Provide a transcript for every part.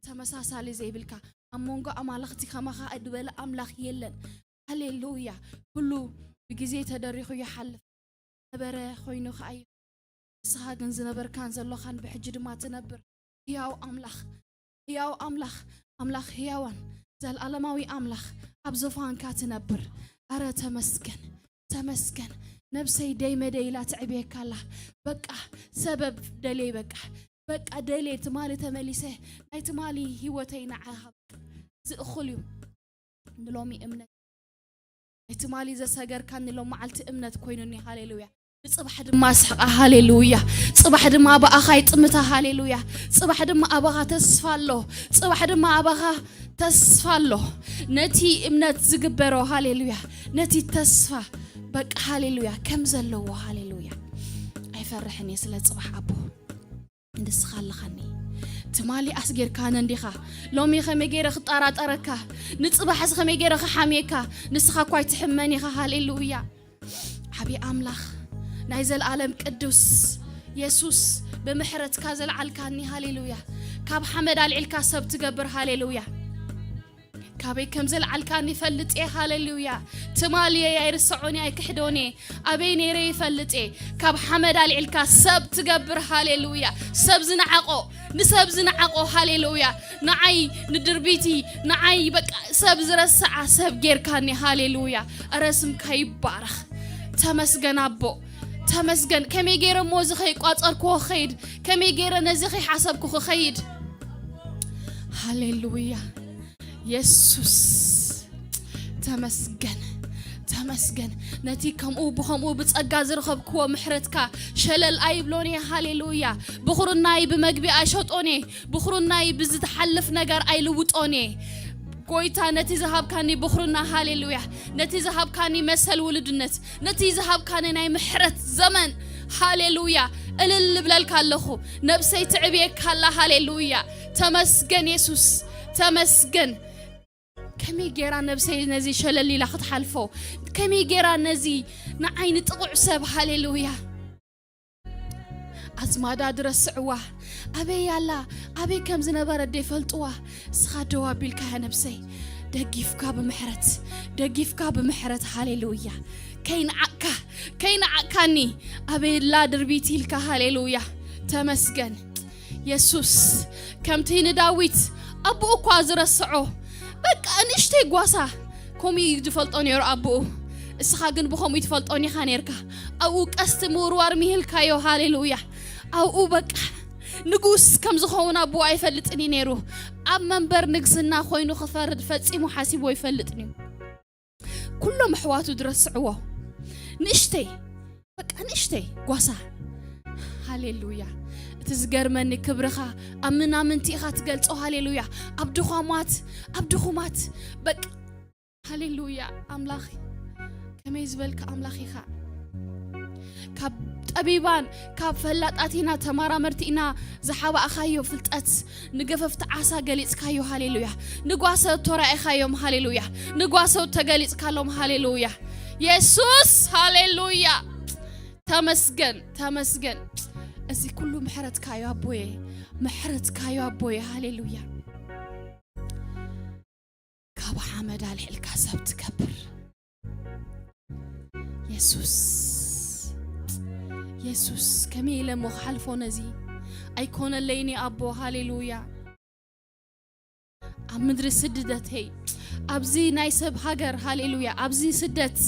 ተመሳሳሊ ዘይብልካ፣ ኣብ መንጎ ኣማልኽቲ ከማኻ ዝበለ ኣምላኽ የለን። ሃሌሉያ። ኩሉ ብግዜ ተደሪኹ ይሓልፍ። ነበረ ኮይኑ ከኣ እዩ። ንስኻ ግን ዝነበርካን ዘሎኻን ብሕጂ ድማ ትነብር። ህያው ኣምላኽ፣ ህያው ኣምላኽ፣ ኣምላኽ ህያዋን፣ ዘልኣለማዊ ኣምላኽ፣ ኣብ ዙፋንካ ትነብር። ኣረ ተመስገን፣ ተመስገን። ነብሰይ ደይ መደይ ኢላ ትዕብየካ ኣላ። በቃ ሰበብ ደልየ፣ በቃ፣ በቃ ደልየ፣ ትማሊ ተመሊሰ፣ ናይ ትማሊ ህይወተይ ንዓኻ ዝእኹል እዩ። ንሎሚ እምነት፣ ናይ ትማሊ ዘሰገርካኒ ሎም መዓልቲ እምነት ኮይኑኒ። ሃሌሉያ። ንጽባሕ ድማ ስሕቃ። ሃሌሉያ። ጽባሕ ድማ ብኣኻ ይጥምታ። ሃሌሉያ። ጽባሕ ድማ ኣባኻ ተስፋ ኣሎ። ጽባሕ ድማ ኣባኻ ተስፋ ኣሎ። ነቲ እምነት ዝግበሮ፣ ሃሌሉያ፣ ነቲ ተስፋ፣ በቃ፣ ሃሌሉያ፣ ከም ዘለዎ፣ ሃሌሉያ፣ ኣይፈርሕን እየ ስለ ጽባሕ ኣቦ። ንስኻ ኣለኻኒ። ትማሊ ኣስጊርካኒ እንዲኻ። ሎሚ ከመይ ገይረ ክጠራጠረካ? ንጽባሕስ ከመይ ገይረ ክሓምየካ? ንስኻ እኳ ኣይትሕመን ኢኻ። ሃሌሉያ። ዓቢ ኣምላኽ፣ ናይ ዘልኣለም ቅዱስ የሱስ፣ ብምሕረትካ ዘልዓልካኒ። ሃሌሉያ። ካብ ሓመድ ኣልዒልካ ሰብ ትገብር። ሃሌሉያ። ካበይ ከም ዘልዓልካኒ ይፈልጥ እየ። ሃሌሉያ። ትማሊ እየ ኣይርስዖን እየ፣ ኣይክሕዶን እየ። ኣበይ ነይረ ይፈልጥ እየ። ካብ ሓመድ ኣልዒልካ ሰብ ትገብር። ሃሌሉያ። ሰብ ዝነዓቆ፣ ንሰብ ዝነዓቆ። ሃሌሉያ። ንዓይ ንድርቢቲ፣ ንዓይ በቃ ሰብ ዝረስዓ ሰብ ጌርካኒ። ሃሌሉያ። እረ ስምካ ይባረኽ። ተመስገን ኣቦ፣ ተመስገን። ከመይ ገይረ እሞ እዚ ከይቋጸርክዎ ክኸይድ? ከመይ ገይረ ነዚ ከይሓሰብኩ ክኸይድ? ሃሌሉያ። የሱስ ተመስገን፣ ተመስገን። ነቲ ከምኡ ብኸምኡ ብጸጋ ዝረኸብክዎ ምሕረትካ ሸለል ኣይብሎን እየ። ሃሌሉያ። ብኹርናይ ብመግቢ ኣይሸጦን እየ። ብኹርናይ ብዝትሓልፍ ነገር ኣይልውጦን እየ። ጎይታ፣ ነቲ ዝሃብካኒ ብኹርና፣ ሃሌሉያ፣ ነቲ ዝሃብካኒ መሰል ውሉድነት፣ ነቲ ዝሃብካኒ ናይ ምሕረት ዘመን፣ ሃሌሉያ፣ እልል እብለልካ ኣለኹ። ነብሰይ ትዕብየካ ኣላ። ሃሌሉያ። ተመስገን የሱስ፣ ተመስገን። ከመይ ጌራ ነብሰይ ነዚ ሸለል ኢላ ክትሓልፎ? ከመይ ጌራ ነዚ ንዓይ ንጥቑዕ ሰብ፣ ሃሌሉያ፣ ኣዝማዳ ዝረስዕዋ፣ ኣበይ ኣላ፣ ኣበይ ከም ዝነበረት ዘይፈልጥዋ፣ እስኻ ደው ኣቢልካያ ነብሰይ። ደጊፍካ ብምሕረት፣ ደጊፍካ ብምሕረት፣ ሃሌሉያ። ከይንዓቅካ፣ ከይንዓቅካኒ፣ ኣበይ ኣላ ድርቢት ኢልካ፣ ሃሌሉያ። ተመስገን የሱስ። ከምቲ ንዳዊት ኣቦኡ እኳ ዝረስዖ፣ በቃ ንእሽተይ ጓሳ፣ ከምኡ እዩ ዝፈልጦ ነይሩ ኣቦኡ። እስኻ ግን ብኸምኡ ትፈልጦን ኢኻ ነይርካ። ኣብኡ ቀስቲ ምውርዋር ምሂልካዮ። ሃሌሉያ። ኣብኡ በቃ ንጉስ ከም ዝኸውን ኣቦኡ ኣይፈልጥን እዩ ነይሩ። ኣብ መንበር ንግስና ኮይኑ ክፈርድ ፈጺሙ ሓሲቡ ኣይፈልጥን እዩ። ኩሎም ኣሕዋቱ ዝረስዕዎ ንእሽተይ፣ በቃ ንእሽተይ ጓሳ። ሃሌሉያ። እቲ ዝገርመኒ ክብርኻ ኣብ ምናምንቲ ኢኻ ትገልጾ። ሃሌሉያ። ኣብ ድኻማት፣ ኣብ ድኹማት፣ በቃ ሃሌሉያ። ኣምላኽ ከመይ ዝበልካ ኣምላኽ ኢኻ። ካብ ጠቢባን ካብ ፈላጣት ኢና፣ ተመራመርቲ ኢና ዝሓባእኻዮ ፍልጠት ንገፈፍቲ ዓሳ ገሊጽካዮ። ሃሌሉያ። ንጓሰ ተራኢኻዮም። ሃሌሉያ። ንጓሰ ተገሊጽካሎም። ሃሌሉያ። የሱስ፣ ሃሌሉያ። ተመስገን፣ ተመስገን። እዚ ኩሉ ምሕረትካዮ ኣቦየ፣ ምሕረትካዮ ኣቦየ። ሃሌሉያ። ካብ ሓመድ ኣልዒልካ ሰብ ትገብር። የሱስ፣ የሱስ፣ ከመይ ኢለ እሞ ክሓልፎ ነዚ? ኣይኮነለይን ኣቦ። ሃሌሉያ። ኣብ ምድሪ ስደተይ፣ ኣብዚ ናይ ሰብ ሃገር፣ ሃሌሉያ፣ ኣብዚ ስደት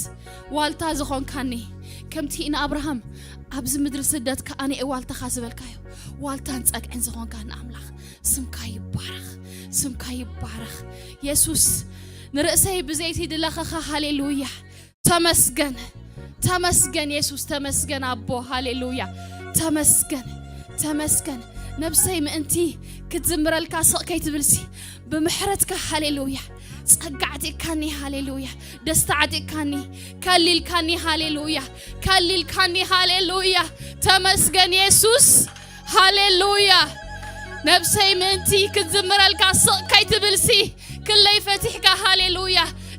ዋልታ ዝኾንካኒ፣ ከምቲ ንኣብርሃም ኣብዚ ምድሪ ስደት ከኣ ንኤ ዋልታኻ ዝበልካዮ፣ ዋልታን ጸግዕን ዝኾንካኒ ኣምላኽ፣ ስምካ ይባረኽ፣ ስምካ ይባረኽ። የሱስ፣ ንርእሰይ ብዘይቲ ድለኸኻ። ሃሌሉያ። ተመስገን፣ ተመስገን የሱስ፣ ተመስገን ኣቦ። ሃሌሉያ። ተመስገን፣ ተመስገን። ነብሰይ ምእንቲ ክትዝምረልካ ስቕ ከይትብልሲ፣ ብምሕረትካ፣ ሃሌሉያ፣ ጸጋ ዓጢቕካኒ። ሃሌሉያ። ደስታ ዓጢቕካኒ፣ ከሊልካኒ። ሃሌሉያ። ከሊልካኒ። ሃሌሉያ። ተመስገን የሱስ። ሃሌሉያ። ነብሰይ ምእንቲ ክትዝምረልካ ስቕ ከይትብልሲ፣ ክለይ ፈቲሕካ። ሃሌሉያ።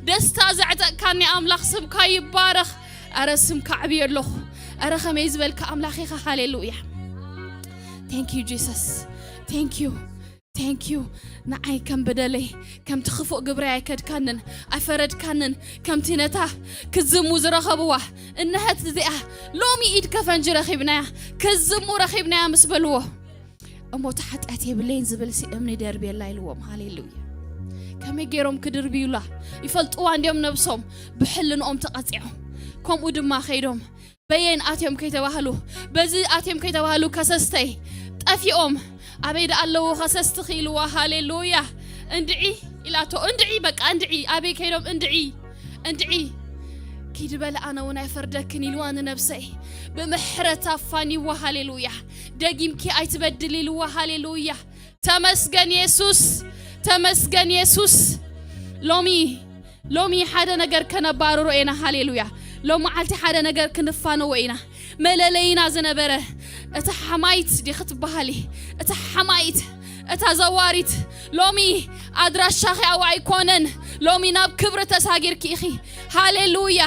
ደስታ ዘዕጠቕካኒ ኣምላኽ፣ ስምካ ይባረኽ። ኣረ ስምካ ኣዕብዮ ኣለኹ። ኣረ ከመይ ዝበልካ ኣምላኽ ኢኻ። ሃሌሉያ። Thank you Jesus። Thank you። Thank you ንዓይ ከም በደለይ ከምቲ ክፉእ ግብረይ ኣይከድካንን ኣይፈረድካንን። ከምቲ ነታ ክዝሙ ዝረኸብዋ እነሀት እዚኣ ሎሚ ኢድ ከፈንጂ ረኺብናያ፣ ክዝሙ ረኺብናያ ምስ በልዎ፣ እሞ እቲ ሓጢኣት የብለይን ዝብል ሲ እምኒ ደርብየላ ኢልዎም። ሃሌሉያ። ከመይ ገይሮም ክድርብዩላ ይፈልጥዋ እንዲዮም ነብሶም። ብሕልንኦም ተቐፂዖም። ከምኡ ድማ ከይዶም በየን ኣትዮም ከይተባህሉ፣ በዚ ኣትዮም ከይተባህሉ ከሰስተይ ጠፊኦም። ኣበይ ደኣ ኣለዉ ከሰስትኺ ኢልዋ። ሃሌሉያ። እንድዒ ኢላቶ፣ እንድዒ በቃ እንድዒ። ኣበይ ከይዶም እንድዒ፣ እንድዒ። ኪዲ በለ ኣነ እውን ኣይፈርደክን ኢልዋ ንነብሰይ። ብምሕረት ኣፋኒዋ። ሃሌሉያ። ደጊምኪ ኣይትበድል ኢልዋ። ሃሌሉያ። ተመስገን የሱስ፣ ተመስገን የሱስ። ሎሚ ሎሚ ሓደ ነገር ከነባርሮ ኢና። ሃሌሉያ። ሎሚ መዓልቲ ሓደ ነገር ክንፋነዎ ኢና። መለለይና ዝነበረ እታ ሓማይት ዲኺ ትበሃሊ፣ እታ ሓማይት፣ እታ ዘዋሪት፣ ሎሚ ኣድራሻኺ ኣብኡ ኣይኮነን። ሎሚ ናብ ክብሪ ተሳጊርኪ ኢኺ። ሃሌሉያ።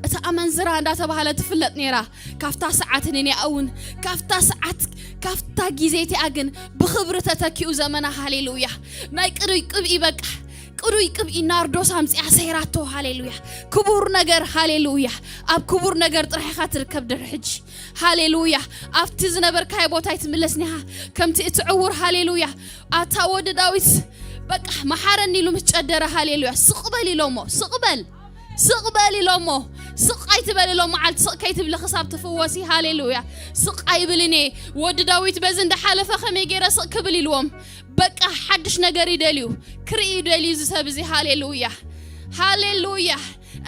እታ ኣመንዝራ እንዳተባሃለ ትፍለጥ ነይራ። ካብታ ሰዓት ንንያ እውን፣ ካብታ ሰዓት፣ ካብታ ግዜ እቲኣ ግን ብኽብሪ ተተኪኡ ዘመና። ሃሌሉያ። ናይ ቅዱይ ቅብኢ በቃ፣ ቅዱይ ቅብኢ ናርዶስ ኣምጺኣ ሰይራቶ። ሃሌሉያ። ክቡር ነገር፣ ሃሌሉያ። ኣብ ክቡር ነገር ጥራሕ ኢኻ ትርከብ ድሕሪ ሕጂ። ሃሌሉያ። ኣብቲ ዝነበርካዮ ቦታ ኣይትምለስን ኢኻ። ከምቲ እቲ ዕዉር፣ ሃሌሉያ። ኣታ ወዲ ዳዊት በቃ መሓረኒ ኢሉ ምስ ጨደረ፣ ሃሌሉያ። ስቕ በል ኢሎሞ፣ ስቕ በል፣ ስቕ በል ኢሎሞ። ስቕ ኣይትበል ኢሎም መዓልቲ ስቕ ከይትብሊ ክሳብ ትፍወሲ፣ ሃሌሉያ። ስቕ ኣይብልን እየ። ወዲ ዳዊት በዚ እንዳሓለፈ ከመይ ገይረ ስቕ ክብል ኢልዎም። በቃ ሓድሽ ነገር ይደልዩ፣ ክርኢ ይደልዩ እዚ ሰብ እዚ። ሃሌሉያ፣ ሃሌሉያ።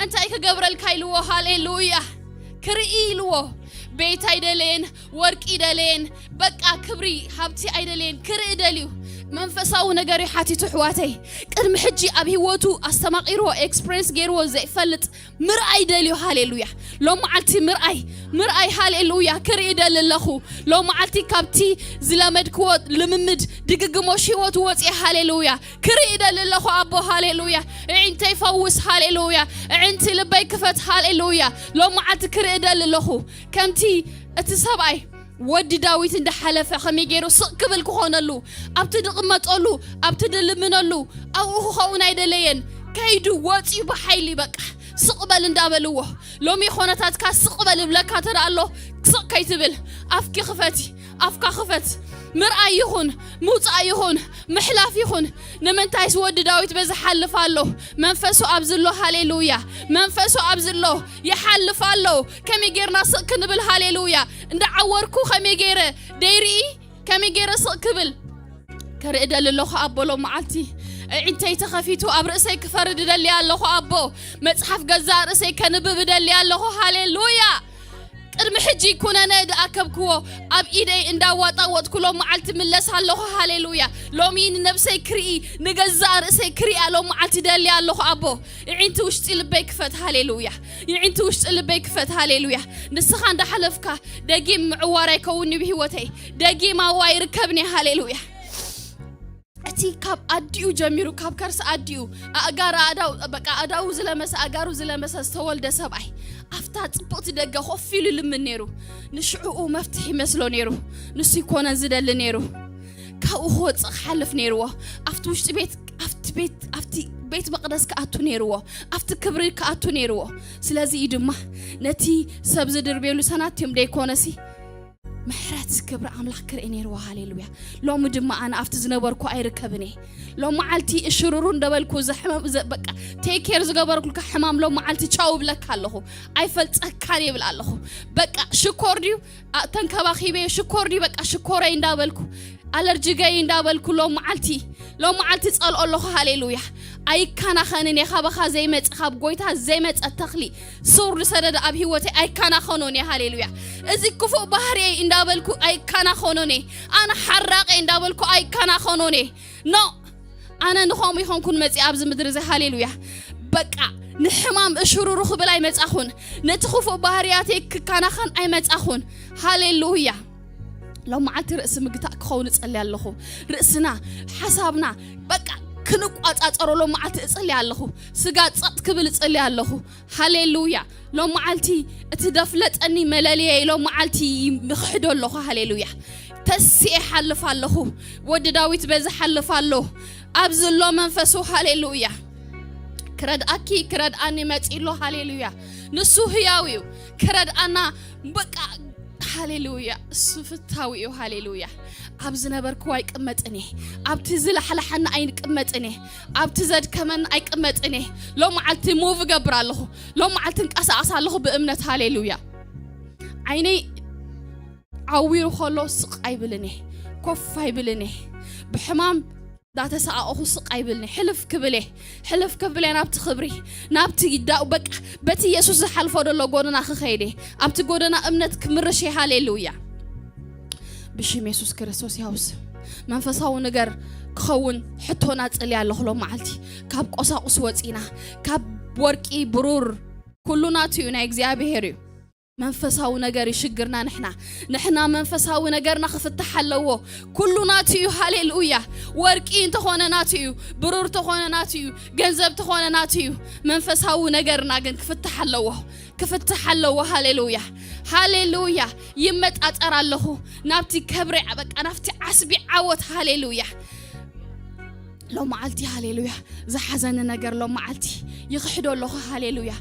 እንታይ ክገብረልካ ኢልዎ። ሃሌሉያ። ክርኢ ኢልዎ። ቤት ኣይደለየን፣ ወርቂ ኣይደለየን፣ በቃ ክብሪ ሃብቲ ኣይደለየን። ክርኢ ደልዩ። መንፈሳዊ ነገር እዩ ሓቲቱ ኣሕዋተይ። ቅድሚ ሕጂ ኣብ ህይወቱ ኣስተማቒርዎ፣ ኤክስፕሬንስ ገይርዎ ዘይፈልጥ ምርኣይ ደልዩ። ሃሌሉያ። ሎም መዓልቲ ምርኣይ፣ ምርኣይ፣ ሃሌሉያ። ክርኢ ደሊ ኣለኹ። ሎም መዓልቲ ካብቲ ዝለመድክዎ ልምምድ ድግግሞሽ ህይወት ወፅየ። ሃሌሉያ። ክርኢ ደሊ ኣለኹ ኣቦ። ሃሌሉያ። እዒንተይ ፈውስ። ሃሌሉያ። እዒንቲ ልበይ ክፈት። ሃሌሉያ። ሎም መዓልቲ ክርኢ ደሊ ኣለኹ። ከምቲ እቲ ሰብኣይ ወዲ ዳዊት እንዳሓለፈ ከመይ ገይሩ ስቕ ክብል ክኾነሉ፣ ኣብቲ ድቕመጠሉ፣ ኣብቲ ድልምነሉ፣ ኣብኡ ክኸውን ኣይደለየን። ከይዱ ወፂኡ ብሓይሊ በቃ ስቕ በል እንዳበልዎ። ሎሚ ኾነታትካ ስቕ በል እብለካ ተደኣ ኣሎ፣ ስቕ ከይትብል ኣፍኪ ክፈቲ፣ ኣፍካ ክፈት። ምርኣይ ይኹን፣ ምውፃእ ይኹን፣ ምሕላፍ ይኹን። ንምንታይስ ወዲ ዳዊት በዚ ሓልፍ ኣሎ? መንፈሱ ኣብዚ ኣሎ። ሃሌሉያ። መንፈሱ ኣብዚ ኣሎ። ይሓልፍ ኣሎ። ከመይ ጌርና ስቕ ክንብል? ሃሌሉያ። እንዳዓወርኩ ከመይ ገይረ ደይርኢ? ከመይ ገይረ ስቕ ክብል? ከርኢ ደሊ ኣለኹ ኣቦ። ሎም መዓልቲ እዒንተይ ተኸፊቱ ኣብ ርእሰይ ክፈርድ ደሊ ኣለኹ ኣቦ። መጽሓፍ ገዛእ ርእሰይ ከንብብ ደሊ ኣለኹ። ሃሌሉያ። ቅድሚ ሕጂ ኩነነ ድኣከብክዎ ኣብ ኢደይ እንዳዋጣወጥኩ ሎም መዓልቲ ምለስ ኣለኹ። ሃሌሉያ። ሎሚ ንነብሰይ ክርኢ፣ ንገዛእ ርእሰይ ክሪኣ ሎም መዓልቲ ደሊ ኣለኹ ኣቦ። ይዒንቲ ውሽጢ ልበይ ክፈት። ሃሌሉያ። ይዒንቲ ውሽጢ ልበይ ክፈት። ሃሌሉያ። ንስኻ እንዳሓለፍካ ደጊም ምዕዋር ኣይከውን ብህይወተይ። ደጊም ኣዋ ይርከብኒ። ሃሌሉያ። እቲ ካብ ኣዲኡ ጀሚሩ፣ ካብ ከርሲ ኣዲኡ ኣእጋር ኣእዳው፣ በቃ ኣእዳው ዝለመሰ፣ ኣእጋሩ ዝለመሰ ዝተወልደ ሰብኣይ፣ ኣብታ ጽብቕቲ ደገ ኮፍ ኢሉ ይልምን ነይሩ። ንሽዕኡ መፍትሒ ይመስሎ ነይሩ። ንሱ ይኮነን ዝደሊ ነይሩ። ካብኡ ክወጽእ ክሓልፍ ነይርዎ። ኣብቲ ውሽጢ ቤት፣ ኣብቲ ቤት፣ ኣብቲ ቤት መቕደስ ክኣቱ ነይርዎ። ኣብቲ ክብሪ ክኣቱ ነይርዎ። ስለዚ እዩ ድማ ነቲ ሰብ ዝድርብየሉ ሰናት እዮም ደይኮነሲ ምሕረት ክብሪ ኣምላኽ ክርኢ ነይርዎ። ሃሌሉያ። ሎሚ ድማ ኣነ ኣብቲ ዝነበርኩ ኣይርከብን እየ። ሎም መዓልቲ እሽሩሩ እንደበልኩ ዘሕመም፣ ዘ-፣ በቃ ቴክ ኬር ዝገበርኩልካ ሕማም ሎም መዓልቲ ቻው እብለካ ኣለኹ። ኣይፈልጸካን ይብል ኣለኹ። በቃ ሽኮር ድዩ? ኣ-፣ ተንከባኺበ ሽኮር ድዩ? በቃ ሽኮረይ እንዳበልኩ፣ ኣለርጂገይ እንዳበልኩ ሎም መዓልቲ፣ ሎም መዓልቲ ጸልኦ ኣለኹ። ሃሌሉያ። ኣይከናኸንን እየ። ካባኻ ዘይመጽእ፣ ካብ ጎይታ ዘይመጸ ተኽሊ ሱር ዝሰደደ ኣብ ህይወተይ ኣይከናኸኖን እየ። ሃሌሉያ። እዚ ክፉእ ባህርየይ እንዳበልኩ ኣይከናኸኖን እየ። ኣነ ሓራቂ እንዳበልኩ ኣይከናኸኖን እየ። ኖ፣ ኣነ ንኸምኡ ይኾንኩን መጺኣ ኣብዚ ምድሪ እዚ። ሃሌሉያ። በቃ ንሕማም እሽሩሩ ክብል ኣይመጻኹን። ነቲ ክፉእ ባህርያተይ ክከናኸን ኣይመጻኹን። ሃሌሉያ። ሎም መዓልቲ ርእሲ ምግታእ ክኸውን እጸሊ ኣለኹ። ርእስና፣ ሓሳብና፣ በቃ ክንቋጻጸሮ ሎም መዓልቲ እጽሊ ኣለኹ። ስጋ ጸጥ ክብል እጽሊ ኣለኹ። ሃሌሉያ። ሎም መዓልቲ እቲ ደፍለጠኒ መለልየ ሎም መዓልቲ ይኽሕዶ ኣለኹ። ሃሌሉያ። ተስኤ ሓልፍ ኣለኹ። ወዲ ዳዊት በዚ ሓልፍ ኣሎ። ኣብዚ ኣሎ መንፈሱ። ሃሌሉያ። ክረድኣኪ ክረድኣኒ መጺ ኣሎ። ሃሌሉያ። ንሱ ህያው እዩ። ክረድኣና በቃ። ሃሌሉያ። እሱ ፍታዊ እዩ። ሃሌሉያ። ኣብ ዝነበርክዎ ኣይቅመጥን እየ። ኣብቲ ዝላሕላሓና ኣይቅመጥን እየ። ኣብቲ ዘድከመና ኣይቅመጥን እየ። ሎም መዓልቲ ሙቭ እገብር ኣለኹ። ሎም መዓልቲ እንቀሳቐስ ኣለኹ ብእምነት። ሃሌሉያ። ዓይነይ ዓዊሩ ከሎ ስቕ ኣይብልን እየ። ኮፍ ኣይብልን እየ። ብሕማም ዳተሰኣቑኹ ስቕ ኣይብልን እየ። ሕልፍ ክብል እየ። ሕልፍ ክብል እየ ናብቲ ክብሪ፣ ናብቲ ይዳኡ በቃ በቲ ኢየሱስ ዝሓልፎ ዘሎ ጎደና ክኸይድ እየ። ኣብቲ ጎደና እምነት ክምርሽ እየ። ሃሌሉያ። ብሽም የሱስ ክርስቶስ ያውስ መንፈሳዊ ነገር ክኸውን ሕቶና ጽልያ ኣለኹ። ሎም መዓልቲ ካብ ቆሳቁስ ወጺና፣ ካብ ወርቂ ብሩር፣ ኩሉ ናቱ እዩ፣ ናይ እግዚኣብሔር እዩ። መንፈሳዊ ነገር እዩ ሽግርና። ንሕና ንሕና መንፈሳዊ ነገርና ክፍትሕ ኣለዎ። ኩሉ ናቱ እዩ። ሃሌሉያ። ወርቂ እንተኾነ ናቱ እዩ፣ ብሩር ተኾነ ናቱ እዩ፣ ገንዘብ ተኾነ ናቱ እዩ። መንፈሳዊ ነገርና ግን ክፍትሕ ኣለዎ፣ ክፍትሕ ኣለዎ። ሃሌሉያ፣ ሃሌሉያ። ይመጣጠር ኣለኹ ናብቲ ከብሪ፣ በቃ ናብቲ ዓስቢ ዓወት። ሃሌሉያ። ሎም መዓልቲ ሃሌሉያ ዝሓዘኒ ነገር ሎም መዓልቲ ይኽሕዶ ኣለኹ። ሃሌሉያ።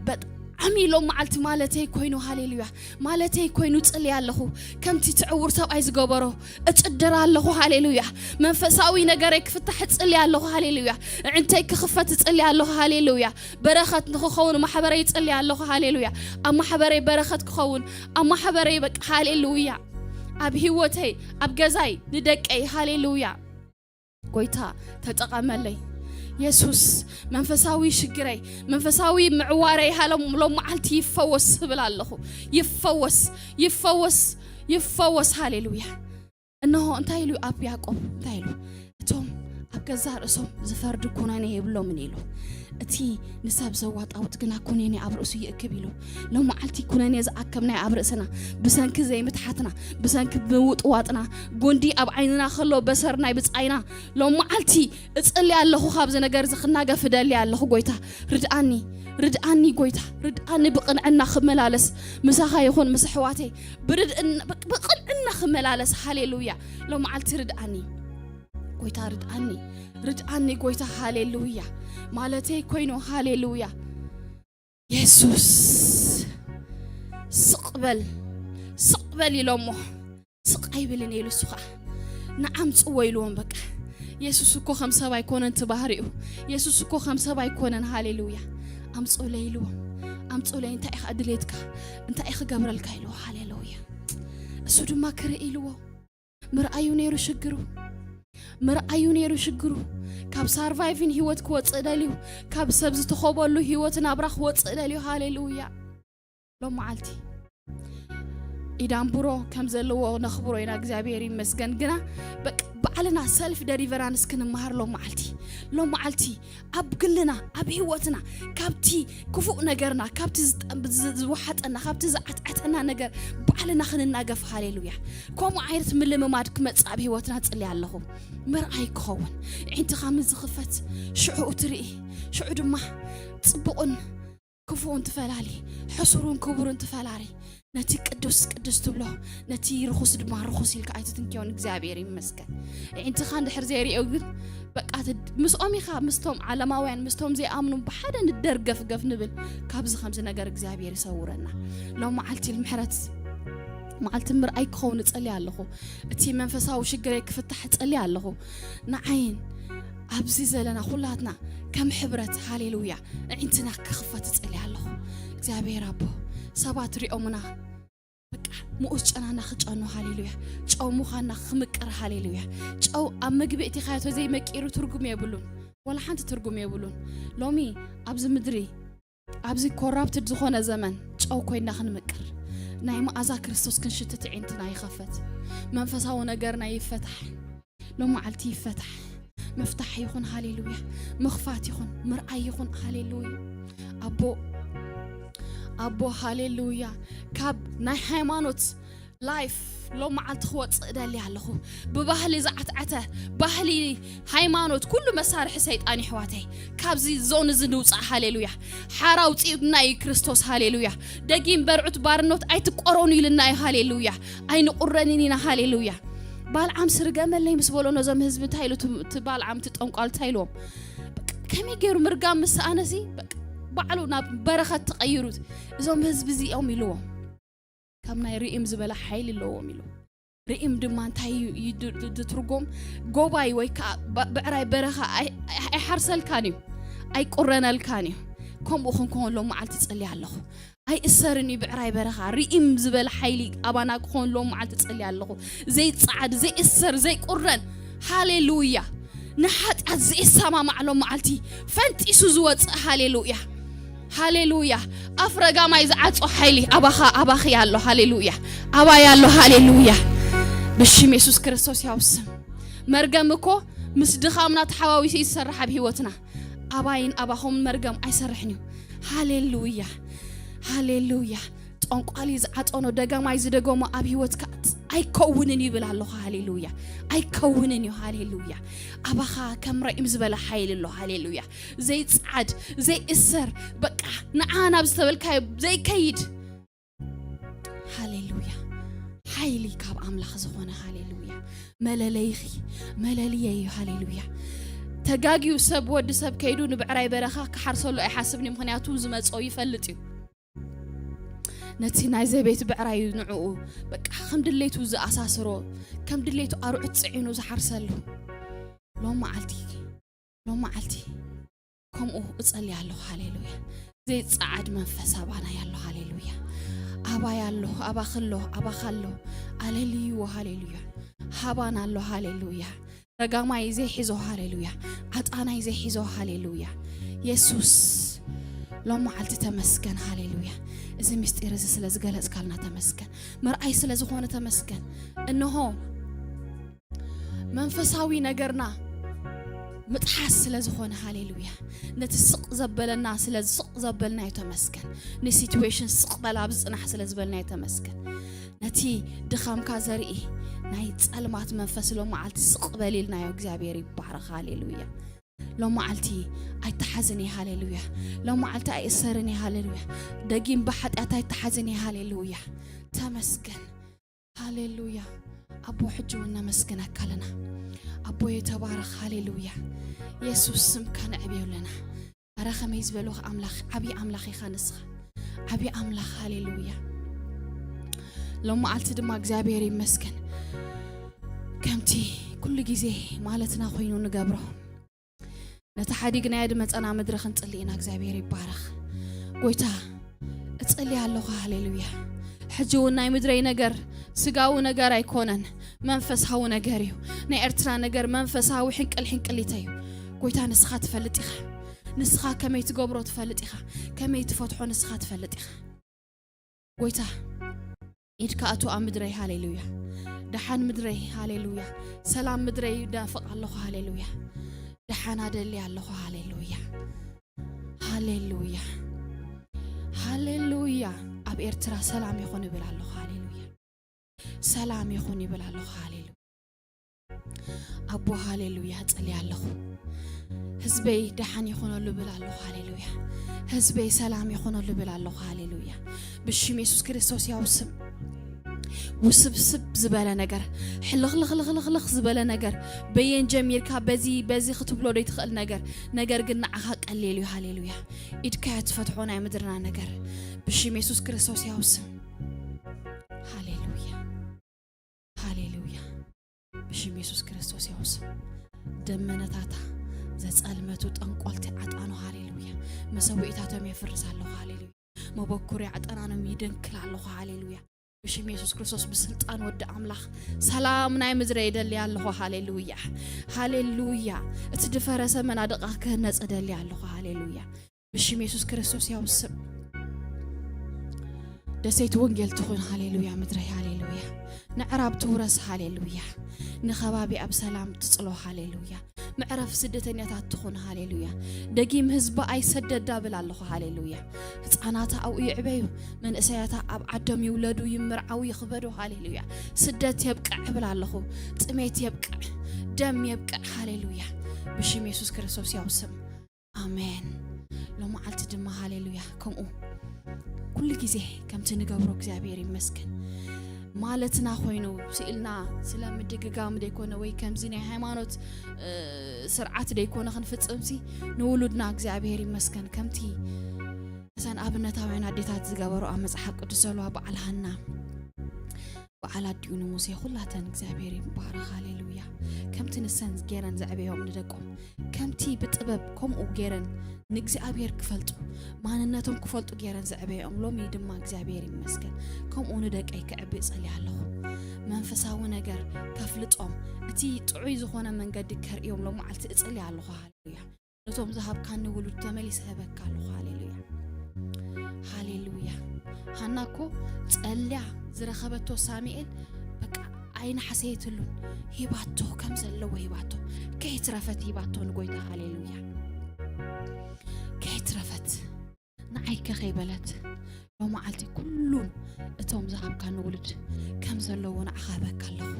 በጣዕሚ ሎም መዓልቲ ማለተይ ኮይኑ፣ ሃሌሉያ ማለተይ ኮይኑ ጽልየ ኣለኹ። ከምቲ ትዕውር ሰብኣይ ዝገበሮ እጭድር ኣለኹ። ሃሌሉያ። መንፈሳዊ ነገረይ ክፍታሕ እጽልየ ኣለኹ። ሃሌሉያ። እዕንተይ ክኽፈት እጽልየ ኣለኹ። ሃሌሉያ። በረኸት ንኽኸውን ማሕበረይ እጽልየ ኣለኹ። ሃሌሉያ። ኣብ ማሕበረይ በረኸት ክኸውን፣ ኣብ ማሕበረይ በቃ፣ ሃሌሉያ። ኣብ ህይወተይ፣ ኣብ ገዛይ፣ ንደቀይ፣ ሃሌሉያ። ጎይታ ተጠቐመለይ። የሱስ መንፈሳዊ ሽግረይ፣ መንፈሳዊ ምዕዋረይ ሃሎም ሎም መዓልቲ ይፈወስ እብል ኣለኹ። ይፈወስ፣ ይፈወስ፣ ይፈወስ። ሃሌሉያ። እንሆ እንታይ ኢሉ ኣብ ያዕቆብ እንታይ ኢሉ? እቶም ኣብ ገዛ ርእሶም ዝፈርዱ ኩነኔ የብሎምን ኢሉ። እቲ ንሰብ ዘዋጣውጥ ግና ኩነኔ ኣብ ርእሱ ይእክብ ኢሉ። ሎም መዓልቲ ኩነኔ ዝኣከብናዮ ኣብ ርእስና ብሰንኪ ዘይምትሓትና፣ ብሰንኪ ምውጥዋጥና፣ ጉንዲ ኣብ ዓይንና ከሎ በሰር ናይ ብጻይና ሎም መዓልቲ እጽሊ ኣለኹ። ካብዚ ነገር እዚ ክናገፍ እደሊ ኣለኹ። ጎይታ ርድኣኒ፣ ርድኣኒ ጎይታ ርድኣኒ። ብቕንዕና ክመላለስ ምሳኻ ይኹን ምስ ኣሕዋተይ ብርድእና- ብቅ- ብቕንዕና ክመላለስ። ሃሌሉያ። ሎም መዓልቲ ርድኣኒ ጎይታ ርድኣኒ፣ ርድኣኒ ጎይታ። ሃሌሉያ ማለተይ ኮይኑ። ሃሌሉያ። የሱስ ስቕ በል፣ ስቕ በል ኢሎሞ፣ ስቕ ኣይብልን ኢሉ እሱ ኸዓ ንዓምፅዎ ኢልዎም። በቃ የሱስ እኮ ከም ሰብ ኣይኮነን እቲ ባህሪኡ። የሱስ እኮ ከም ሰብ ኣይኮነን። ሃሌሉያ። ኣምፁለይ ኢልዎም። ኣምፁለይ፣ እንታይ ኢኻ ድሌትካ? እንታይ ክገብረልካ ኢልዎ። ሃሌሉያ። እሱ ድማ ክርኢ ኢልዎ። ምርኣዩ ነይሩ ሽግሩ። ምርኣዩ ነይሩ ሽግሩ። ካብ ሳርቫይቪን ህይወት ክወፅእ ደልዩ፣ ካብ ሰብ ዝተኸበሉ ህይወት ናብራ ክወፅእ ደልዩ። ሃሌሉያ። ሎም መዓልቲ ኢዳንቡሮ ከም ዘለዎ ነኽብሮ ኢና፣ እግዚኣብሔር ይመስገን። ግና በቃ ባዕልና ሰልፍ ደሊቨራንስ ክንመሃር ሎም መዓልቲ፣ ሎም መዓልቲ ኣብ ግልና፣ ኣብ ህይወትና፣ ካብቲ ክፉእ ነገርና፣ ካብቲ ዝጠ- ዝ- ዝወሓጠና፣ ካብቲ ዝዓትዓተና ነገር ባዕልና ክንናገፍ። ሃሌሉያ። ከምኡ ዓይነት ምልምማድ ክመጽእ ኣብ ህይወትና ጽልያ ኣለኹ። ምርኣይ ክኸውን፣ ዒንትኻ ምስ ዝኽፈት ሽዑ ትርኢ፣ ሽዑ ድማ ጽቡቕን ክፉእን ትፈላሊ፣ ሕሱርን ክቡርን ትፈላሊ። ነቲ ቅዱስ ቅዱስ ትብሎ፣ ነቲ ርኹስ ድማ ርኹስ ኢልካ ኣይትትንክዮን። እግዚኣብሔር ይመስገን። ዒንትኻ እንድሕር ዘይርእዮ ግን በቃ ትድ- ምስኦም ኢኻ፣ ምስቶም ዓለማውያን፣ ምስቶም ዘይኣምኑ ብሓደ ንደርገፍገፍ ንብል። ካብዚ ከምዚ ነገር እግዚኣብሔር ይሰውረና። ሎም መዓልቲ ምሕረት መዓልቲ ምርኣይ ክኸውን እጸሊ ኣለኹ። እቲ መንፈሳዊ ሽግረይ ክፍታሕ እጸሊ ኣለኹ። ንዓይን ኣብዚ ዘለና ኩላትና ከም ሕብረት፣ ሃሌሉያ፣ ኣዒንትና ክኽፈት እጸሊ ኣለኹ። እግዚኣብሔር ኣቦ፣ ሰባት ሪኦምና በቃ ምኡዝ ጨናና ክጨኑ፣ ሃሌሉያ፣ ጨው ምዃንና ክምቅር፣ ሃሌሉያ። ጨው ኣብ ምግቢ እቲኻዮ ዘይመቂሩ ትርጉም የብሉን፣ ዋላ ሓንቲ ትርጉም የብሉን። ሎሚ ኣብዚ ምድሪ ኣብዚ ኮራፕትድ ዝኾነ ዘመን ጨው ኮይና ክንምቅር፣ ናይ መኣዛ ክርስቶስ ክንሽትት ኣዒንትና ይኸፈት። መንፈሳዊ ነገርና ይፈታሕ። ሎም መዓልቲ ይፈታሕ። ምፍታሕ ይኹን፣ ሃሌሉያ። ምኽፋት ይኹን፣ ምርኣይ ይኹን፣ ሃሌሉያ። ኣቦ ኣቦ ሃሌሉያ። ካብ ናይ ሃይማኖት ላይፍ ሎም መዓልቲ ክወፅእ እደሊ ኣለኹ። ብባህሊ ዝዓትዓተ ባህሊ፣ ሃይማኖት፣ ኩሉ መሳርሒ ሰይጣን ይሕዋተይ፣ ካብዚ ዞን እዚ ንውፃእ። ሃሌሉያ። ሓራ ውፅኡና እዩ ክርስቶስ። ሃሌሉያ። ደጊም በርዑት ባርኖት ኣይትቆረኑ ኢልና እዩ። ሃሌሉያ። ኣይንቁረንን ኢና። ሃሌሉያ። ባልዓም ስርገመለይ ምስ በሎ ነዞም ህዝቢ እንታይ ኢሉ እቲ፣ እቲ ባልዓም እቲ ጠንቋል እንታይ ኢልዎም? በቃ ከመይ ገይሩ ምርጋም ምስ ሰኣነሲ በቃ ባዕሉ ናብ በረኸት ተቐይሩ እዞም ህዝቢ እዚኦም ኢልዎም። ካብ ናይ ርኢም ዝበለ ሓይሊ ኣለዎም ኢሉ። ርኢም ድማ እንታይ እዩ? እዩ ድ-፣ ድ-፣ ድትርጎም ጎባይ ወይ ከዓ ብ-፣ ብዕራይ በረኻ ኣይ-፣ ኣይ-፣ ኣይሓርሰልካን እዩ፣ ኣይቁረነልካን እዩ። ከምኡ ክንከውን ሎም መዓልቲ ጸልየ ኣለኹ። ኣይእሰርን እዩ ብዕራይ በረኻ። ርኢም ዝበለ ሓይሊ ኣባና ክኸውን ሎም መዓልቲ ጸልየ ኣለኹ። ዘይጸዓድ፣ ዘይእሰር፣ ዘይቁረን። ሃሌሉያ። ንሓጢኣት ዘይሰማማዕ ሎም መዓልቲ ፈንጢሱ ዝወፅእ። ሃሌሉያ። ሃሌሉያ። ኣፍ ረጋማይ ዝዓጾ ሓይሊ ኣባኻ፣ ኣባኺ ኣሎ። ሃሌሉያ። ኣባይ ኣሎ። ሃሌሉያ። ብሽም የሱስ ክርስቶስ ያው ስም። መርገም እኮ ምስ ድኻምና ተሓዋዊሱ እዩ ዝሰርሕ ኣብ ህይወትና። ኣባይን ኣባኹም መርገም ኣይሰርሕን እዩ። ሃሌሉያ። ሃሌሉያ። ጠንቋሊ ዝዓጠኖ ደጋማይ ዝደገሞ ኣብ ህይወትካ ኣይከውንን ይብል ኣለኹ። ሃሌሉያ። ኣይከውንን እዩ። ሃሌሉያ። ኣባኻ ከም ርኢም ዝበለ ሓይሊ ኣሎ። ሃሌሉያ። ዘይጸዓድ፣ ዘይእሰር፣ በቃ ንዓ ናብ ዝተበልካዮ ዘይከይድ። ሃሌሉያ። ሓይሊ ካብ ኣምላኽ ዝኾነ። ሃሌሉያ። መለለይኺ፣ መለልየ እዩ። ሃሌሉያ። ተጋግዩ ሰብ፣ ወዲ ሰብ ከይዱ ንብዕራይ በረኻ ክሓርሰሉ ኣይሓስብን እዩ፣ ምኽንያቱ ዝመጾ ይፈልጥ እዩ። ነቲ ናይ ዘቤት ብዕራይ ንዕኡ በቃ ከም ድሌቱ ዝኣሳስሮ፣ ከም ድሌቱ ኣርዑት ጽዒኑ ዝሓርሰሉ። ሎም መዓልቲ፣ ሎም መዓልቲ ከምኡ እጸሊ ኣለኹ። ሃሌሉያ። ዘይጸዓድ መንፈስ ኣባና ያሎ። ሃሌሉያ። ኣባይ ኣሎ፣ ኣባኺ ኣሎ፣ ኣባኻ ኣሎ። ኣለልይዎ። ሃሌሉያ። ሃባን ኣሎ። ሃሌሉያ። ረጋማይ ዘይሒዞ። ሃሌሉያ። ዓጣናይ ዘይሒዞ። ሃሌሉያ። የሱስ ሎም መዓልቲ ተመስገን። ሃሌሉያ። እዚ ምስጢር እዚ ስለ ዝገለጽካልና ተመስገን። መርኣይ ስለ ዝኾነ ተመስገን። እንሆ መንፈሳዊ ነገርና ምጥሓስ ስለ ዝኾነ። ሃሌሉያ። ነቲ ስቕ ዘበለና ስለ ስቕ ዘበልናዮ ተመስገን። ንሲትዌሽን ስቕ በል ኣብዚ ጽናሕ ስለ ዝበልናዮ ተመስገን። ነቲ ድኻምካ ዘርኢ ናይ ጸልማት መንፈስ ሎም መዓልቲ ስቕ በል ኢልናዮ። እግዚኣብሔር ይባረኽ። ሃሌሉያ። ሎም መዓልቲ ኣይተሓዝን እየ። ሃሌሉያ። ሎም መዓልቲ ኣይእሰርን እየ። ሃሌሉያ። ደጊም ብሓጢኣት ኣይተሓዝን እየ። ሃሌሉያ። ተመስገን። ሃሌሉያ። ኣቦ ሕጂ እውን ነመስግነካ ኣለና። ኣቦ የተባረኽ። ሃሌሉያ። የሱስ ስምካ ነዕብዮ ኣለና። ኣረ ከመይ ዝበልኽ ኣምላኽ፣ ዓብዪ ኣምላኽ ኢኻ ንስኻ። ዓብዪ ኣምላኽ። ሃሌሉያ። ሎም መዓልቲ ድማ እግዚኣብሔር ይመስገን። ከምቲ ኩሉ ግዜ ማለትና ኮይኑ ንገብሮ። ነቲ ሓዲግናዮ ድመጸና ምድሪ ክንጽሊ ኢና። እግዚኣብሔር ይባረኽ። ጎይታ እጸሊ ኣለኹ። ሃሌሉያ። ሕጂ እውን ናይ ምድረይ ነገር ስጋዊ ነገር ኣይኮነን፣ መንፈሳዊ ነገር እዩ። ናይ ኤርትራ ነገር መንፈሳዊ ሕንቅል ሕንቅሊተ እዩ። ጎይታ ንስኻ ትፈልጥ ኢኻ። ንስኻ ከመይ ትገብሮ ትፈልጥ ኢኻ። ከመይ ትፈትሖ ንስኻ ትፈልጥ ኢኻ። ጎይታ ኢድካ ኣቱ ኣብ ምድረይ። ሃሌሉያ። ደሓን ምድረይ። ሃሌሉያ። ሰላም ምድረይ ናፍቕ ኣለኹ። ሃሌሉያ። ደሓን ኣደሊ ኣለኹ። ሃሌሉያ። ሃሌሉያ። ሃሌሉያ። ኣብ ኤርትራ ሰላም ይኹን ይብል ኣለኹ። ሃሌሉያ። ሰላም ይኹን ይብል ኣለኹ። ሃሌሉያ። ኣቦ ሃሌሉያ ጸልየ ኣለኹ። ህዝበይ ደሓን ይኹነሉ ብል ኣለኹ። ሃሌሉያ። ህዝበይ ሰላም ይኹነሉ ብል ኣለኹ። ሃሌሉያ። ብሽም የሱስ ክርስቶስ ያው ስም ውስብስብ ዝበለ ነገር፣ ሕልኽልኽልኽልኽ ዝበለ ነገር፣ በየን ጀሚርካ በዚ በዚ ክትብሎ ዘይትኽእል ነገር፣ ነገር ግን ንዓኻ ቀሊል እዩ። ሃሌሉያ። ኢድካ እያ ትፈትሖ ናይ ምድርና ነገር። ብሽም የሱስ ክርስቶስ ያው ስም። ሃሌሉያ። ሃሌሉያ። ብሽም የሱስ ክርስቶስ ያው ስም። ደመነታታ ዘጸልመቱ ጠንቆልቲ ዓጣኑ። ሃሌሉያ። መሰውኢታቶም የፍርስ ኣለኹ። ሃሌሉያ። መበኩሪ ዓጠናኖም ይደንክል ኣለኹ። ሃሌሉያ። ብሽም የሱስ ክርስቶስ ብስልጣን ወዲ ኣምላኽ ሰላም ናይ ምድረ ይደሊ ኣለኹ። ሃሌሉያ። ሃሌሉያ። እቲ ድፈረሰ መናድቓ ክህነጽ እደሊ ኣለኹ። ሃሌሉያ። ብሽም የሱስ ክርስቶስ ያው ስም። ደሰይቲ ወንጌል ትኹን። ሃሌሉያ። ምድረይ። ሃሌሉያ። ንዕራብ ትውረስ። ሃሌሉያ። ንኸባቢ ኣብ ሰላም ትጽሎ። ሃሌሉያ። መዕረፍ ስደተኛታት ትኹን። ሃሌሉያ። ደጊም ህዝባ ኣይሰደዳ ብል ኣለኹ። ሃሌሉያ። ህፃናታ ኣብኡ ይዕበዩ፣ መንእሰያታ ኣብ ዓዶም ይውለዱ፣ ይምርዓው፣ ይኽበዱ። ሃሌሉያ። ስደት የብቅዕ ብል ኣለኹ። ጥሜት የብቅዕ፣ ደም የብቅዕ። ሃሌሉያ። ብሽም የሱስ ክርስቶስ ያው ስም ኣሜን። ሎመዓልቲ ድማ ሃሌሉያ። ከምኡ ኩሉ ግዜ ከምቲ ንገብሮ እግዚኣብሔር ይመስገን ማለትና ኮይኑ ስኢልና ስለ ምድግጋም ደይኮነ ወይ ከምዚ ናይ ሃይማኖት ስርዓት ደይኮነ ክንፍጽምሲ ንውሉድና እግዚኣብሔር ይመስገን። ከምቲ እተን ኣብነታውያን ኣዴታት ዝገበሮ ኣብ መጽሓፍ ቅዱስ ዘለዋ በዓል ሃና በዓል ኣዲኡ ንሙሴ ኩላተን እግዚኣብሔር ይባረኽ። ሃሌሉያ። ከምቲ ንሰን ገይረን ዘዕበዮም ንደቆም ከምቲ ብጥበብ ከምኡ ገይረን ንእግዚኣብሔር ክፈልጡ ማንነቶም ክፈልጡ ገይረን ዘዕበዮም ሎሚ ድማ እግዚኣብሔር ይመስገን። ከምኡ ንደቀይ ክዕቢ እጸሊ ኣለኹ። መንፈሳዊ ነገር ከፍልጦም እቲ ጥዑይ ዝኾነ መንገዲ ከርእዮም ሎመዓልቲ እጸሊ ኣለኹ። ሃሌሉያ። ነቶም ዝሃብካኒ ውሉድ ተመሊሰ ህበካ ኣለኹ። ሃሌሉያ። ሃሌሉያ። ሃና እኮ ጸልያ ዝረኸበቶ ሳሙኤል በቃ ኣይናሕሰየትሉን። ሂባቶ ከም ዘለዎ ሂባቶ። ከይትረፈት ሂባቶ ንጎይታ። ሃሌሉያ። ከይትረፈት ንዓይከ ከይበለት ሎመዓልቲ ኩሉ እቶም ዝሃብካኒ ውሉድ ከም ዘለዎ ንዓኻ ህበካ ኣለኹ።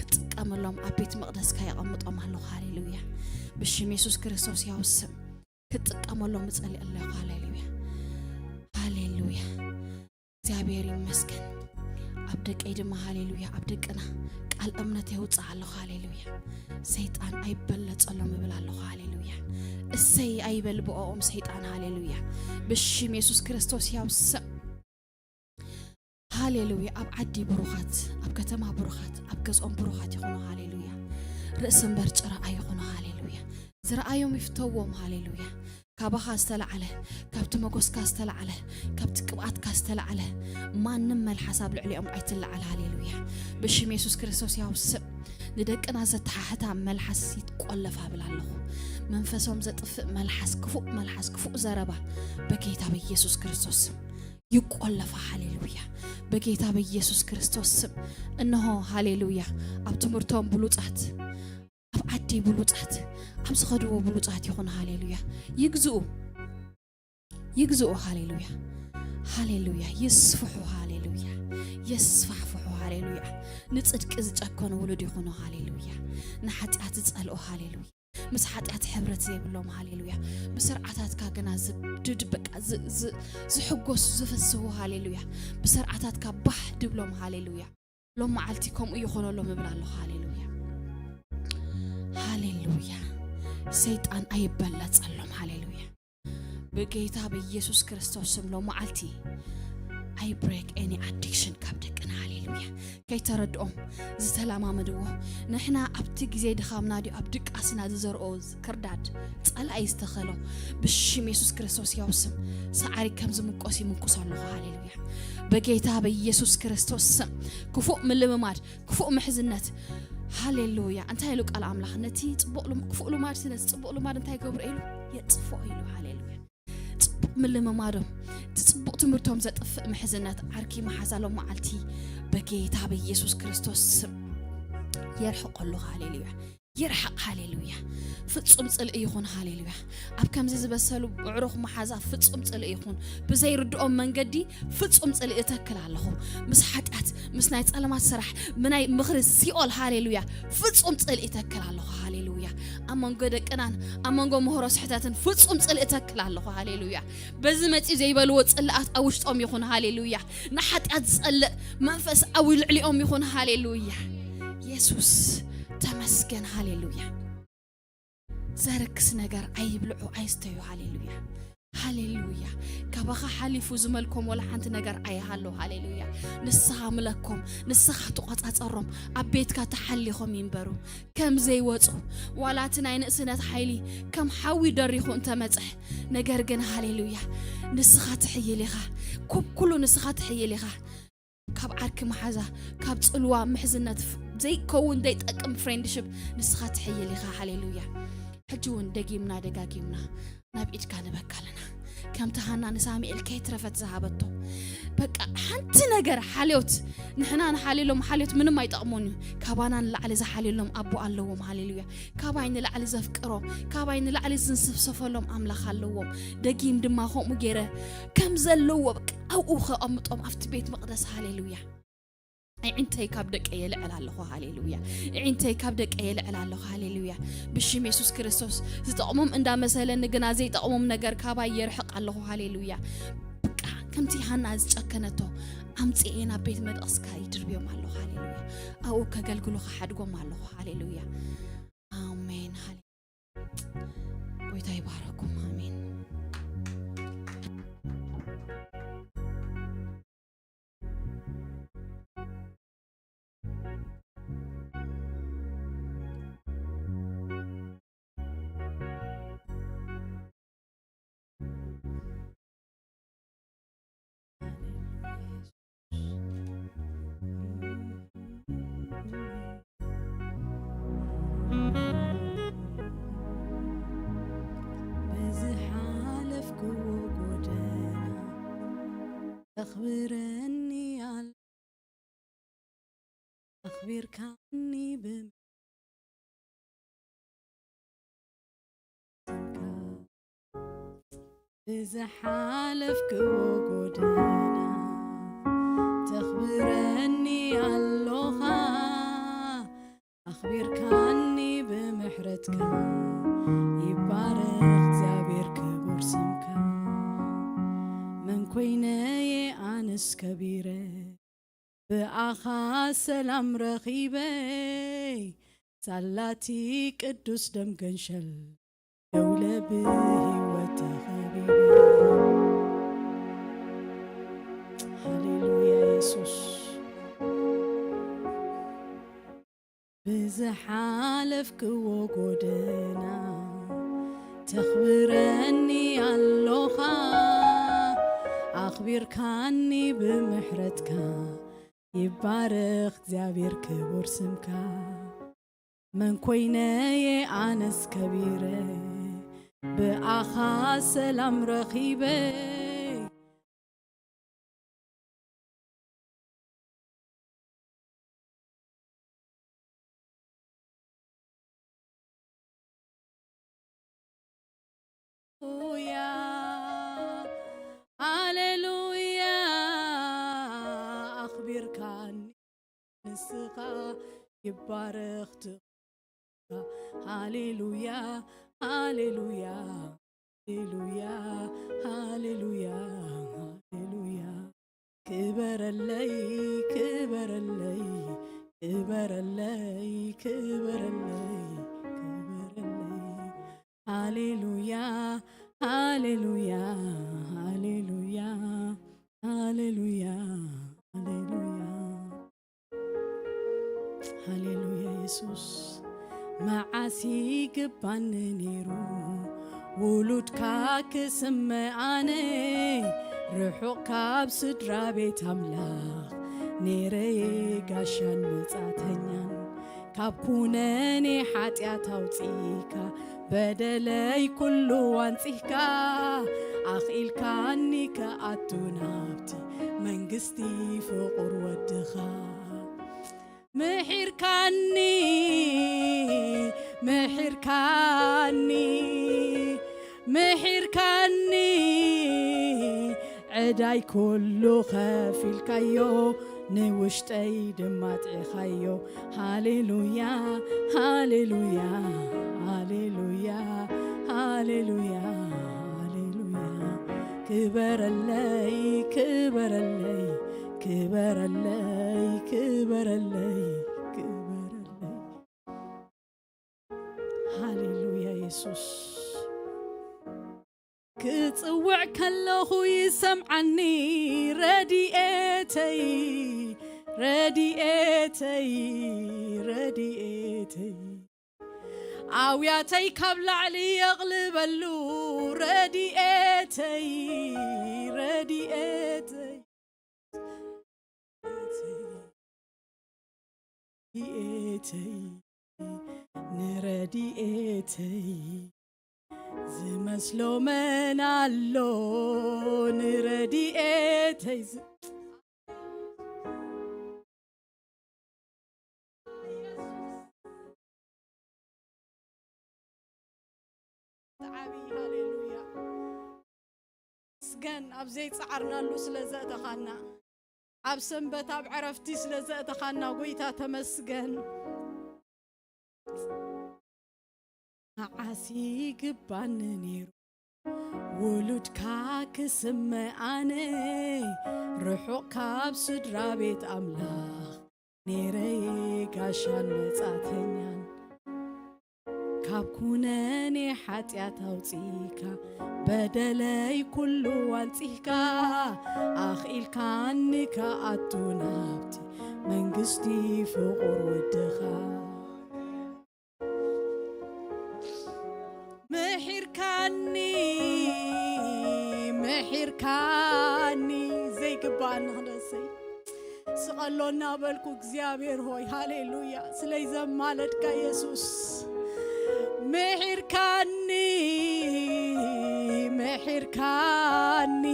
ክጥቀመሎም ኣብ ቤት መቕደስካ የቐምጦም ኣለኹ። ሃሌሉያ። ብሽም የሱስ ክርስቶስ ያው ስም ክጥቀመሎም እጸሊ ኣለኹ። ሃሌሉያ። ሃሌሉያ። እግዚኣብሔር ይመስገን። ኣብ ደቀይ ድማ ሃሌሉያ ኣብ ደቅና ቃል እምነት የውፅእ ኣለኹ። ሃሌሉያ። ሰይጣን ኣይበለጸሎም እብል ኣለኹ። ሃሌሉያ። እሰይ ኣይበል ብኦም ሰይጣን። ሃሌሉያ። ብሽም የሱስ ክርስቶስ ያው ስም ሃሌሉያ። ኣብ ዓዲ ብሩኻት ኣብ ከተማ ብሩኻት ኣብ ገዝኦም ብሩኻት ይኹኑ። ሃሌሉያ። ርእሲ እምበር ጭራ ኣይኹኑ። ሃሌሉያ። ዝረኣዮም ይፍተዎም። ሃሌሉያ። ካባኻ ዝተላዕለ ካብቲ መጎስካ ዝተላዕለ ካብቲ ቅብኣትካ ዝተላዕለ ማንም መልሓስ ኣብ ልዕሊኦም ኣይትላዓል። ሃሌሉያ። ብሽም የሱስ ክርስቶስ ያው ስም ንደቅና ዘተሓሕታ መልሓስ ይትቆለፋ ብል ኣለኹ። መንፈሶም ዘጥፍእ መልሓስ ክፉእ መልሓስ ክፉእ ዘረባ በጌታ በኢየሱስ ክርስቶስ ስም ይቆለፋ። ሃሌሉያ። በጌታ በኢየሱስ ክርስቶስ ስም እንሆ ሃሌሉያ ኣብ ትምህርቶም ብሉጻት ኣብ ዓዲ ብሉጻት ኣብ ዝኸድዎ ብሉጻት ይኹን። ሃሌሉያ። ይግዝኡ ይግዝኡ። ሃሌሉያ። ሃሌሉያ። ይስፍሑ። ሃሌሉያ። የስፋሕፍሑ። ሃሌሉያ። ንጽድቂ ዝጨከኑ ውሉድ ይኹኑ። ሃሌሉያ። ንሓጢኣት ዝጸልኡ። ሃሌሉያ። ምስ ሓጢኣት ሕብረት ዘይብሎም። ሃሌሉያ። ብስርዓታትካ ግና ዝድድ በቃ ዝሕጎሱ ዝፍስሁ። ሃሌሉያ። ብስርዓታትካ ባህ ድብሎም። ሃሌሉያ። ሎም መዓልቲ ከምኡ ይኾነሎም እብል ኣለኹ። ሃሌሉያ። ሃሌሉያ። ሰይጣን ኣይበለጸሎም። ሃሌሉያ። ብጌታ ብኢየሱስ ክርስቶስ ስም ሎም መዓልቲ I break any addiction ካብ ደቅና። ሃሌሉያ። ከይተረድኦም ዝተለማመድዎ ንሕና ኣብቲ ግዜ ድኻምና ድዩ ኣብ ድቃስና ዝዘርኦ ክርዳድ ጸላኢ ዝተኸሎ ብሽም የሱስ ክርስቶስ ያው ስም ሰዓሪ ከም ዝምቆስ ይምንቁስ ኣለኹ። ሃሌሉያ። በጌታ በኢየሱስ ክርስቶስ ስም ክፉእ ምልምማድ ክፉእ ምሕዝነት። ሃሌሉያ። እንታይ ኢሉ ቃል ኣምላኽ ነቲ ጽቡቕ ክፉእ ልማድ ነቲ ጽቡቕ ልማድ እንታይ ገብሮ ኢሉ የጥፍኦ ኢሉ። ሃሌሉያ። ጽቡቕ ምልምማዶም እቲ ጽቡቕ ትምህርቶም ዘጥፍእ ምሕዝነት ዓርኪ መሓዛሎም መዓልቲ በጌታ በኢየሱስ ክርስቶስ ስም የርሕቆ ኣለኹ። ሃሌሉያ። ይርሓቕ። ሃሌሉያ። ፍጹም ጽልኢ ይኹን። ሃሌሉያ። ኣብ ከምዚ ዝበሰሉ ብዕሩኽ መሓዛ ፍጹም ጽልኢ ይኹን። ብዘይርድኦም መንገዲ ፍጹም ጽልኢ እተክል ኣለኹ። ምስ ሓጢኣት ምስ ናይ ጸለማት ስራሕ ምናይ ምኽሪ ሲኦል። ሃሌሉያ። ፍጹም ጽልኢ እተክል ኣለኹ። ሃሌሉያ። ኣብ መንጎ ደቅናን ኣብ መንጎ ምህሮ ስሕተትን ፍጹም ጽልኢ እተክል ኣለኹ። ሃሌሉያ። በዚ መጺ ዘይበልዎ ጽልኣት ኣብ ውሽጦም ይኹን። ሃሌሉያ። ንሓጢኣት ዝጸልእ መንፈስ ኣብ ልዕሊኦም ይኹን። ሃሌሉያ። የሱስ ተመስገን። ሃሌሉያ። ዘርክስ ነገር ኣይብልዑ ኣይስተዩ። ሃሌሉያ። ሃሌሉያ። ካባኻ ሓሊፉ ዝመልኮም ወላ ሓንቲ ነገር ኣይሃሎ። ሃሌሉያ። ንስኻ ምለኮም፣ ንስኻ ትቆጻጸሮም፣ ኣብ ቤትካ ተሓሊኾም ይንበሩ። ከም ዘይወጹ ዋላ እቲ ናይ ንእስነት ሓይሊ ከም ሓዊ ደሪኹ እንተመጸ፣ ነገር ግን ሃሌሉያ ንስኻ ትሕይል ኢኻ። ኩብ ኩሉ ንስኻ ትሕይል ኢኻ። ካብ ዓርኪ መሓዛ ካብ ጽልዋ ምሕዝነት ዘይከውን ዘይጠቅም ፍሬንድሽፕ ንስኻ ትሕይል ኢኻ። ሃሌሉያ። ሕጂ እውን ደጊምና ደጋጊምና ናብ ኢድካ ንበካ ኣለና። ከምቲ ሃና ንሳሙኤል ከይትረፈት ዝሃበቶ። በቃ ሓንቲ ነገር ሓልዮት፣ ንሕና ንሓልየሎም ሓልዮት ምንም ኣይጠቕሙን እዩ። ካባና ንላዕሊ ዝሓልየሎም ኣቦ ኣለዎም። ሃሌሉያ። ካባይ ንላዕሊ ዘፍቅሮም፣ ካባይ ንላዕሊ ዝንስፍሰፈሎም ኣምላኽ ኣለዎም። ደጊም ድማ ከምኡ ገይረ ከም ዘለዎ በቃ ኣብኡ ከቐምጦም ኣብቲ ቤት መቕደስ። ሃሌሉያ። ኣዒንተይ ካብ ደቀይ የልዕል ኣለኹ። ሃሌሉያ። ኣዒንተይ ካብ ደቀይ የልዕል ኣለኹ። ሃሌሉያ። ብሽም የሱስ ክርስቶስ ዝጠቕሞም እንዳመሰለኒ ግና ዘይጠቕሞም ነገር ካባይ የርሕቕ ኣለኹ። ሃሌሉያ። በቃ ከምቲ ሃና ዝጨከነቶ ኣምጽኤ ናብ ቤት መድቕስካ ይድርብዮም ኣለኹ። ሃሌሉያ። ኣብኡ ከገልግሉ ክሓድጎም ኣለኹ። ሃሌሉያ። ኣሜን። ሃሌ-፣ ጎይታ ይባረኩም። ኣሜን። ብዝሓለፍክዎ ጎደና ተኽብረኒ ኣል-፣ ኣኽቢርካኒ ብም-፣ ብዝሓለፍክዎ ጎደና ተኽብረኒ ኣሎኻ። ኣኽቢርካኒ ብምሕረትካ ይባረኽ እግዚኣብሔር ክቡር ስምካ። መን ኮይነየ ኣነስ ከቢረ ብኣኻ ሰላም ረኺበ ሳላቲ ቅዱስ ደም ገንሸል ደውለ ብህይወት ተኸቢበ። ሃሌሉያ የሱስ። ብዝሓለፍክዎ ጎደና ተኽብረኒ ኣሎኻ። ኣኽቢርካኒ ብምሕረትካ ይባረኽ እግዚኣብሔር ክቡር ስምካ። መን ኮይነየ ኣነስ ከቢረ ብኣኻ ሰላም ረኺበ። ሃሌሉያ፣ ሃሌሉያ፣ ኣኽቢርካኒ ንስኻ ይባረኽ። ሃሌሉያ፣ ሃሌሉያ፣ ሃሌሉያ፣ ሃሌሉያ፣ ሃሌሉያ። ክበረለይ፣ ክበረለይ፣ ክበረለይ፣ ክበረለይ፣ ክበረለይ። ሃሌሉያ፣ ሃሌሉያ፣ ሃሌሉያ፣ ሃሌሉያ፣ ሃሌሉያ። ሃሌሉያ የሱስ። መዓስ ይግባኒ ነይሩ ውሉድካ ክስመ ኣነ ርሑቕ ካብ ስድራ ቤት ኣምላኽ ነይረየ ጋሻን መጻተኛን ካብ ኩነኔ ሓጢኣት ኣውጺእካ በደለይ ኩሉ ኣንጺህካ ኣኽኢልካኒ ክኣቱ ናብቲ መንግስቲ ፍቑር ወድኻ። ምሒርካኒ፣ ምሒርካኒ፣ ምሒርካኒ፣ ዕዳይ ኩሉ ከፊልካዮ፣ ንውሽጠይ ድማ ኣጥዒኻዮ። ሃሌሉያ፣ ሃሌሉያ፣ ሃሌሉያ፣ ሃሌሉያ፣ ሃሌሉያ። ክበረለይ፣ ክበረለይ፣ ክበረለይ፣ ክበረለይ፣ ክበረለይ። ሃሌሉያ የሱስ። ክጽውዕ ከለኹ ይሰምዓኒ ረድኤተይ፣ ረድኤተይ፣ ረድኤተይ። ኣውያተይ ካብ ላዕሊ የቕልበሉ ረድኤተይ፣ ረድኤተይ። ረድኤተይ፣ ንረድኤተይ ዝመስሎ መን ኣሎ ንረድኤተይ ዝ- ዓቢ። ሃሌሉያ። ስገን ኣብ ዘይጸዓርናሉ ስለ ዘእተኻና፣ ኣብ ሰንበት ኣብ ዕረፍቲ ስለ ዘእተኻና ጎይታ ተመስገን። መዓስ ይግባኒ ነይሩ ውሉድካ ክስመ ኣነ፣ ርሑቕ ካብ ስድራ ቤት ኣምላኽ ነይረይ ጋሻን መጻተኛን። ካብ ኩነኔ ሓጢኣት ኣውጺእካ፣ በደለይ ኩሉ ኣንጺህካ፣ ኣኽኢልካኒ ክኣቱ ናብቲ መንግስቲ ፍቑር ወድኻ። ምሒርካኒ፣ ምሒርካኒ፣ ዘይግባኣኒ ክነሰይ ስቐሎ እናበልኩ እግዚኣብሔር ሆይ፣ ሃሌሉያ፣ ስለይ ዘማለድካ የሱስ። ምሒርካኒ፣ ምሒርካኒ፣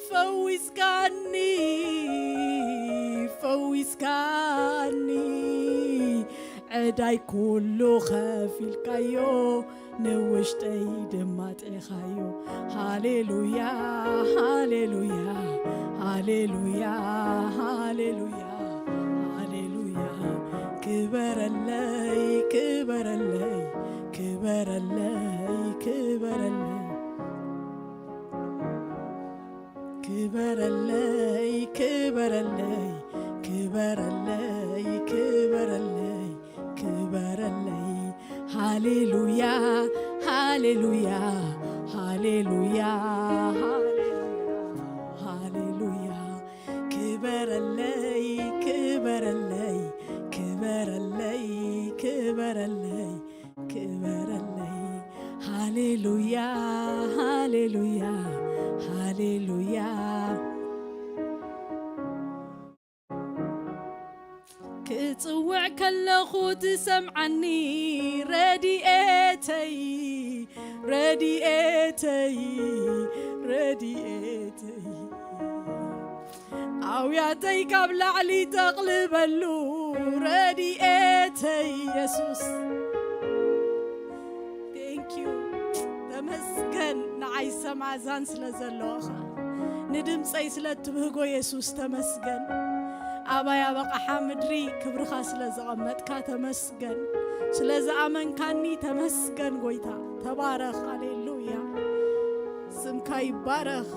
ፈዊስካኒ፣ ፈዊስካኒ፣ ዕዳይ ኩሉ ከፊልካዮ፣ ንውሽጠይ ድማ ጥዒኻዮ። ሃሌሉያ፣ ሃሌሉያ፣ ሃሌሉያ፣ ሃሌሉያ፣ ሃሌሉያ። ክበረለይ፣ ክበረለይ፣ ክበረለይ፣ ክበረለይ። ክበረለይ፣ ክበረለይ፣ ክበረለይ፣ ክበረለይ፣ ክበረለይ። ሃሌሉያ፣ ሃሌሉያ፣ ሃሌሉያ፣ ሃሌሉያ፣ ሃሌሉያ። ክበረለይ፣ ክበረለይ፣ ክበረለይ፣ ክበረለይ። ክበረለይ። ሃሌሉያ፣ ሃሌሉያ፣ ሃሌሉያ። ክጽውዕ ከለኹ ትሰምዓኒ ረድኤተይ፣ ረድኤተይ፣ ረድኤተይ። ኣውያተይ ካብ ላዕሊ ጠቕልበሉ ረድኤተይ የሱስ። Thank you። ተመስገን ንዓይ ሰማዛን ስለ ዘለዋኻ፣ ንድምፀይ ስለ እትብህጎ የሱስ ተመስገን። ኣባይ ኣበቓሓ ምድሪ ክብርኻ ስለ ዘቐመጥካ ተመስገን። ስለ ዝኣመንካኒ ተመስገን ጎይታ። ተባረኽ። ሃሌሉያ። ስምካ ይባረኽ።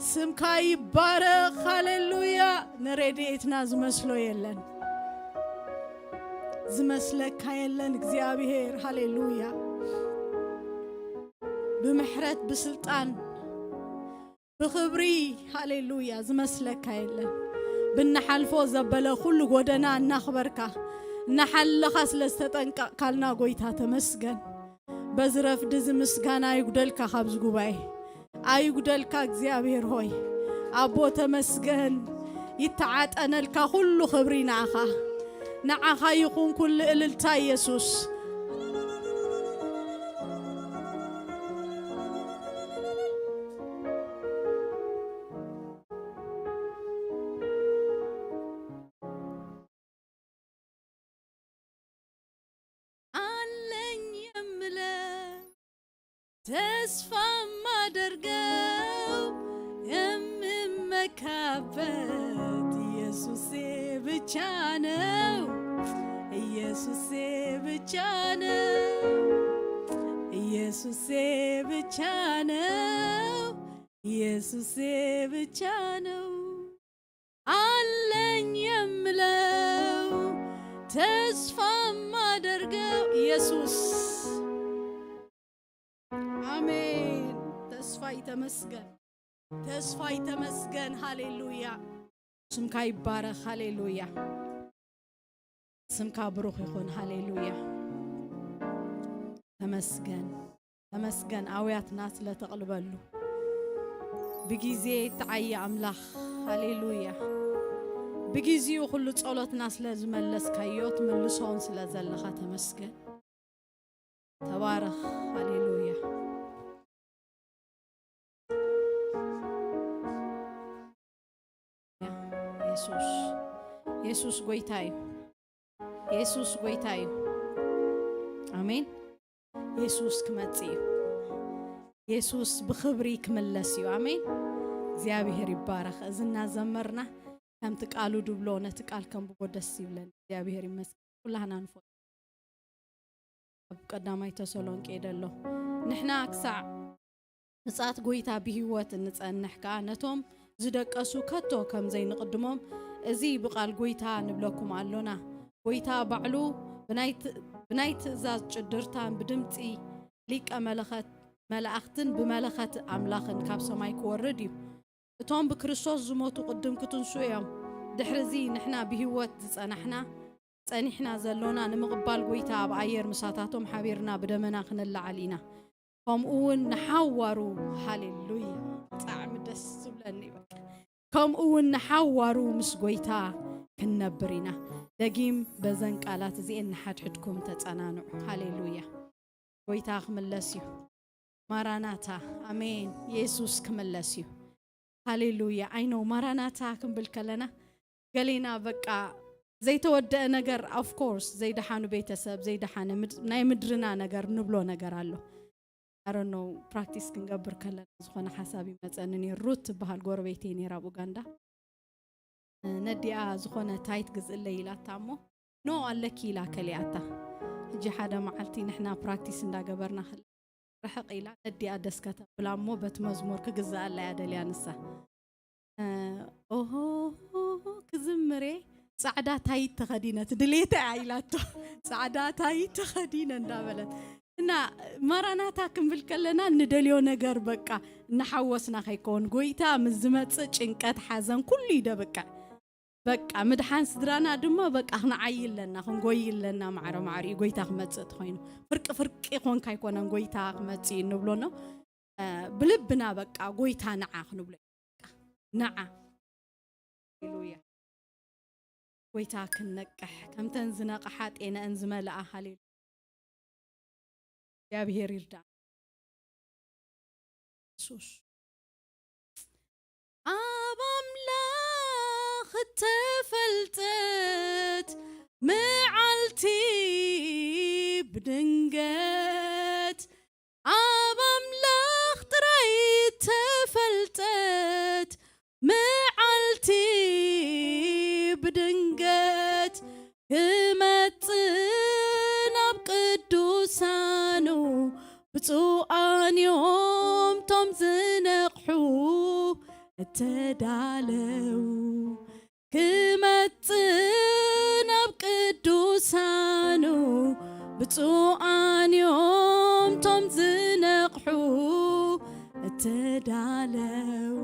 ስምካ ይባረኽ። ሃሌሉያ። ንረድኤትና ዝመስሎ የለን። ዝመስለካ የለን እግዚኣብሔር። ሃሌሉያ። ብምሕረት ብስልጣን ብኽብሪ። ሃሌሉያ። ዝመስለካ የለን። ብንሓልፎ ዘበለ ኩሉ ጎደና እናኽበርካ እናሓለኻ ስለ ዝተጠንቀቕካልና ጎይታ ተመስገን። በዚ ረፍዲ እዚ ምስጋና ኣይጉደልካ፣ ካብዚ ጉባኤ ኣይጉደልካ። እግዚኣብሔር ሆይ ኣቦ ተመስገን። ይተዓጠነልካ ኩሉ ክብሪ ንዓኻ፣ ንዓኻ ይኹን ኩሉ እልልታ የሱስ። አለኝ የምለው ተስፋ የማደርገው የምመካበት ኢየሱሴ ብቻ ነው። ኢየሱሴ ብቻ ነው። ኢየሱሴ ብቻ ነው። ኢየሱሴ ብቻ ነው። አለኝ የምለው ተስፋ የማደርገው ኢየሱስ። አሜን። ተስፋ ይተመስገን። ተስፋ ይተመስገን። ሃሌሉያ። ስምካ ይባረኽ። ሃሌሉያ። ስምካ ብሩኽ ይኹን። ሃሌሉያ። ተመስገን። ተመስገን። ኣውያትና ስለ ተቕልበሉ፣ ብጊዜ እትዓዪ ኣምላኽ። ሃሌሉያ። ብጊዜኡ ኩሉ ጸሎትና ስለ ዝመለስካዮ፣ ትምልሶን ስለ ዘለኻ ተመስገን። ተባረኽ። ሃሌሉያ። የሱስ፣ የሱስ ጎይታ እዩ። የሱስ ጎይታ እዩ። ኣሜን። የሱስ ክመጽእ እዩ። የሱስ ብኽብሪ ክምለስ እዩ። ኣሜን። እግዚኣብሔር ይባረኽ። እዚ እናዘመርና ከምቲ ቃሉ ድብሎ ነቲ ቃል ከንብቦ ደስ ይብለኒ። እግዚኣብሔር ይመስገን። ኩላህና ንፈልጦ ኣብ ቀዳማይ ተሰሎንቄ ደሎ፣ ንሕና ክሳዕ ምጽኣት ጎይታ ብህይወት እንጸንሕ ከኣ ነቶም ዝደቀሱ ከቶ ከም ዘይንቕድሞም እዚ ብቓል ጎይታ ንብለኩም ኣሎና። ጎይታ ባዕሉ ብናይ ት-፣ ብናይ ትእዛዝ ጭድርታን ብድምጺ ሊቀ መለኸት መላእኽትን ብመለኸት ኣምላኽን ካብ ሰማይ ክወርድ እዩ። እቶም ብክርስቶስ ዝሞቱ ቅድም ክትንሱ እዮም። ድሕርዚ ንሕና ብህይወት ዝጸናሕና፣ ጸኒሕና ዘሎና ንምቕባል ጎይታ ኣብ ኣየር ምሳታቶም ሓቢርና ብደመና ክንለዓል ኢና። ከምኡ እውን ንሓዋሩ፣ ሃሌሉያ፣ ብጣዕሚ ደስ ዝብለኒ በቃ። ከምኡ እውን ንሓዋሩ ምስ ጎይታ ክንነብር ኢና። ደጊም በዘን ቃላት እዚኤን ንሓድሕድኩም ተጸናንዑ። ሃሌሉያ። ጎይታ ክምለስ እዩ። ማራናታ፣ ኣሜን። የሱስ ክምለስ እዩ። ሃሌሉያ። ኣይ ኖ ማራናታ ክንብል ከለና ገሌና በቃ ዘይተወደአ ነገር፣ ኦፍ ኮርስ፣ ዘይደሓኑ ቤተሰብ፣ ዘይደሓነ ምድ-፣ ናይ ምድርና ነገር ንብሎ ነገር ኣሎ። ኣረኖ ፕራክቲስ ክንገብር ከለና ዝኾነ ሓሳብ ይመጸኒ ነይሩ። ሩት ትበሃል ጎረቤተይ ነይራ ኣብ ኡጋንዳ። ነዲኣ ዝኾነ ታይት ግዝእለይ ኢላታ እሞ፣ ኖ ኣለኪ ኢላ ከሊኣታ። ሕጂ ሓደ መዓልቲ ንሕና ፕራክቲስ እንዳገበርና ከለ ርሕቕ ኢላ ነዲኣ ደስ ከተብላ እሞ በቲ መዝሙር ክግዝኣላ እያ ደልያ ንሳ። እ፣ ኦሆ ክዝምሬ ጻዕዳ ታይት ተኸዲነ፣ እቲ ድሌታ እያ ኢላቶ። ጻዕዳ ታይት ተኸዲነ እንዳበለት። እና ማራናታ ክንብል ከለና ንደልዮ ነገር በቃ እናሓወስና ከይከውን፣ ጎይታ ምስ ዝመጽእ ጭንቀት፣ ሓዘን ኩሉ ይደብቀ። በቃ ምድሓን ስድራና ድማ በቃ ክንዓይ ኣለና፣ ክንጎይ ኣለና። ማዕረ ማዕሪኡ ጎይታ ክመጽእ ተኾይኑ ፍርቂ ፍርቂ ኮንካ ኣይኮነን ጎይታ ክመጽእ እዩ እንብሎ ነው። እ፣ ብልብና በቃ ጎይታ ንዓ ክንብሎ እዩ። በቃ ንዓ። ሃሌሉያ። ጎይታ ክንነቅሕ፣ ከምተን ዝነቕሓ ጤነአን ዝመልኣ፣ ሃሌሉያ። እግዚኣብሔር ይርዳእ። የሱስ። ኣብ ኣምላኽ እተፈልጠት መዓልቲ ብድንገት፣ ኣብ ኣምላኽ ጥራይ እተፈልጠት መዓልቲ ብድንገት ክመጽእ ናብ ቅዱሳኑ፣ ብፁዓን እዮም ቶም ዝነቕሑ እተዳለዉ። ክመጽእ ናብ ቅዱሳኑ፣ ብፁዓን እዮም ቶም ዝነቕሑ እተዳለዉ።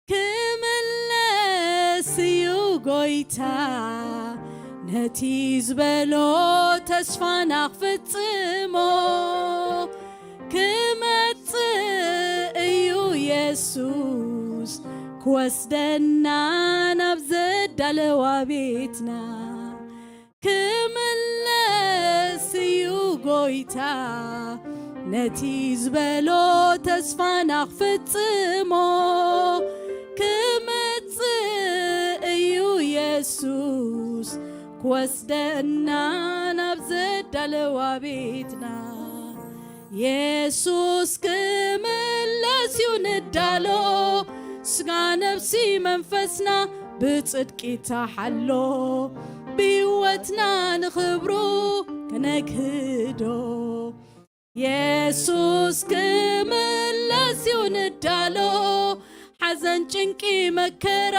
ክምለስ እዩ ጎይታ፣ ነቲ ዝበሎ ተስፋና ክፍጽሞ። ክመጽእ እዩ የሱስ፣ ክወስደና ናብ ዘዳለዋ ቤትና። ክምለስ እዩ ጎይታ፣ ነቲ ዝበሎ ተስፋና ክፍጽሞ። ክመጽእ እዩ የሱስ፣ ክወስደና ናብ ዘዳለዋ ቤትና። የሱስ ክምለስ እዩ ንዳሎ፣ ስጋ ነፍሲ መንፈስና ብጽድቂ ተሓሎ፣ ብህይወትና ንኽብሩ ክነግህዶ። የሱስ ክምለስ እዩ ንዳሎ፣ ሓዘን ጭንቂ መከራ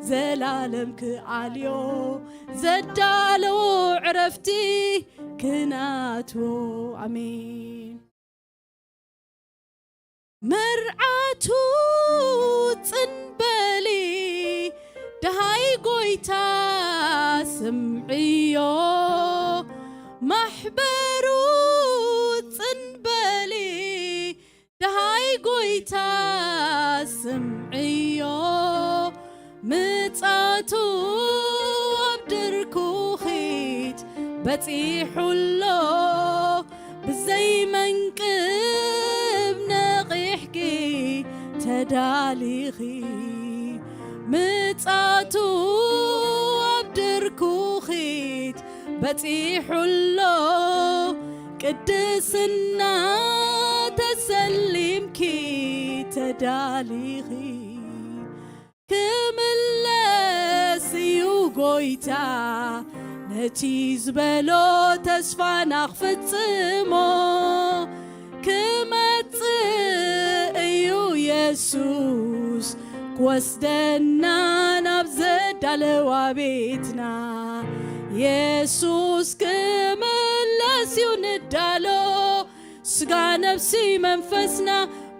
ዘላለም ክኣልዮ፣ ዘዳለዎ ዕረፍቲ ክናትዎ። ኣሜን። መርዓቱ ጽንበሊ፣ ደሃይ ጎይታ ስምዕዮ። ማሕበሩ ጽንበሊ፣ ደሃይ ጎይታ ስምዕዮ። ምጻቱ ኣብ ድርኩኺት በጺሑ ኣሎ። ዘይመንቅብ ነቒሕኪ ተዳሊኺ፣ ምጻቱ ኣብ ድርኩኺት በጺሑሎ፣ ቅድስና ተሰሊምኪ ተዳሊኺ። ክምለስ እዩ ጎይታ፣ ነቲ ዝበሎ ተስፋና ክፍጽሞ። ክመጽእ እዩ የሱስ፣ ክወስደና ናብ ዘዳለዋ ቤትና። የሱስ ክምለስ እዩ ንዳሎ፣ ስጋ ነፍሲ መንፈስና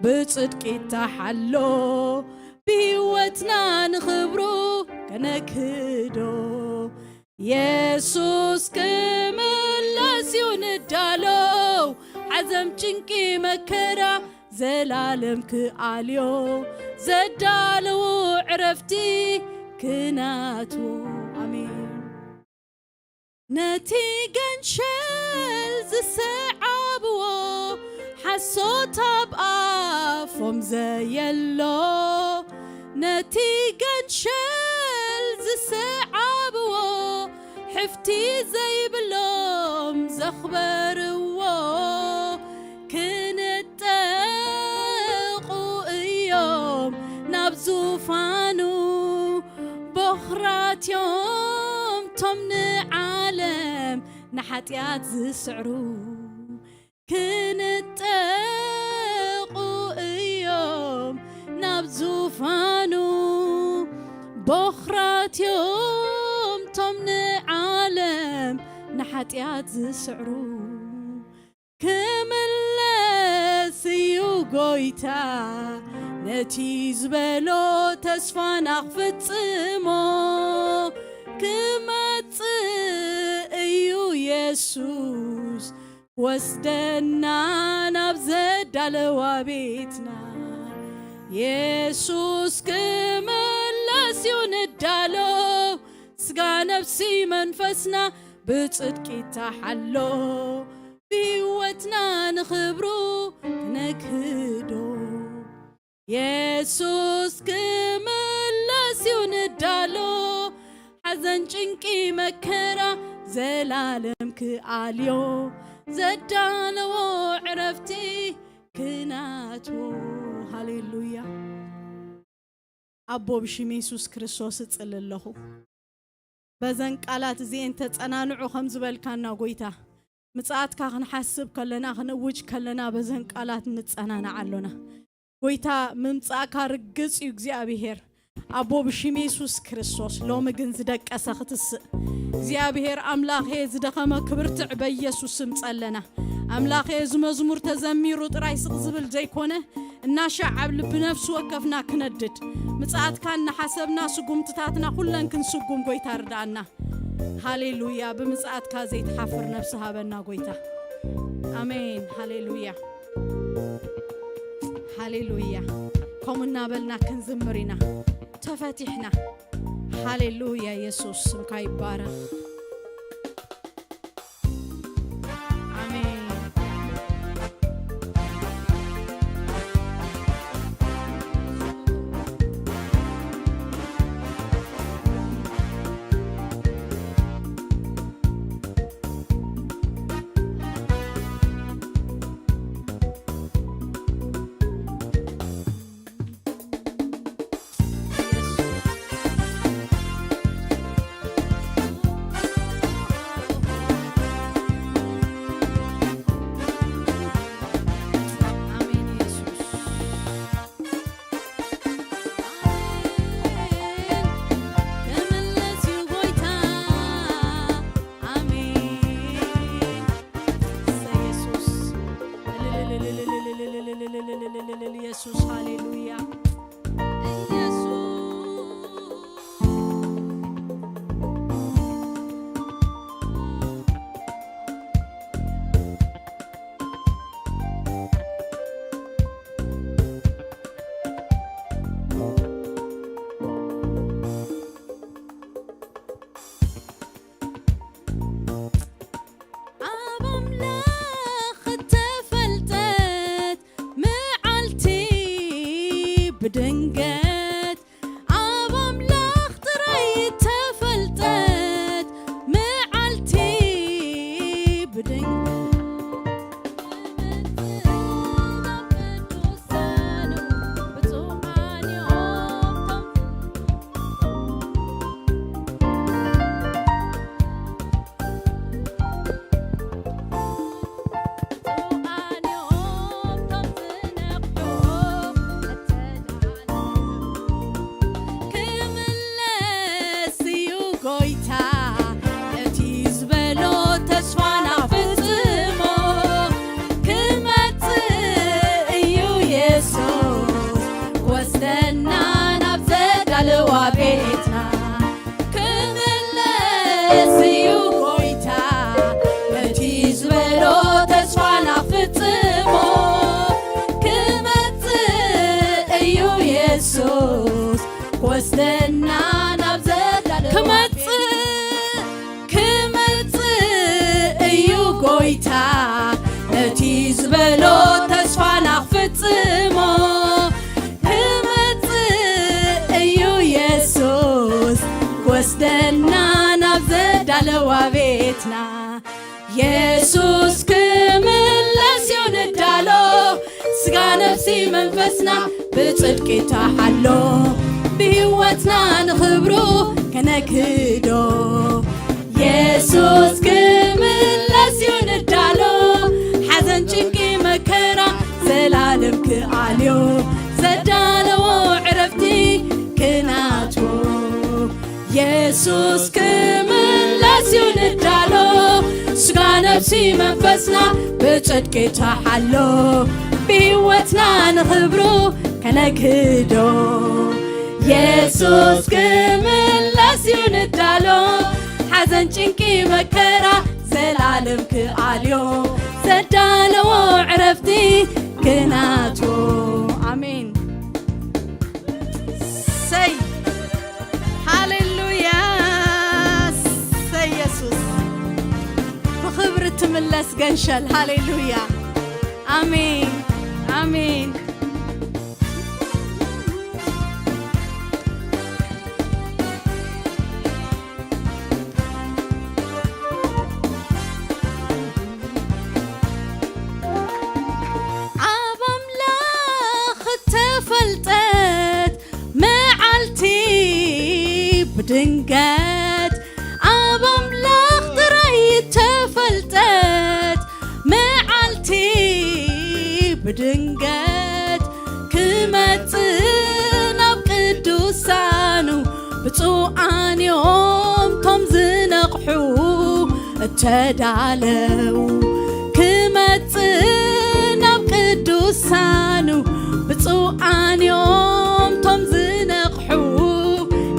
ብጽድቂ ይተሓሎ፣ ብህይወትና ንኽብሩ ከነክዶ። የሱስ ክምለስ እዩ ንዳሎ፣ ሓዘን ጭንቂ መከራ ዘላለም ክኣልዮ፣ ዘዳለዎ ዕረፍቲ ክናትዎ። ኣሜን። ነቲ ገንሸል ዝሰዓብዎ፣ ሓሶት ኣብ ኣፎም ዘየሎ፣ ነቲ ገንሸል ዝሰዓብዎ፣ ሕፍቲ ዘይብሎም ዘኽበርዎ፣ ክንጠቁ እዮም ናብ ዙፋኑ። ቦኽራትዮም ቶም ንዓለም ንሓጢኣት ዝስዕሩ፣ ክንጠቁ እዮም ናብ ዙፋኑ። ቦኽራትዮም ቶም ንዓለም ንሓጢኣት ዝስዕሩ፣ ክምለስ እዩ ጎይታ፣ ነቲ ዝበሎ ተስፋና ክፍጽሞ። ክመጽእ እዩ የሱስ፣ ወስደና ናብ ዘዳለዋ ቤትና። የሱስ ክምለስ እዩ ንዳሎ፣ ስጋ ነፍሲ መንፈስና ብጽድቂ ይተሓሎ፣ ብህይወትና ንኽብሩ ክነግህዶ። የሱስ ክምለስ እዩ ንዳሎ፣ ሓዘን ጭንቂ መከራ ዘላለም ክኣልዮ፣ ዘዳለዎ ዕረፍቲ ክናትዎ። ሃሌሉያ። ኣቦ፣ ብሽም የሱስ ክርስቶስ እጽሊ ኣለኹ። በዘን ቃላት እዚኤን ተጸናንዑ ከም ዝበልካና ጎይታ፣ ምጽኣትካ ክንሓስብ ከለና፣ ክንእውጅ ከለና በዘን ቃላት ንጸናናዕ ኣሎና። ጎይታ፣ ምምጻእካ ርግጽ እዩ እግዚኣብሄር። ኣቦ፣ ብሽም የሱስ ክርስቶስ ሎሚ ግን ዝደቀሰ ክትስእ፣ እግዚኣብሄር ኣምላኸ፣ ዝደኸመ ክብርትዕ በኢየሱስ ስም ጸለና። ኣምላኸ፣ እዚ መዝሙር ተዘሚሩ ጥራይ ስቕ ዝብል ዘይኮነ፣ እናሻዕ ኣብ ልቢ ነፍሲ ወከፍና ክነድድ፣ ምጽኣትካ እናሓሰብና ስጉምትታትና ኩለን ክንስጉም ጎይታ ርድኣና። ሃሌሉያ። ብምጽኣትካ ዘይትሓፍር ነፍሲ ሃበና ጎይታ። ኣሜን። ሃሌሉያ። ሃሌሉያ። ከምኡ እናበልና ክንዝምር ኢና ተፈቲሕና። ሃሌሉያ። የሱስ ስምካ ይባረኽ። ኣሜን። እዩ ጎይታ፣ ነቲ ዝበሎ ተስፋና ክፍጽሞ ክመጽእ እዩ የሱስ፣ ክወስደና ናብ ዘዳለ ክመጽእ፣ ክመጽእ እዩ ጎይታ፣ ነቲ ዝበሎ ተስፋና ክፍጽሞ ክመጽእ እዩ የሱስ፣ ክወስደና ናብ ዘዳለዋ ቤትና። የሱስ ክምለስ እዩ ንዳሎ፣ ስጋ ነፍሲ መንፈስና ብጽድቂ ተሓሎ፣ ብህይወትና ንኽብሩ ከነግህዶ። የሱስ ክምለስ እዩ ንዳሎ፣ ሓዘን ጭንቂ መከራ ዘላለም ክኣልዮ፣ ዘዳለዎ ዕረፍቲ ክናቱ። የሱስ ክምለስ እዩ ንዳሎ፣ ስጋ ነፍሲ መንፈስና ብጽድቂ ተሓሎ፣ ብህይወትና ንኽብሩ ከነግህዶ። የሱስ ክምለስ እዩ ንዳሎ፣ ሓዘን ጭንቂ መከራ ዘላለም ክኣልዮ፣ ዘዳለዎ ዕረፍቲ ክናቱ። ኣሜን። ሰይ ሃሌሉያ። ሰይ የሱስ ብኽብሪ ትምለስ ገንሸል። ሃሌሉያ። ኣሜን፣ ኣሜን። ኣብ ኣምላኽ እተፈልጠት መዓልቲ ብድንገት፣ ኣብ ኣምላኽ ጥራይ እተፈልጠት መዓልቲ ብድንገት ክመጽእ ናብ ቅዱሳኑ፣ ብፁዓን እዮም ቶም ዝነቕሑ እተዳለው። ክመጽእ ናብ ቅዱሳኑ፣ ብፁዓን እዮም ቶም ዝነቕሑ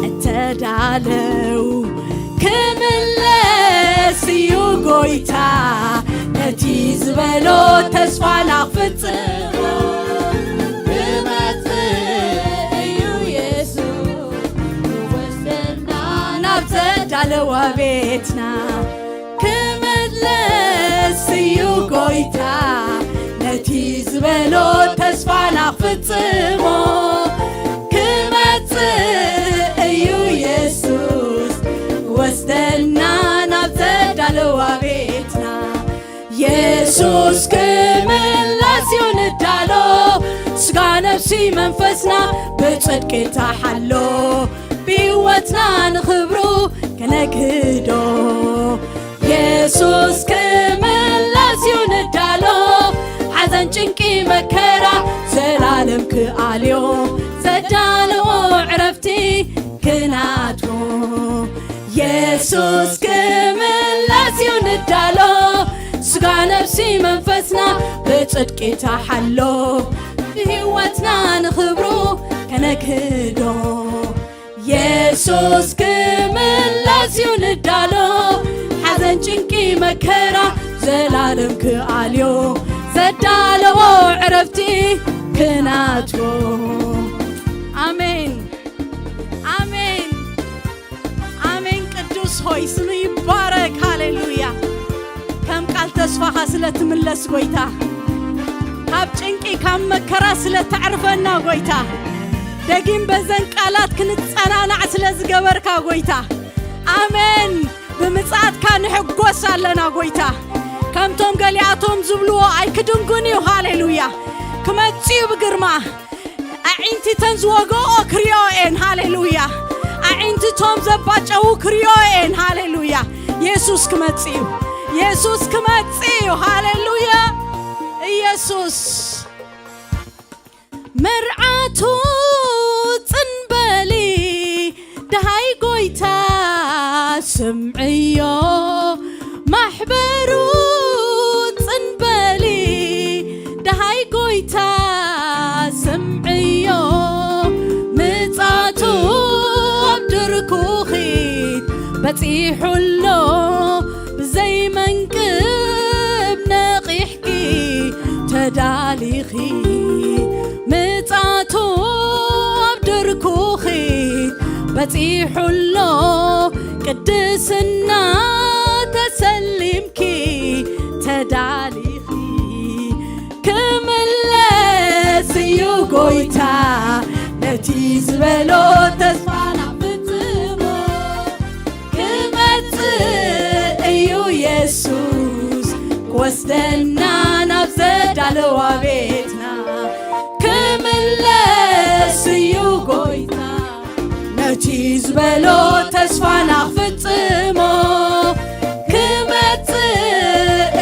እተዳለው። ክምለስ እዩ ጎይታ፣ ነቲ ዝበሎ ተስፋና ክፍጽሞ። ክመጽእ እዩ የሱስ፣ ክወስደና ናብ ዘዳለዋ ቤትና። ክምለስ እዩ ጎይታ፣ ነቲ ዝበሎ ተስፋና ክፍጽሞ። ክመጽእ እዩ የሱስ፣ ክወስደና ናብ ዘዳለዋ ቤትና። የሱስ ክምለስ እዩ ንዳሎ፣ ስጋ ነፍሲ መንፈስና ብጽድቂ ተሓሎ፣ ብህይወትና ንኽብሩ ከነግህዶ። የሱስ ክምለስ እዩ ንዳሎ፣ ሓዘን ጭንቂ መከራ ዘላለም ክኣልዮ፣ ዘዳለዎ ዕረፍቲ ክናቱ። የሱስ ክምለስ እዩ ንዳሎ፣ ስጋ ነፍሲ መንፈስና ብጽድቂ ተሓሎ፣ ብህይወትና ንኽብሩ ከነግህዶ። የሱስ ክምለስ እዩ ንዳሎ፣ ሓዘን ጭንቂ መከራ ዘላለም ክኣልዮ፣ ዘዳለዎ ዕረፍቲ ክናቱ። ኣሜን፣ ኣሜን፣ ኣሜን። ቅዱስ ሆይ ስም ይባረክ። ሃሌሉያ። ከም ቃል ተስፋኻ ስለ ትምለስ ጎይታ፣ ካብ ጭንቂ ካብ መከራ ስለ ተዕርፈና ጎይታ፣ ደጊም በዘን ቃላት ክንጸናናዕ ስለ ዝገበርካ ጎይታ፣ ኣሜን። ብምጽኣትካ ንሕጎስ ኣለና ጎይታ። ከምቶም ገሊኣቶም ዝብልዎ ኣይክድንጉን እዩ። ሃሌሉያ። ክመጽእ እዩ ብግርማ። ኣዒንቲተን ዝወገኦ ክሪኦ እየን። ሃሌሉያ። ኣዒንቲቶም ዘባጨዉ ክሪኦ እየን። ሃሌሉያ። የሱስ ክመጽእ እዩ። የሱስ ክመጽእ እዩ። ሃሌሉያ። ኢየሱስ። መርዓቱ ጽንበሊ፣ ደሃይ ጎይታ ስምዕዮ። ማሕበሩ ጽንበሊ፣ ደሃይ ጎይታ ስምዕዮ። ምጻቱ ኣብ ድርኩኺት በጺ ይሑሎ ብዘይ መንቅብ ነቒሕኪ ተዳሊኺ ምጻቱ ኣብ ድርኩኺ በጺሑሎ ቅድስና ተሰሊምኪ ተዳሊኺ ክምለስ እዩ ጎይታ ነቲ ዝበሎ ተስፋና ፍጽሞ ክመጽእ እዩ የሱስ ክወስደና ናብ ዘዳለዋ ቤትና ክምለስ እዩ ጎይታ ነቲ ዝበሎ ተስፋና ክፍጽሞ ክመጽእ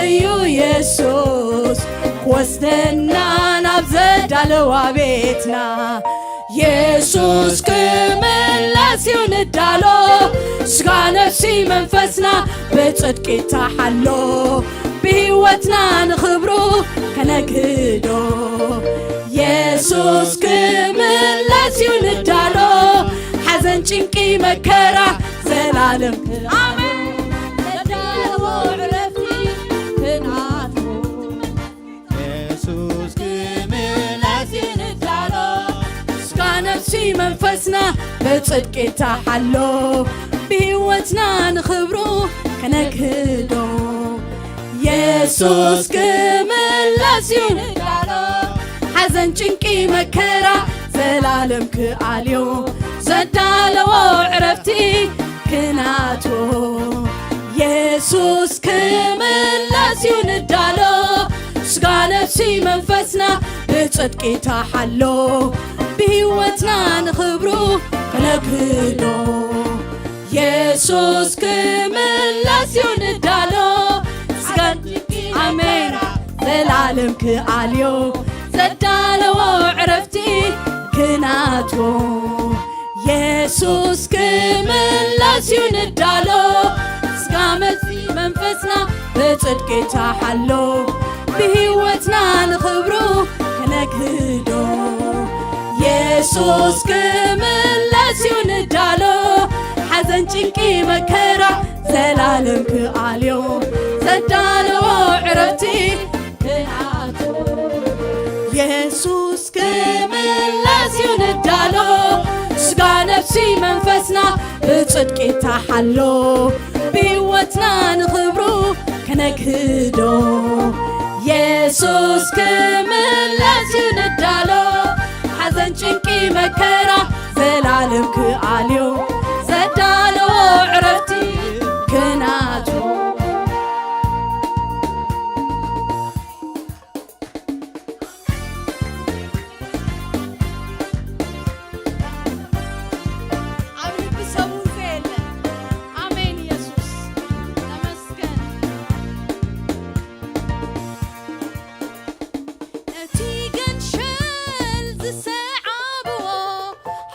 እዩ የሱስ ክወስደና ናብ ዘዳለዋ ቤትና የሱስ ክምለስ እዩ ንዳሎ ስጋ ነፍሲ መንፈስና ብጽድቂ ተሓሎ ብህይወትና ንኽብሩ ከነግህዶ የሱስ ክምለስ እዩ ንዳሎ ሓዘን ጭንቂ መከራ ዘላለም ኣሜን ነዳሎ ዕረፍቲ ትናቱ የሱስ ክምለስ እዩ ንዳሎ ስጋ ነፍሲ መንፈስና ብጽድቂ ተሓሎ ብህይወትና ንኽብሩ ከነግህዶ የሱስ ክምለስ እዩ ንዳሎ ሓዘን ጭንቂ መከራ ዘላለም ክኣልዮ ዘዳለዎ ዕረፍቲ ክናቶ የሱስ ክምለስ እዩ ንዳሎ ስጋ ነፍሲ መንፈስና ብጽድቂ ተሓሎ ብህይወትና ንኽብሩ ክነግህዶ የሱስ ክምለስ እዩ ንዳሎ ስጋን ኣሜን ዘላለም ክኣልዮ ዘዳለዎ ዕረፍቲ ክናቶ የሱስ ክምለስ እዩ ንዳሎ ስጋ መሲ መንፈስና ብጽድቂ ተሓሎ ብህይወትና ንኽብሩ ክነግህዶ የሱስ ክምለስ እዩ ንዳሎ ሓዘን ጭንቂ መከራ ዘላለም ክኣልዮ ዘዳለዎ ዕረፍቲ ክኣቱ የሱስ ክምለስ እዩ ንዳሎ ስጋ ነፍሲ መንፈስና ብጽድቂ ተሓሎ ብህይወትና ንኽብሩ ከነግህዶ የሱስ ክምለስ እዩ ንዳሎ ሓዘን ጭንቂ መከራ ዘላለም ክኣልዮ ዘዳለዎ ዕረፍቲ ክናቱ ኣብ ልቢ ሰቡን ዘየለ ኣሜን የሱስ ተመስገን ነቲ ገንሸል ዝሰዓብዎ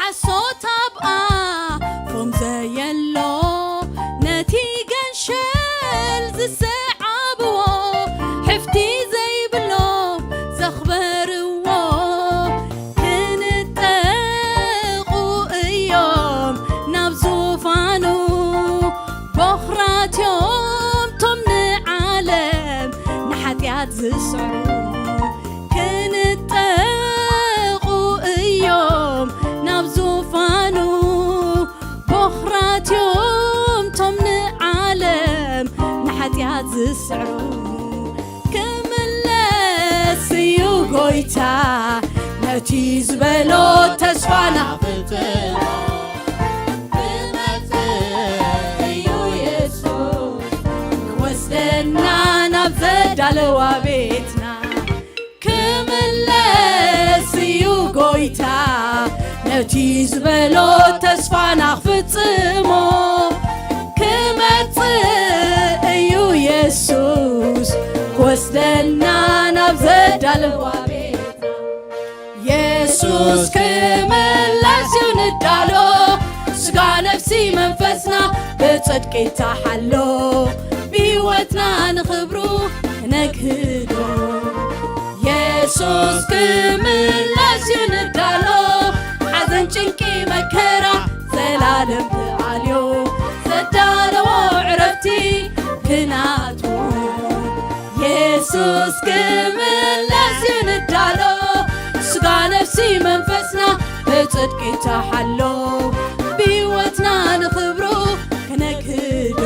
ሓሶት ኣብ ኣፎም ዘየሎ ነቲ ገንሸል ዝሰዓብዎ ሕፍቲ ዘይብሎም ዘኽበርዎ ክንጠቁ እዮም ናብ ዙፋኑ ቦኽራትዮም ቶም ንዓለም ንሓጢኣት ዝስዕሩ ክንጠቁ እዮም ናብ ዙፋኑ ቦኽራትዮም ቶም ንዓለም ንሓጢኣት ዝስዕሩ ክምለስ እዩ ጎይታ ነቲ ዝበሎ ተስፋና ክመጽእ እዩ የሱስ ክወስደና ናብ ዘዳለዋ ቤትና ክምለስ እዩ ጎይታ ነቲ ዝበሎ ተስፋና ክፍጽሞ ክመጽእ እዩ የሱስ ክወስደና ናብ ዘዳለዋ ቤትና የሱስ ክምለስ እዩ ንዳሎ ስጋ ነፍሲ መንፈስና ብጽድቂ ተሓሎ ብህይወትና ንኽብሩ ክነግህዶ የሱስ ክምለስ እዩ ንዳሎ ሓዘን ጭንቂ መከራ ዘላለም ክኣልዮ ዘዳለዎ ናቱ የሱስ ክምለስ እዩ ንዳሎ። ስጋ ነፍሲ መንፈስና ብጽድቂ ተሓሎ። ብህይወትና ንኽብሩ ክነግህዶ።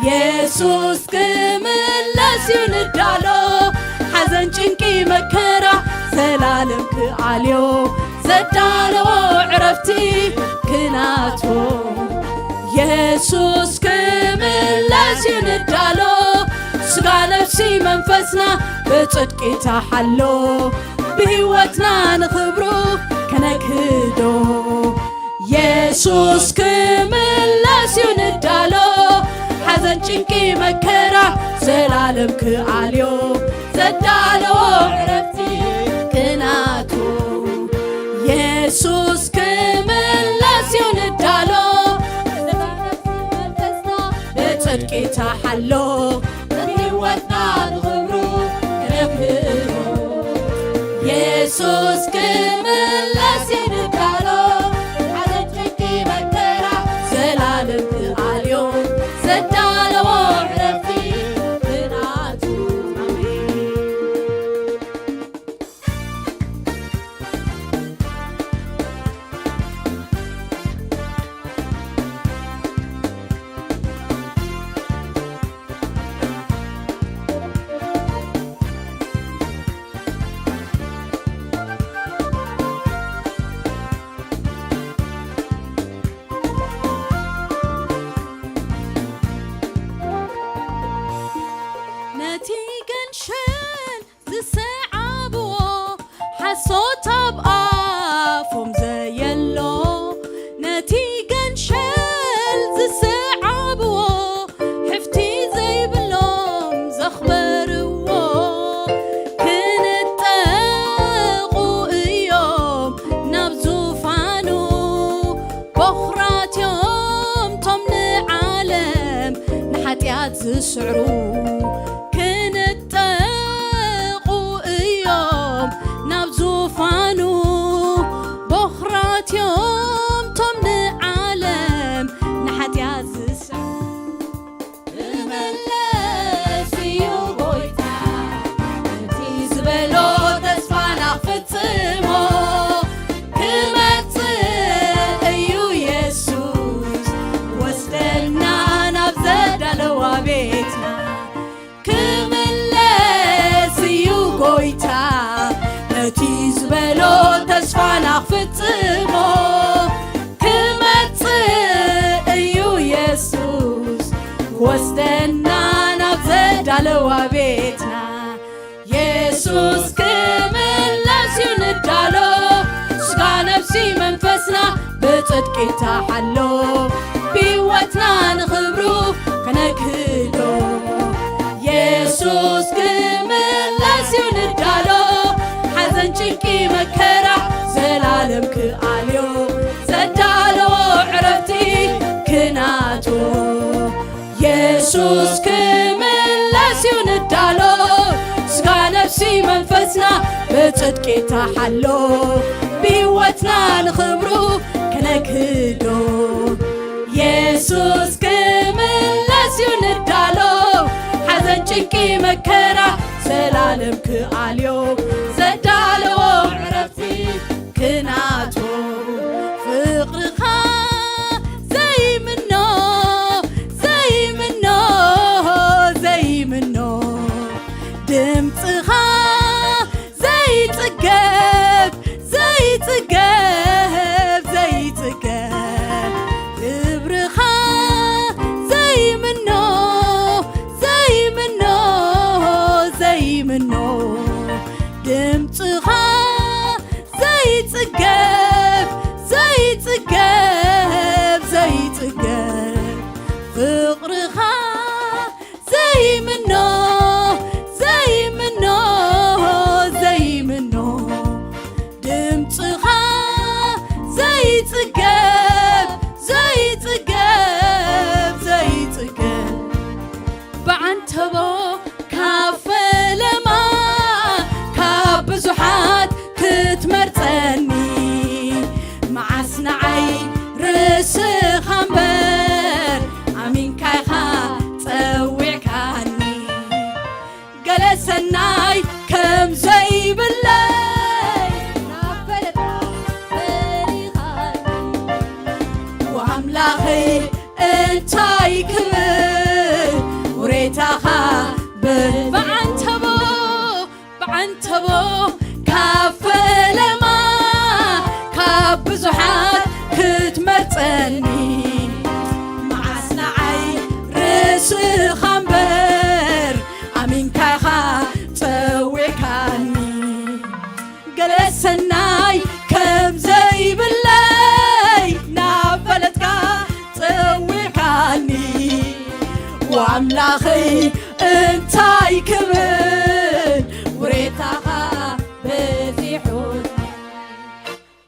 የሱስ ክምለስ እዩ ንዳሎ። ሓዘን ጭንቂ መከራ ዘላለም ክኣልዮ። ዘዳለዎ ዕረፍቲ ክናቶ። የሱስ ክምለስ እዩ ንዳሎ። ስጋ ነፍሲ መንፈስና ብጽድቂ ተሓሎ። ብህይወትና ንኽብሩ ከነግህዶ። የሱስ ክምለስ እዩ ንዳሎ። ሓዘን ጭንቂ መከራ ዘላለም ክኣልዮ። ዘዳለዎ ዕረፍቲ ክናቱ። የሱስ ክምለስ እዩ ንዳሎ። ብጽድቂ ተሓሎ። ህይወትና ንኽብሩ ክነብህሎ። የሱስ ክምለስ እዩ ንዳሎ። ሓዘን ጭንቂ መከራ ዘላለም ክኣልዮ። ዘዳለዎ ዕረፍቲ ብናቱ። ኣሜን። ነቲ ገንሸል ዝሰዓብዎ፣ ሓሶት ኣብ ኣፎም ዘየሎ፣ ነቲ ገንሸል ዝሰዓብዎ፣ ሕፍቲ ዘይብሎም ዘኽበርዎ፣ ክንጠቑ እዮም ናብ ዙፋኑ። ቦኽራት እዮም ቶም ንዓለም ንሓጢኣት ዝስዕሩ፣ ክንጠቑ እዮም ናብ ዙፋኑ። ቦኽራት እዮም ቶም ንዓለም ንሓጢኣት ዝስዕሩ። ክምለስ እዩ ጎይታ፣ ነቲ ዝበሎ ተስፋና ክፍጽሞ። ክመጽእ እዩ የሱስ፣ ወስደና ናብ ዘዳለዋ ቤትና። ክምለስ እዩ ጎይታ፣ ነቲ ዝበሎ ተስፋና ክፍጽሞ። ክመጽእ እዩ የሱስ፣ ክወስደና ናብ ዘዳለዋ ቤትና። የሱስ ክምለስ እዩ ንዳሎ። ስጋ ነፍሲ መንፈስና ብጽድቂ ተሓሎ። ብህይወትና ንኽብሩ ከነግህዶ። የሱስ ክምለስ እዩ ንዳሎ። ሓዘን ጭንቂ መከራ ዘላለም ክኣልዮ። ዘዳለዎ ዕረፍቲ ክናቶ። የሱስ ክምለስ እዩ ንዳሎ። ስጋ ነፍሲ መንፈስና ብጽድቂ ተሓሎ። ብህይወትና ንኽብሩ ከነግህዶ። የሱስ ክምለስ እዩ ንዳሎ። ሓዘን ጭንቂ መከራ ዘላለም ክኣልዮ። ዘዳለዎ ዕረፍቲ ክናቶ። ፍቕርኻ ዘይምኖ፣ ዘይምኖ፣ ዘይምኖ። ድምፅኻ ዘይፅገብ፣ ዘይፅገብ፣ ዘይፅገብ። ክብርኻ ዘይምኖ፣ ዘይምኖ፣ ዘይምኖ። ድምፅኻ ዘይፅገብ፣ ዘይፅገብ፣ ዘይፅገብ። ፍቕርኻ ዘይምኖ፣ ዘይምኖ፣ ዘይምኖ። ድምፅኻ ዘይፅገብ፣ ዘይፅገብ፣ ዘይፅገብ። ብዓንተቦ ካብ ፈለማ ካብ ብዙሓት ክትመርጸኒ፣ መዓስ ንዓይ ርእስኻ እምበር ኣሚንካ ኢኻ ጸው ኣምላኸይ እንታይ ክብል ውሬታኻ በዚሑኒ።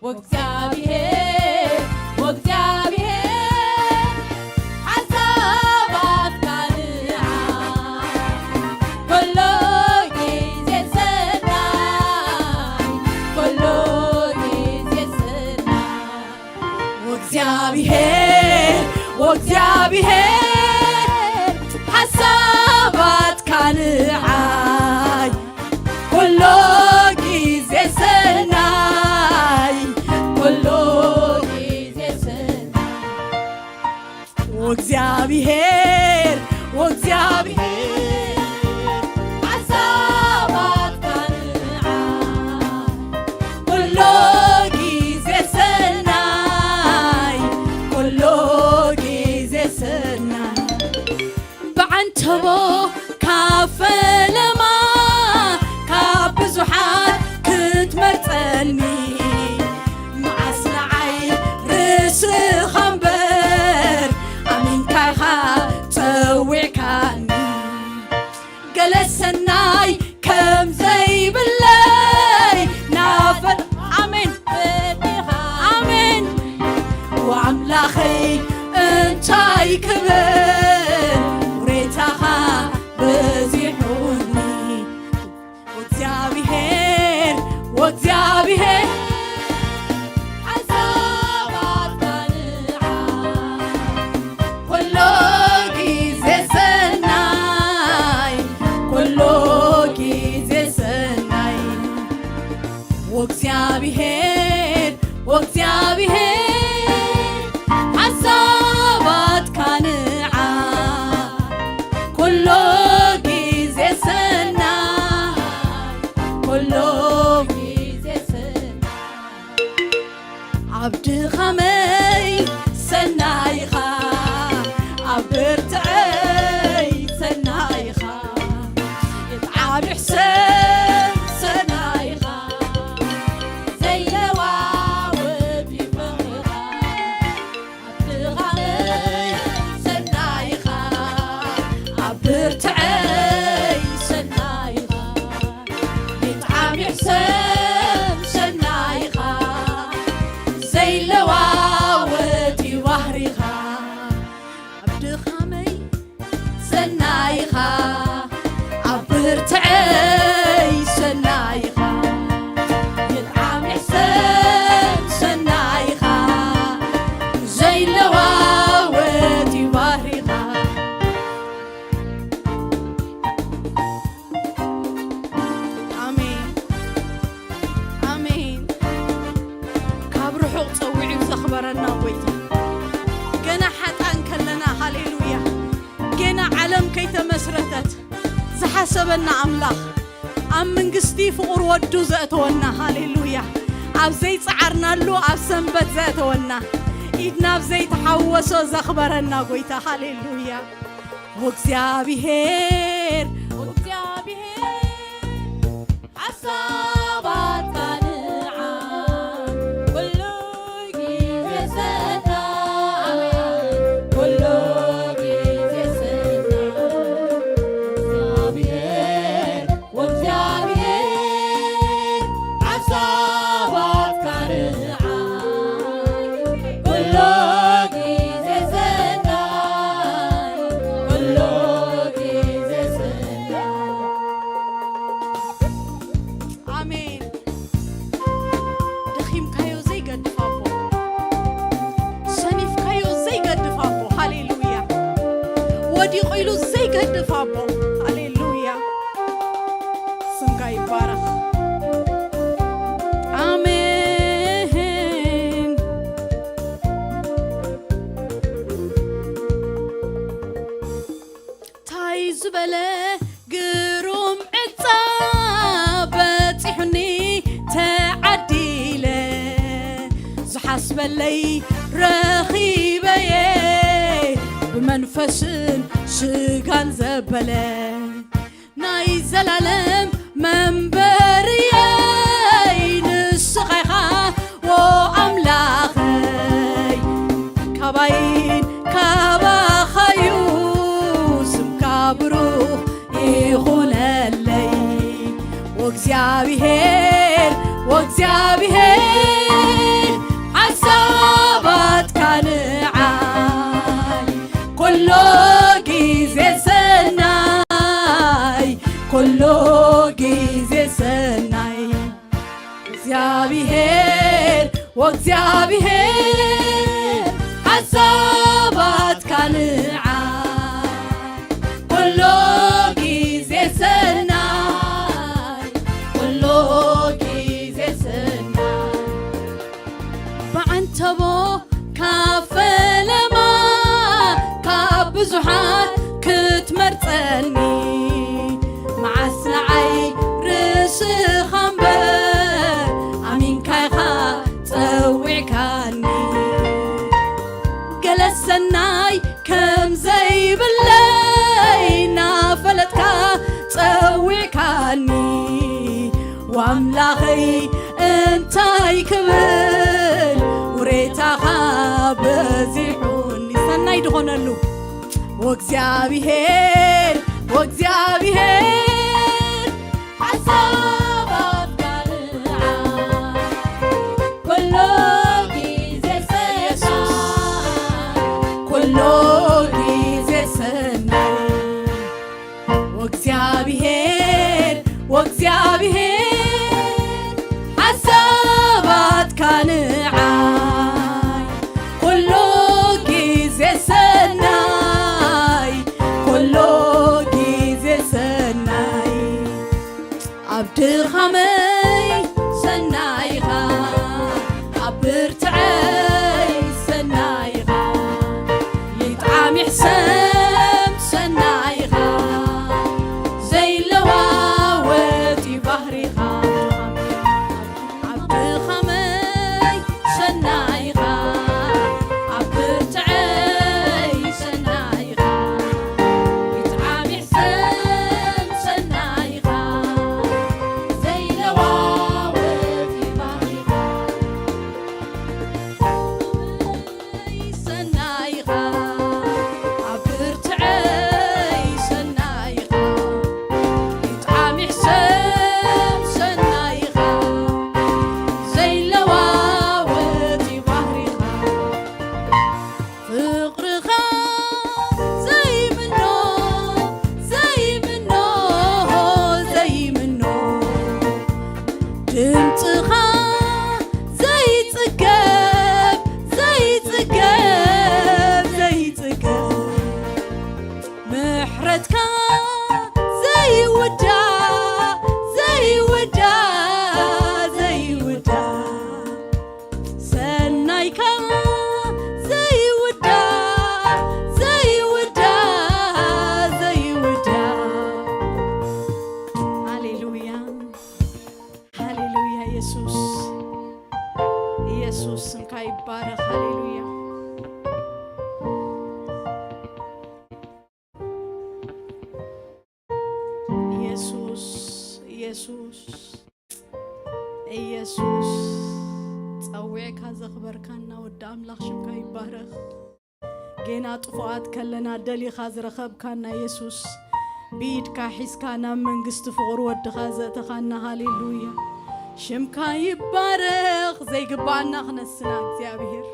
ወእግዚኣብሔር ወእግዚኣብሔር ሓሳባትካ ንዓ ኩሉ ግዜ ሰናይ ኩሉ ግዜ ሰናይ ወእግዚኣብሔር ወእግዚኣብሔር ሓሳባትካ ንዓይ ኩሉ ግዜ ሰናይ ኩሉ ግዜ ሰናይ ወእግዚኣብሔር ወእግዚኣብሔር ሓሳባትካ ንዓይ ኩሉ ግዜ ሰናይ ኩሉ ግዜ ሰናይ ብዓንተቦ ካብ ፈለማ ካብ ብዙሓት ክትመርጸኒ መዓስ ንዓይ ርስኻ እምበር ኣሚንካ ኢኻ ጸዊዕካኒ ገለ ሰናይ ከም ዘይብለይ ናፈል ኣሜን ኣሜን ኣምላኸይ እንታይ ክብል ውሬታኻ በዚሑኒ እግዚኣብሔር ወእግዚኣብሔር ሓሳባትካ ንዓ ኩሉ ግዜ ሰናይ ኩሉ ግዜ ሰናይ ወእግዚኣብሔር ወእግዚኣብሔር ሓሳባትካ ንዓ ኩሉ ግዜ ሰናይ ኩሉ ግዜ ሰናይ ኣብ ድኻመይ ሰናይኻ ኣብ ብርትዐይ ሰናይኻ የትዓብሕ ሰብ ሰናይኻ ዘይለዋወጥ ይፍቕርኻ ኣብ ድኻመይ ሰናይኻ ኣብ ብርትዐይ ሰናይኻ የትዓብሕ ሰብ ሰናይኻ ዘይለዋወጥ እዩ ባህሪኻ ኣብ ድኻመይ ሰናይኻ ኣብ ብርትዐይ ሰናይኻ የትዓብሕ ሰብ ሰናይኻ ዘይለዋወጥ እዩ ባህሪኻ ኣሜን ኣሜን ካብ ርሑቕ ጸዊዑ ዘኽበረና ጎይታ ገና ሓጣን ከለና ሃሌሉያ ገና ዓለም ከይተመስረተት ዝሓሰበና ኣምላኽ ኣብ መንግስቲ ፍቑር ወዱ ዘእተወና ሃሌሉያ ኣብ ዘይጸዓርናሉ ኣብ ሰንበት ዘእተወና ኢድና ኣብ ዘይተሓወሶ ዘኽበረና ጎይታ ሃሌሉያ ወእግዚኣብሔር ወእግዚኣብሔር ሓሳባትካ ንዓ ኩሉ ግዜ ሰናይ ኩሉ ግዜ ሰናይ እግዚኣብሔር ወእግዚኣብሔር ሓሳባትካ ንዓ ኩሉ ግዜ ሰናይ ኩሉ ግዜ ሰናይ ኣሜን ደኺምካዮ ዘይገድፍ ኣቦ ሰኒፍካዮ ዘይገድፍ ኣቦ ሃሌሉያ ወዲቑ ኢሉ ዘይገድፍ ኣቦ ሃሌሉያ ስምካ ይባረኽ ኣሜን ታይ ዝበለ ግሩም ዕፃ በፂሑኒ ተዓዲለ ዝሓስበለይ ረኺበየ ብመንፈስን ስጋን ዘበለ ናይ ዘላለም መንበርየይ ንስኻ ኢኻ ዎ ኣምላኸይ ካባይን ካባኻዩ ስም ብሩኽ ይኹነለይ። ወእግዚኣብሔር፣ ወእግዚኣብሔር፣ ሓሳባትካ ንዓይ ኩሉ ግዜ ሰናይ፣ ኩሉ ግዜ ሰናይ። እግዚኣብሔር፣ ወእግዚኣብሔር፣ ሓሳባትካ ንዓይ ኩሉ ግዜ ሰናይ፣ ኩሉ ግዜ ሰናይ። ብዓንተቦ ካብ ፈለማ፣ ካብ ብዙሓት ክትመርጸኒ፣ መዓስ ንዓይ ርእስኻ እምበር ኣሚንካ ኢኻ ጸዊዕካኒ። ገለ ሰናይ ከም ዘይብለይ እናፈለጥካ ጸዊዕካኒ። ዋምላኸይ እንታይ ክብል ውሬታኻ በዚሑኒ። ሰናይ ድኾነሉ ወእግዚኣብሔር፣ ወእግዚኣብሔር፣ ሓሳባትካ ንዓይ ኩሉ ግዜ ሰናይ፣ ኩሉ ግዜ ሰናይ። ወእግዚኣብሔር፣ ወእግዚኣብሔር፣ ሓሳባትካ ንዓይ ኩሉ ግዜ ሰናይ፣ ኩሉ ግዜ ሰናይ። ኣብ ድኻመይ ሰናይኻ፣ ኣብ ብርትዐይ ሰናይኻ፣ ይጥዓም ይሕሰም ሰናይኻ፣ ዘይለዋወጥ እዩ ባህሪኻ። ኣብ ድኻመይ ሰናይኻ፣ ኣብ ብርትዐይ ሰናይኻ፣ ይጥዓም ይሕሰም ሰናይኻ፣ ዘይለዋወጥ ባህሪኻ። ሰናይኻ፣ ኣብ ብርትዐይ ሰናይኻ፣ ይጥዓም ይሕሰም ሰናይኻ፣ ዘይለዋወጥ ባህሪኻ። ፍቕርኻ ዘይምኖ፣ ዘይምኖ፣ ዘይምኖ፣ ድምፅኻ ዘይፅገብ፣ ዘይፅገብ፣ ዘይፅገብ፣ ምሕረትካ ዘይውዳእ፣ ዘይውዳእ፣ ዘይውዳእ፣ ሰናይካ ዘይውዳእ፣ ዘይውዳእ፣ ዘይውዳእ። ሃሌሉያ፣ ሃሌሉያ። ኢየሱስ፣ ኢየሱስ ስምካ ይባረኽ። ሃሌሉያ። ኢየሱስ፣ ኢየሱስ፣ ኢየሱስ፣ ጸዊዕካ ዘኽበርካና ወዲ ኣምላኽ ሽምካ ይባረኽ። ጌና ጥፉኣት ከለና ደሊኻ ዝረኸብካና የሱስ፣ ብኢድካ ሒዝካ ናብ መንግስቲ ፍቕሪ ወድኻ ዘእተኻና። ሃሌሉያ። ሽምካ ይባረኽ። ዘይግባኣና ክነስና እግዚኣብሔር፣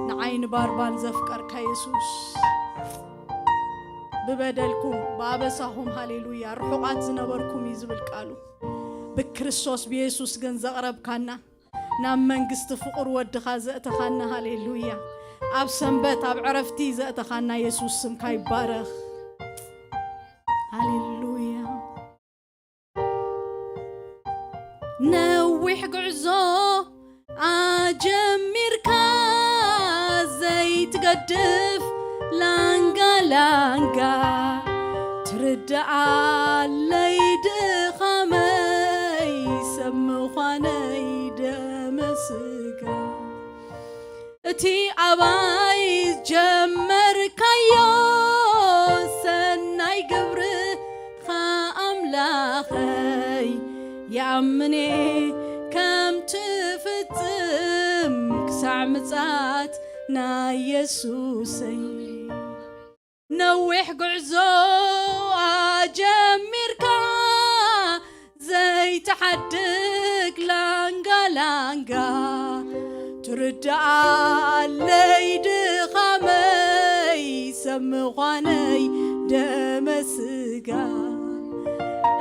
ንዓይ ንባርባን ዘፍቀርካ የሱስ፣ ብበደልኩም ብኣበሳኹም፣ ሃሌሉያ፣ ርሑቓት ዝነበርኩም እዩ ዝብል ቃሉ። ብክርስቶስ ብየሱስ ግን ዘቕረብካና፣ ናብ መንግስቲ ፍቕር ወድኻ ዘእተኻና። ሃሌሉያ። ኣብ ሰንበት ኣብ ዕረፍቲ ዘእተኻና የሱስ ስምካ ይባረኽ። ሃሌሉያ። ነዊሕ ጉዕዞ ኣጀሚርካ ዘይትገድፍ ላንጋ ላንጋ፣ ትርድኣለይ ድኻመይ ሰብ ምዃነይ ደመ ስጋ። እቲ ኣባይ ጀመርካዮ ሰናይ ግብርኻ ኣምላኸይ፣ ይኣምኔ ከም ትፍጽም ክሳዕ ምጽኣት ናይ የሱሰይ። ነዊሕ ጉዕዞ ትሓድግ ላንጋ ላንጋ፣ ትርድኣለይ ድኻመይ፣ ሰብ ምዃነይ ደመ ስጋ።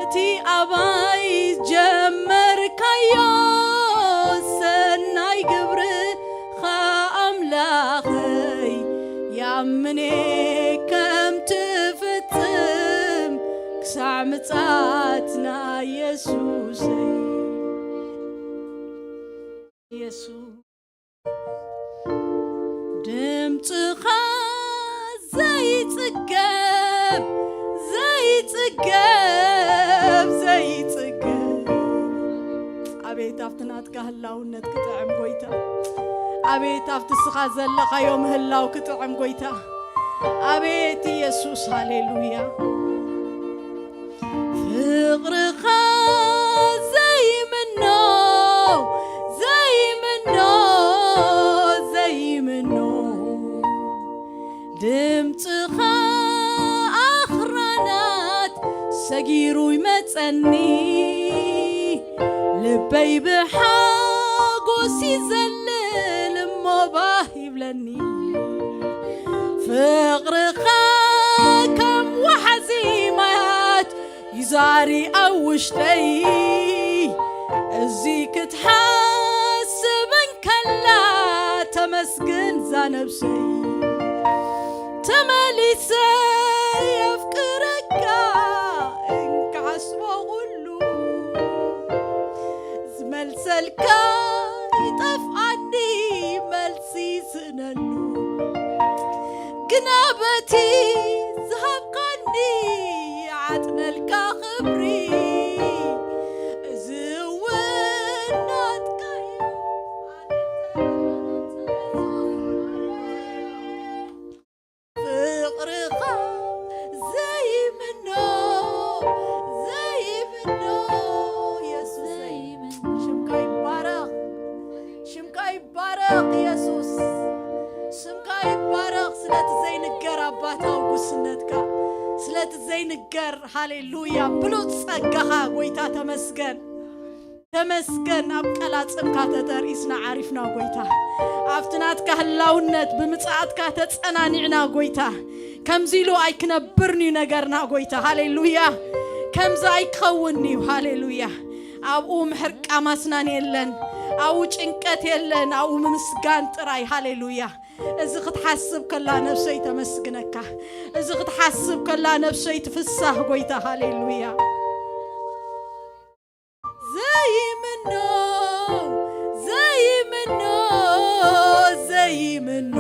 እቲ ኣባይ ጀመርካዮ ሰናይ ግብርኻ ኣምላኸይ፣ ያምኔ ከም ትፍጽም ክሳዕ ምጽኣትና የሱሰይ። የሱስ ድምጽኻ ዘይጽገብ፣ ዘይጽገብ፣ ዘይጽገብ። ኣቤት ኣብቲ ናትካ ህላውነት ክጥዕም ጎይታ። ኣቤት ኣብቲ ስኻ ዘለኻዮ ምህላው ክጥዕም ጎይታ። ኣቤት ኢየሱስ፣ ሃሌሉያ። ፍቕርኻ ዘይምኖ፣ ዘይምኖ፣ ዘይምኖ። ድምጽኻ ኣኽራናት ሰጊሩ ይመጸኒ። ልበይ ብሓጎስ ይዘልል እሞ ባህ ይብለኒ። ፍቕርኻ ከም ዋሕዚ ማያት ይዛሪ ኣብ ውሽጠይ። እዚ ክትሓስብ እንከላ ተመስግን ዛ ነብሰይ። ተመሊሰ የፍቅረካ እንክሓስቦ ኩሉ ዝመልሰልካ ይጠፍኣኒ መልሲ ስእነሉ። ግና በቲ ዝሃብካኒ ይዓጥነልካ ክብሪ። እዚ እውን ናትካ እዩ። ፍቕርኻ ዘይምኖ፣ ዘይምኖ፣ የሱሰይ። ዘይምኖ። ሽምካ ይባረኽ፣ ሽምካ ይባረኽ የሱስ። ስምካ ይባረኽ ስለቲ ዘይንገር ኣባታዊ ጉስነትካ፣ ስለቲ ዘይንገር፣ ሃሌሉያ፣ ብሉጽ ጸጋኻ ጎይታ ተመስገን። ተመስገን። ኣብ ቀላጽምካ ተተርኢስና ዓሪፍና ጎይታ። ኣብቲ ናትካ ህላውነት ብምጽኣትካ ተጸናኒዕና ጎይታ። ከምዚ ኢሉ ኣይክነብርን እዩ ነገርና ጎይታ። ሃሌሉያ። ከምዚ ኣይክኸውን እዩ። ሃሌሉያ። ኣብኡ ምሕርቃም ኣስናን የለን። ኣብኡ ጭንቀት የለን። ኣብኡ ምምስጋን ጥራይ። ሃሌሉያ። እዚ ክትሓስብ ከላ ነፍሰይ ተመስግነካ። እዚ ክትሓስብ ከላ ነፍሰይ ትፍሳህ ጎይታ። ሃሌሉያ። ዘይምኖ፣ ዘይምኖ፣ ዘይምኖ።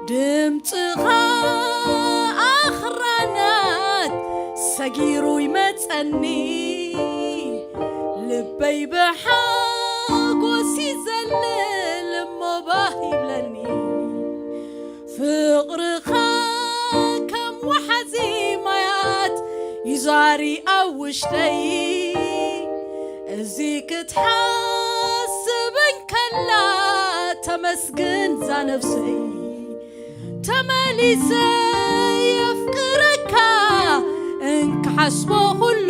ድምጽኻ ኣኽራናት ሰጊሩ ይመጸኒ። ልበይ ብሓጎስ ይዘልል እሞ ባህ ይብለኒ። ፍቕርኻ ከም ወሓዚ ማያት ይዛሪ ኣብ ውሽጠይ። እዚ ክትሓስብ እንከላ ተመስግን ዛ ነፍሰይ። ተመሊሰ የፍቅረካ እንክሓስቦ ኩሉ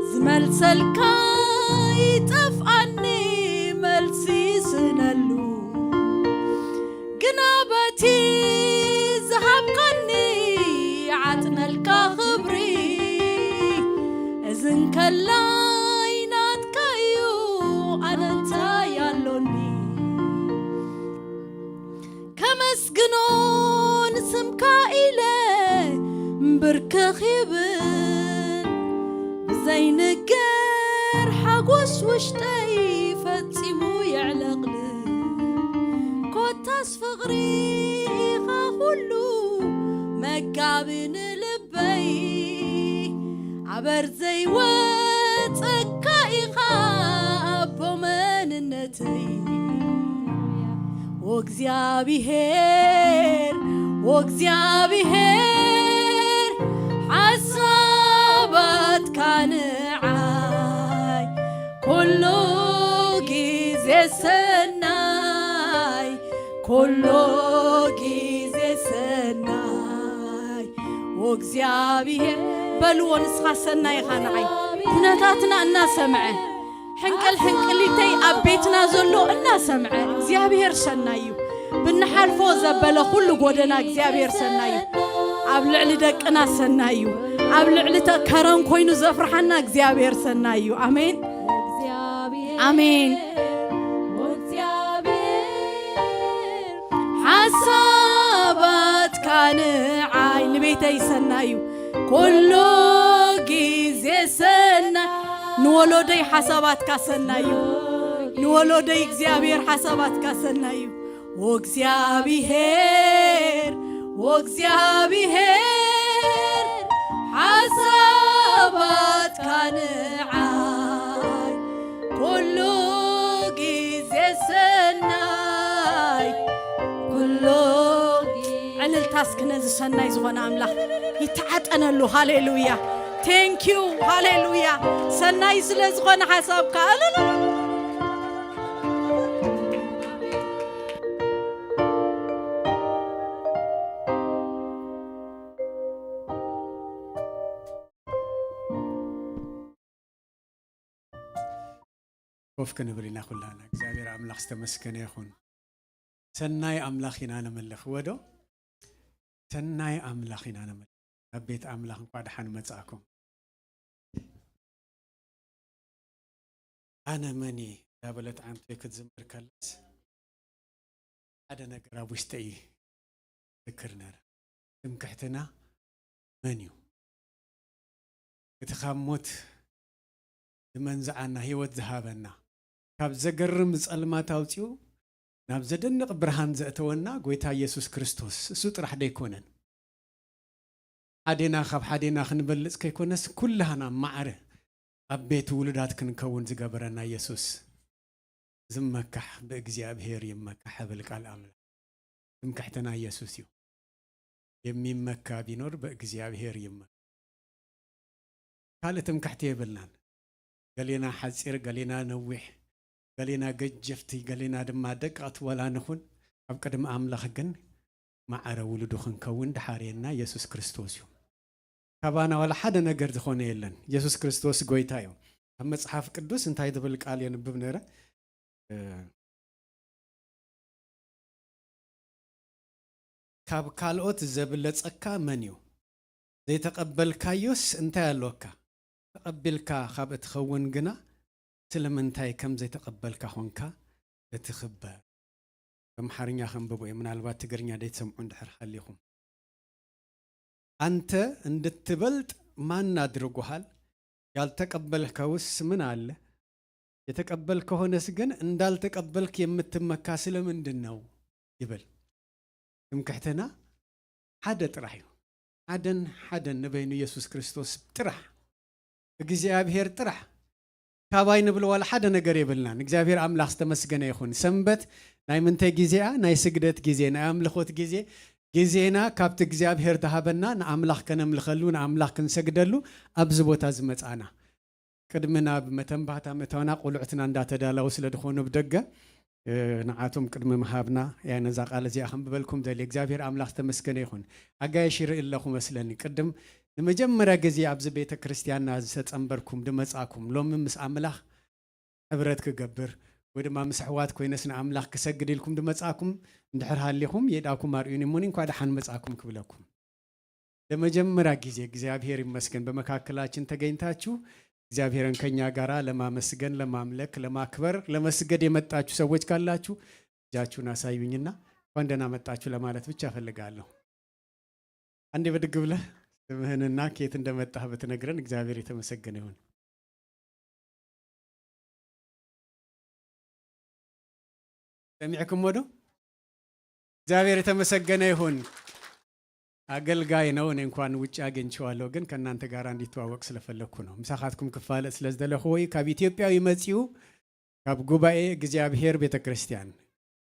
ዝመልሰልካ ይጠፍኣኒ መልሲ ስነሉ። ግና በቲ ዝሃብካኒ ይዓጥነልካ ክብሪ። እዚ እንከላይ ናትካ እዩ ኣነ እንታይ ኣሎኒ? ከመስግኖ ንስምካ ኢለ ብርክኽ ይብል። ብዘይንገር ሓጎስ ውሽጠይ ፈጺሙ የዕለቕልቕ። ኮታስ ፍቕሪ ኢኻ ኩሉ መጋቢ ንልበይ። ኣበር ዘይወጸካ ኢኻ ኣቦ መንነተይ። ወእግዚኣብሔር፣ ወእግዚኣብሔር፣ ሓሳባትካ ንዓይ ኩሉ ግዜ ሰናይ፣ ኩሉ ግዜ ሰናይ። እግዚኣብሔር በልዎ፣ ንስኻ ሰናይ ኢኻ ንዓይ። ኩነታትና እናሰምዐ፣ ሕንቅል ሕንቅሊተይ ኣብ ቤትና ዘሎ እናሰምዐ፣ እግዚኣብሔር ሰናይ እዩ። ብንሓልፎ ዘበለ ኩሉ ጎደና እግዚኣብሔር ሰናይ እዩ። ኣብ ልዕሊ ደቅና ሰናይ እዩ። ኣብ ልዕሊ ተ-፣ ከረን ኮይኑ ዘፍርሓና እግዚኣብሔር ሰናይ እዩ። ኣሜን። ኣሜን። ሓሳባትካ ንዓይ ንቤተይ ሰናይ እዩ። ኩሉ ግዜ ሰናይ። ንወለዶይ ሓሳባትካ ሰናይ እዩ። ንወለዶይ እግዚኣብሔር ሓሳባትካ ሰናይ እዩ። ወእግዚኣብሔር፣ ወእግዚኣብሔር፣ ሓሳባትካ ንዓይ ኩሉ ግዜ ሰናይ፣ ኩሉ ግዜ። ዕልልታ እስኪ ነዚ ሰናይ ዝኾነ ኣምላኽ ይተዓጠነሉ። ሃሌሉያ። Thank you። ሃሌሉያ። ሰናይ ስለ ዝኾነ ሓሳብካ። ኮፍ ክንብል ኢና ኩላና። እግዚኣብሔር ኣምላኽ ዝተመስገነ ይኹን። ሰናይ ኣምላኽ ኢና ነምልኽ። ወዶ ሰናይ ኣምላኽ ኢና ነምልኽ። ኣብ ቤት ኣምላኽ እንኳዕ ደሓን መጻእኩም። ኣነ መን እየ እንዳበለት ዓንቶይ ክትዝምር ከላስ፣ ሓደ ነገር ኣብ ውሽጠይ ይዝክር ነይረ። ትምክሕትና መን እዩ? እቲ ካብ ሞት ዝመንዝዓና፣ ህይወት ዝሃበና፣ ካብ ዘገርም ጸልማት ኣውጺኡ ናብ ዘደንቕ ብርሃን ዘእተወና ጎይታ ኢየሱስ ክርስቶስ እሱ ጥራሕ ደይኮነን። ሓዴና ካብ ሓዴና ክንበልጽ ከይኮነስ፣ ኩላህና ማዕረ ኣብ ቤት ውሉዳት ክንከውን ዝገበረና ኢየሱስ ዝመካሕ ብእግዚኣብሔር ይመካሕ እብል ቃል ኣምላኽ። ትምክሕትና ኢየሱስ እዩ። የሚመካ ቢኖር በእግዚኣብሔር ይመካ። ካልእ ትምክሕቲ የብልናን። ገሌና ሓጺር፣ ገሌና ነዊሕ፣ ገሌና ገጀፍቲ፣ ገሌና ድማ ደቀቕቲ ወላ ንኹን፣ ኣብ ቅድሚ ኣምላኽ ግን ማዕረ ውሉዱ ክንከውን ድሓርየና ኢየሱስ ክርስቶስ እዩ። ካባና ዋላ ሓደ ነገር ዝኾነ የለን። ኢየሱስ ክርስቶስ ጎይታ እዩ። ኣብ መጽሓፍ ቅዱስ እንታይ ዝብል ቃል የንብብ ነይረ? እ፣ ካብ ካልኦት ዘብለጸካ መን እዩ? ዘይተቐበልካዮስ እንታይ ኣሎካ? ተቐቢልካ ካብ እትኸውን ግና ስለምንታይ ከም ዘይተቐበልካ ኾንካ እትኽበር? ኣምሓርኛ ከንብቦ እየ፣ ምናልባት ትግርኛ ዘይትሰምዑ እንድሕር ሃሊኹም። አንተ እንድትበልጥ ማን አድርጎሃል? ያልተቀበልከውስ ምን አለ? የተቀበልክ ከሆነስ ግን እንዳልተቀበልክ የምትመካ ስለምንድን ነው? ይብል። ትምክሕትና ሓደ ጥራሕ እዩ። ሓደን ሓደን ንበይኑ ኢየሱስ ክርስቶስ ጥራሕ፣ እግዚኣብሔር ጥራሕ። ካባይ ንብሎ ዋላ ሓደ ነገር የብልናን። እግዚኣብሔር ኣምላኽ ዝተመስገነ ይኹን። ሰንበት ናይ ምንታይ ግዜኣ? ናይ ስግደት ግዜ፣ ናይ ኣምልኾት ግዜ። ግዜና ካብቲ እግዚኣብሔር ዝሃበና ንኣምላኽ ከነምልኸሉ፣ ንኣምላኽ ክንሰግደሉ ኣብዚ ቦታ ዝመጻና። ቅድሚ ናብ መተንባህታ ምእታውና ቆልዑትና እንዳተዳለዉ ስለ ዝኾኑ ብደገ፣ እ፣ ንዓቶም ቅድሚ ምሃብና እያ ነዛ ቃል እዚኣ ከንብበልኩም ደልየ። እግዚኣብሔር ኣምላኽ ዝተመስገነ ይኹን። ኣጋይሽ ይርኢ ኣለኹ መስለኒ። ቅድም ንመጀመርያ ግዜ ኣብዚ ቤተ ክርስቲያንና ዝተጸንበርኩም ድመጻእኩም፣ ሎሚ ምስ ኣምላኽ ሕብረት ክገብር ወይ ድማ ምስ ኣሕዋት ኮይነስ ንኣምላኽ ክሰግድ ኢልኩም ድመጻእኩም እንድሕር ሃሊኹም፣ የእዳኩም ኣርእዩኒ እሞኒ እንኳዕ ደሓን መጻእኩም ክብለኩም። ለመጀመሪያ ጊዜ እግዚአብሔር ይመስገን በመካከላችን ተገኝታችሁ እግዚአብሔርን ከኛ ጋራ ለማመስገን፣ ለማምለክ፣ ለማክበር፣ ለመስገድ የመጣችሁ ሰዎች ካላችሁ እጃችሁን አሳዩኝና እንኳን ደህና መጣችሁ ለማለት ብቻ እፈልጋለሁ። አንዴ ብድግ ብለህ ስምህንና ከየት እንደመጣህ ብትነግረን እግዚአብሔር የተመሰገነ ይሁን። ሰሚዕኩሞ ዶ? እግዚአብሔር የተመሰገነ ይሁን። አገልጋይ ነው። እኔ እንኳን ውጭ አግኝቼዋለሁ፣ ግን ከእናንተ ጋር እንዲተዋወቅ ስለፈለግኩ ነው። ምሳኻትኩም ክፋለጥ ስለዝደለኹ ወይ ካብ ኢትዮጵያ ይመጽኡ፣ ካብ ጉባኤ እግዚኣብሔር ቤተ ክርስቲያን፣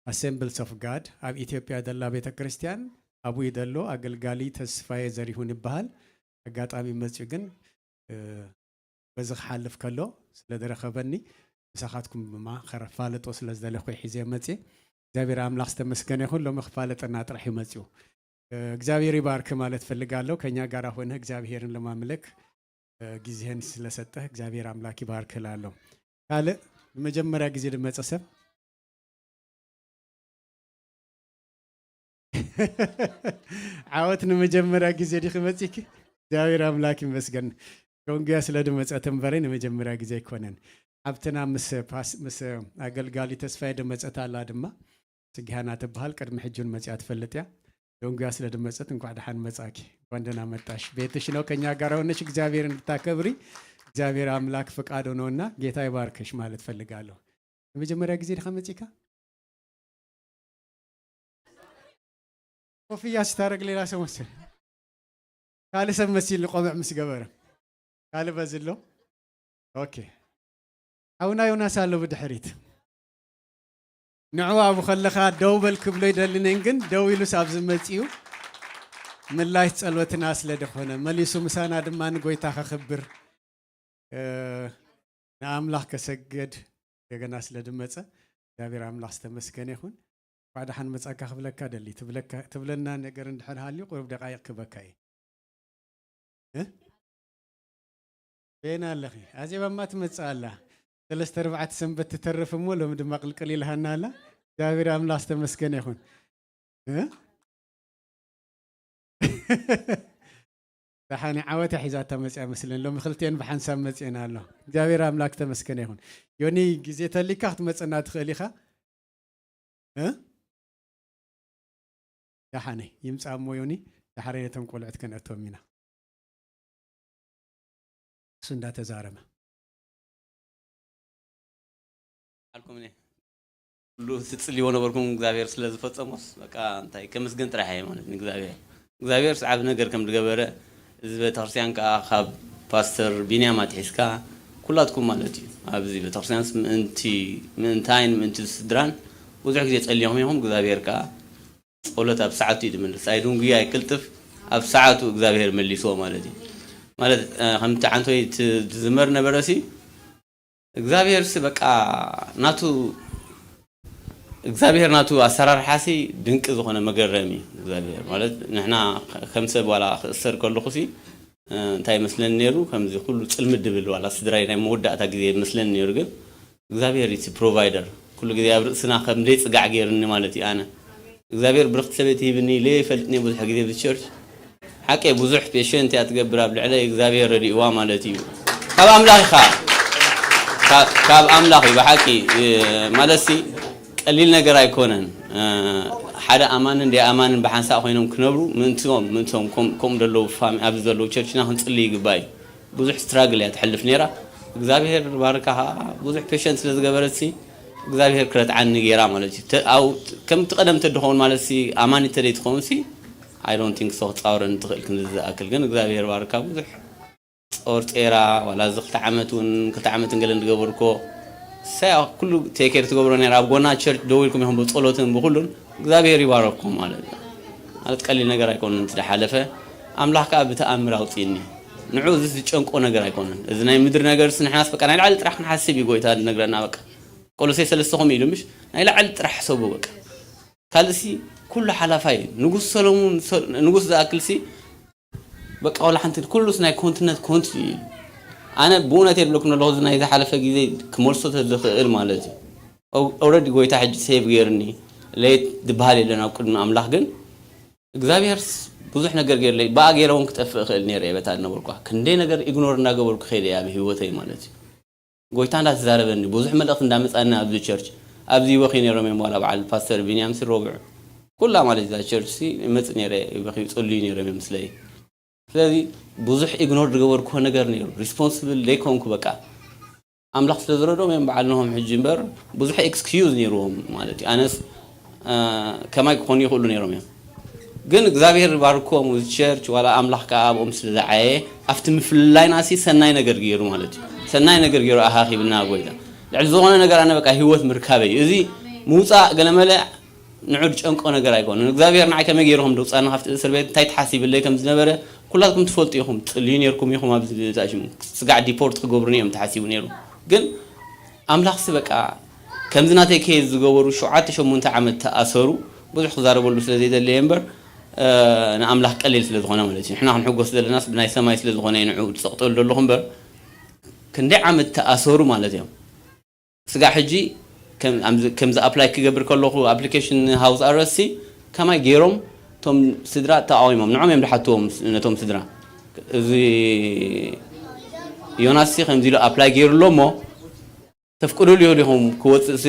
Assemblies of God፣ ኣብ ኢትዮጵያ ዘላ ቤተ ክርስቲያን ኣብኡ እዩ ዘሎ። ኣገልጋሊ ተስፋዬ ዘሪሁን ይበሃል። ኣጋጣሚ መጽኡ ግን፣ እ፣ በዚ ክሓልፍ ከሎ ስለ ዝረኸበኒ፣ ምሳኻትኩም ድማ ከረፋልጦ ስለ ዝደለኹ ሒዘ መጽእ። እግዚኣብሔር ኣምላኽ ዝተመስገነ ይኹን። ሎሚ ክፋለጠና ጥራሕ እዩ መጽኡ። እ፣ እግዚኣብሔር ይባርክ ማለት ፈልጋለሁ። ከኛ ጋር ሆነህ እግዚአብሔርን ለማምለክ፣ እ፣ ጊዜህን ስለሰጠህ እግዚአብሔር አምላክ ይባርክ እላለሁ። ካልእ ንመጀመርያ ግዜ ድመጸ ሰብ? ዓወት ንመጀመርያ ግዜ ዲኺ መጺኪ? እግዚኣብሔር ኣምላክ ይመስገን። ዶንጉያ ስለ ድመጸት እምበረይ ንመጀመርያ ግዜ ኣይኮነን። ሓብትና ምስ ፓስ-፣ ምስ ኣገልጋሊ ተስፋዬ ድመጸት ኣላ ድማ። ጽጊሃና ትበሃል፣ ቅድሚ ሕጂ እውን መጺኣ ትፈልጥ እያ። ዶንጉያ ስለ ድመጸት እንኳዕ ደሓን መጻኪ። እንኳን ደህና መጣሽ። ቤትሽ ነው፣ ከኛ ጋር ሆነሽ እግዚአብሔር እንድታከብሪ እግዚአብሔር አምላክ ፍቃዱ ነውና ጌታ ይባርክሽ ማለት ፈልጋለሁ። ንመጀመርያ ግዜ ዲኻ መጺካ? ኮፍያ ስታረግ ሌላ ሰው መሰል። ካልእ ሰብ መሲል ቆብዕ ምስ ገበረ። ካልእ በዚ ኣሎ። ኦኬ። ሓውና ዮናስ ኣሎ ብድሕሪት። ንዑ ኣብኡ ከለኻ ደው በል ክብሎ ይደልንን፣ ግን ደው ኢሉስ ኣብዚ መጺኡ ምላሽ ጸሎትና ስለ ደኾነ፣ መሊሱ ምሳና ድማ ንጎይታ ከኽብር፣ እ፣ ንኣምላኽ ከሰግድ እንደገና ስለ ድመጸ፣ እግዚኣብሔር ኣምላኽ ዝተመስገነ ይኹን። እንኳዕ ደሓን መጻካ ክብለካ ደሊ። ትብለካ፣ ትብለና ነገር እንድሕር ሃልዩ ቁሩብ ደቃይቕ ክበካ እየ። እ? በየና ኣለኺ? ኣዜብ ኣማ ትመጽእ ኣላ። ሰለስተ ኣርባዕተ ሰንበት ትተርፍ እሞ ሎሚ ድማ ቅልቅል ኢልሃና ኣላ። እግዚኣብሔር ኣምላኽ ዝተመስገነ ይኹን። እ? ደሓን ዓወታ ሒዛታ መጽያ መስለን። ሎሚ ክልቲኤን ብሓንሳብ መጽኤን ኣሎ። እግዚኣብሔር ኣምላክ ተመስገነ ይኹን። ዮኒ፣ ግዜ ተሊካ ክትመጸና ትኽእል ኢኻ። እ? ደሓነይ ይምጻእ እሞ ዮኒ፣ ዳሕረይ ነቶም ቆልዑት ከነእቶም ኢና። እሱ እንዳተዛረበ። ኣልኩም እኔ ኩሉ ትጽልይዎ ነበርኩም፣ እግዚኣብሔር ስለ ዝፈጸሞስ፣ በቃ፣ እንታይ፣ ከመስገን ጥራሕ እየ ማለት ንእግዚኣብሔር። እግዚኣብሔር ዓቢ ነገር ከም ዝገበረ፣ እዚ ቤተክርስትያን ከኣ ካብ ፓስተር ቢንያም ኣትሒዝካ ኩላትኩም ማለት እዩ። ኣብዚ ቤተክርስትያንስ ምእንቲ፣ ምእንታይን ምእንቲ ስድራን ብዙሕ ግዜ ጸሊኹም ኢኹም። እግዚኣብሔር ከኣ ጸሎት ኣብ ሰዓቱ እዩ ዝምልስ። ኣይድንጉያ ኣይቅልጥፍ፣ ኣብ ሰዓቱ እግዚኣብሔር መሊስዎ ማለት እዩ። ማለት፣ እ፣ ከምቲ ዓንቶይ ት-፣ ትዝመር ነበረሲ፣ እግዚኣብሔር ሲ በቃ ናቱ፣ እግዚኣብሔር ናቱ ኣሰራርሓሲ ድንቂ ዝኾነ መገረሚ እዩ። እግዚኣብሔር ማለት ንሕና ከም ሰብ ዋላ ክእሰር ከለኹሲ፣ እ፣ እንታይ ይመስለኒ ነይሩ፣ ከምዚ ኩሉ ጽልምት ድብል ዋላ ስድራይ ናይ መወዳእታ ግዜ ይመስለኒ ነይሩ፣ ግን እግዚኣብሔር እቲ ፕሮቫይደር ኩሉ ግዜ ኣብ ርእስና ከም ደይ ጽጋዕ ገይርኒ ማለት እዩ። ኣነ እግዚኣብሔር ብርኽቲ ሰበይቲ ሂብኒ ኢለ ይፈልጥኒ ብዙሕ ግዜ ብቸርች ሓቂ ብዙሕ ፔሸንት እያ ትገብር ኣብ ልዕለ እግዚኣብሔር ረድእዋ ማለት እዩ። ካብ ኣምላኽ ኢኻ፣ ካብ፣ ካብ ኣምላኽ እዩ ብሓቂ፣ እ፣ ማለትሲ ቀሊል ነገር ኣይኮነን። እ፣ ሓደ ኣማንን ደይ ኣማንን ብሓንሳእ ኮይኖም ክነብሩ ምእንትኦም፣ ምእንትኦም ከም-፣ ከምኡ ዘለዉ ፋሚ-፣ ኣብዚ ዘለዉ ቸርችና ክንጽሊ ይግባእ እዩ። ብዙሕ ስትራግል እያ ትሕልፍ ነይራ። እግዚኣብሔር ባርካ ኸዓ ብዙሕ ፔሸንት ስለ ዝገበረትሲ እግዚኣብሔር ክረትዓኒ ገይራ ማለት እዩ። ተ-፣ ኣው-፣ ከምቲ ቀደም ተድኸውን ማለትሲ ኣማኒት ተደይ ትኸውንሲ I don't think so ክትጻወረኒ ትኽእል ክንዲ ዝኣክል ግን እግዚኣብሔር ባርካ ብዙሕ ጾር ጼራ ዋላ እዚ ክልተ ዓመት እውን ክልተ ዓመትን ገለን ዝገበርኮ እሳያ ኩሉ ቴኬር ትገብሮ ነይራ። ኣብ ጎና ቸርች ደው ኢልኩም ኢኹም ብጸሎትን ብኹሉን እግዚኣብሔር ይባረኩም ማለት እዩ። ማለት ቀሊል ነገር ኣይኮነን እቲ ዝሓለፈ። ኣምላኽ ከኣ ብተኣምር ኣውጺእኒ። ንዑ እዚ ዝጨንቆ ነገር ኣይኮነን። እዚ ናይ ምድሪ ነገርስ ንሕናስ በቃ ናይ ላዕሊ ጥራሕ ክንሓስብ እዩ ጎይታ ዝነግረና በቃ። ቆሎሴ ሰለስተ ከምኡ ኢሉ ምሽ ናይ ላዕሊ ጥራሕ ሕሰቡ በቃ። ካልእሲ ኩሉ ሓላፋይ እዩ። ንጉስ ሰሎሞን ሰ-፣ ንጉስ ዝኣክልሲ በቃ ዋላ ሓንቲ ኩሉስ ናይ ኮንትነት ኮንት እዩ። ኣነ ብእውነት የብለኩም ኣለኹ እዚ ናይ ዝሓለፈ ግዜ ክመልሶ ተዝኽእል ማለት እዩ። ኦ-፣ ኦልሬዲ ጎይታ ሕጂ ሴቭ ገይርኒ ለየት ዝበሃል የለን ኣብ ቅድሚ ኣምላኽ ግን እግዚኣብሔርስ ብዙሕ ነገር ገይርለይ ብኣ ገይረ እውን ክጠፍእ እኽእል ነይረ እየ በታ ዝነበርኳ ክንደይ ነገር ኢግኖር እናገበርኩ ከይደ እየ ኣብ ህይወተይ ማለት እዩ። ጎይታ እንዳተዛረበኒ ብዙሕ መልእኽቲ እንዳመጻኒ ኣብዚ ቸርች ኣብዚ ይበኽዩ ነይሮም እዮም ዋላ በዓል ፓስተር ቢንያም ሲ ረቡዕ ኩላ ማለት እዛ ቸርች ሲ ይመጽእ ነይረ ይበኽዩ ይጸልዩ ነይሮም እዮም ምስለይ ስለዚ ብዙሕ ኢግኖር ዝገበርኩዎ ነገር ነይሩ ሪስፖንስብል ዘይኮንኩ በቃ ኣምላኽ ስለ ዝረድኦም እዮም በዓል ንሆም ሕጂ እምበር ብዙሕ ኤክስኪዩዝ ነይርዎም ማለት እዩ ኣነስ ከማይ ክኾኑ ይኽእሉ ነይሮም እዮም ግን እግዚኣብሔር ባርኮም እዚ ቸርች ዋላ ኣምላኽ ከዓ ኣብኦም ስለ ዝዓየ ኣብቲ ምፍልላይና ሲ ሰናይ ነገር ገይሩ ማለት እዩ ሰናይ ነገር ገይሩ ኣኻኺብና ጎይታ ልዕሊ ዝኾነ ነገር ኣነ በቃ ህይወት ምርካበይ እዩ እዚ ምውፃእ ገለመለ ንዑ ዝጨንቆ ነገር ኣይኮነን እግዚኣብሔር ንዓይ ከመይ ገይሩ ከም ደውፃኒ ካብቲ እስር ቤት እንታይ ተሓሲብለይ ከም ዝነበረ ኩላትኩም ትፈልጡ ኢኹም ትፅልዩ ነርኩም ኢኹም ኣብዚ ታሽሙ ስጋዕ ዲፖርት ክገብሩኒ እዮም ተሓሲቡ ነይሩ ግን ኣምላኽሲ በቃ ከምዚ ናተይ ከየት ዝገበሩ ሸውዓተ ሸሞንተ ዓመት ተኣሰሩ ብዙሕ ክዛረበሉ ስለ ዘይደለየ እምበር ንኣምላኽ ቀሊል ስለ ዝኾነ ማለት እዩ። ንሕና ክንሕጎስ ዘለናስ ብናይ ሰማይ ስለ ዝኾነ እዩ ንዑ ትጸቕጠሉ ዘለኹ እምበር፣ ክንደይ ዓመት ተኣሰሩ ማለት እዮም። ስጋዕ ሕጂ ከምዚ ኣፕላይ ክገብር ከለኹ ኣፕሊኬሽን ሃውስ ኣረስቲ ከማይ ገይሮም እቶም ስድራ ተቃዊሞም ንዖም እዮም ድሓትዎም ነቶም ስድራ። እዚ ዮናስ ሲ ከምዚ ኢሉ ኣፕላይ ገይሩ ኣሎ እሞ ተፍቅዱሉ ዲኹም ክወፅእ ሲ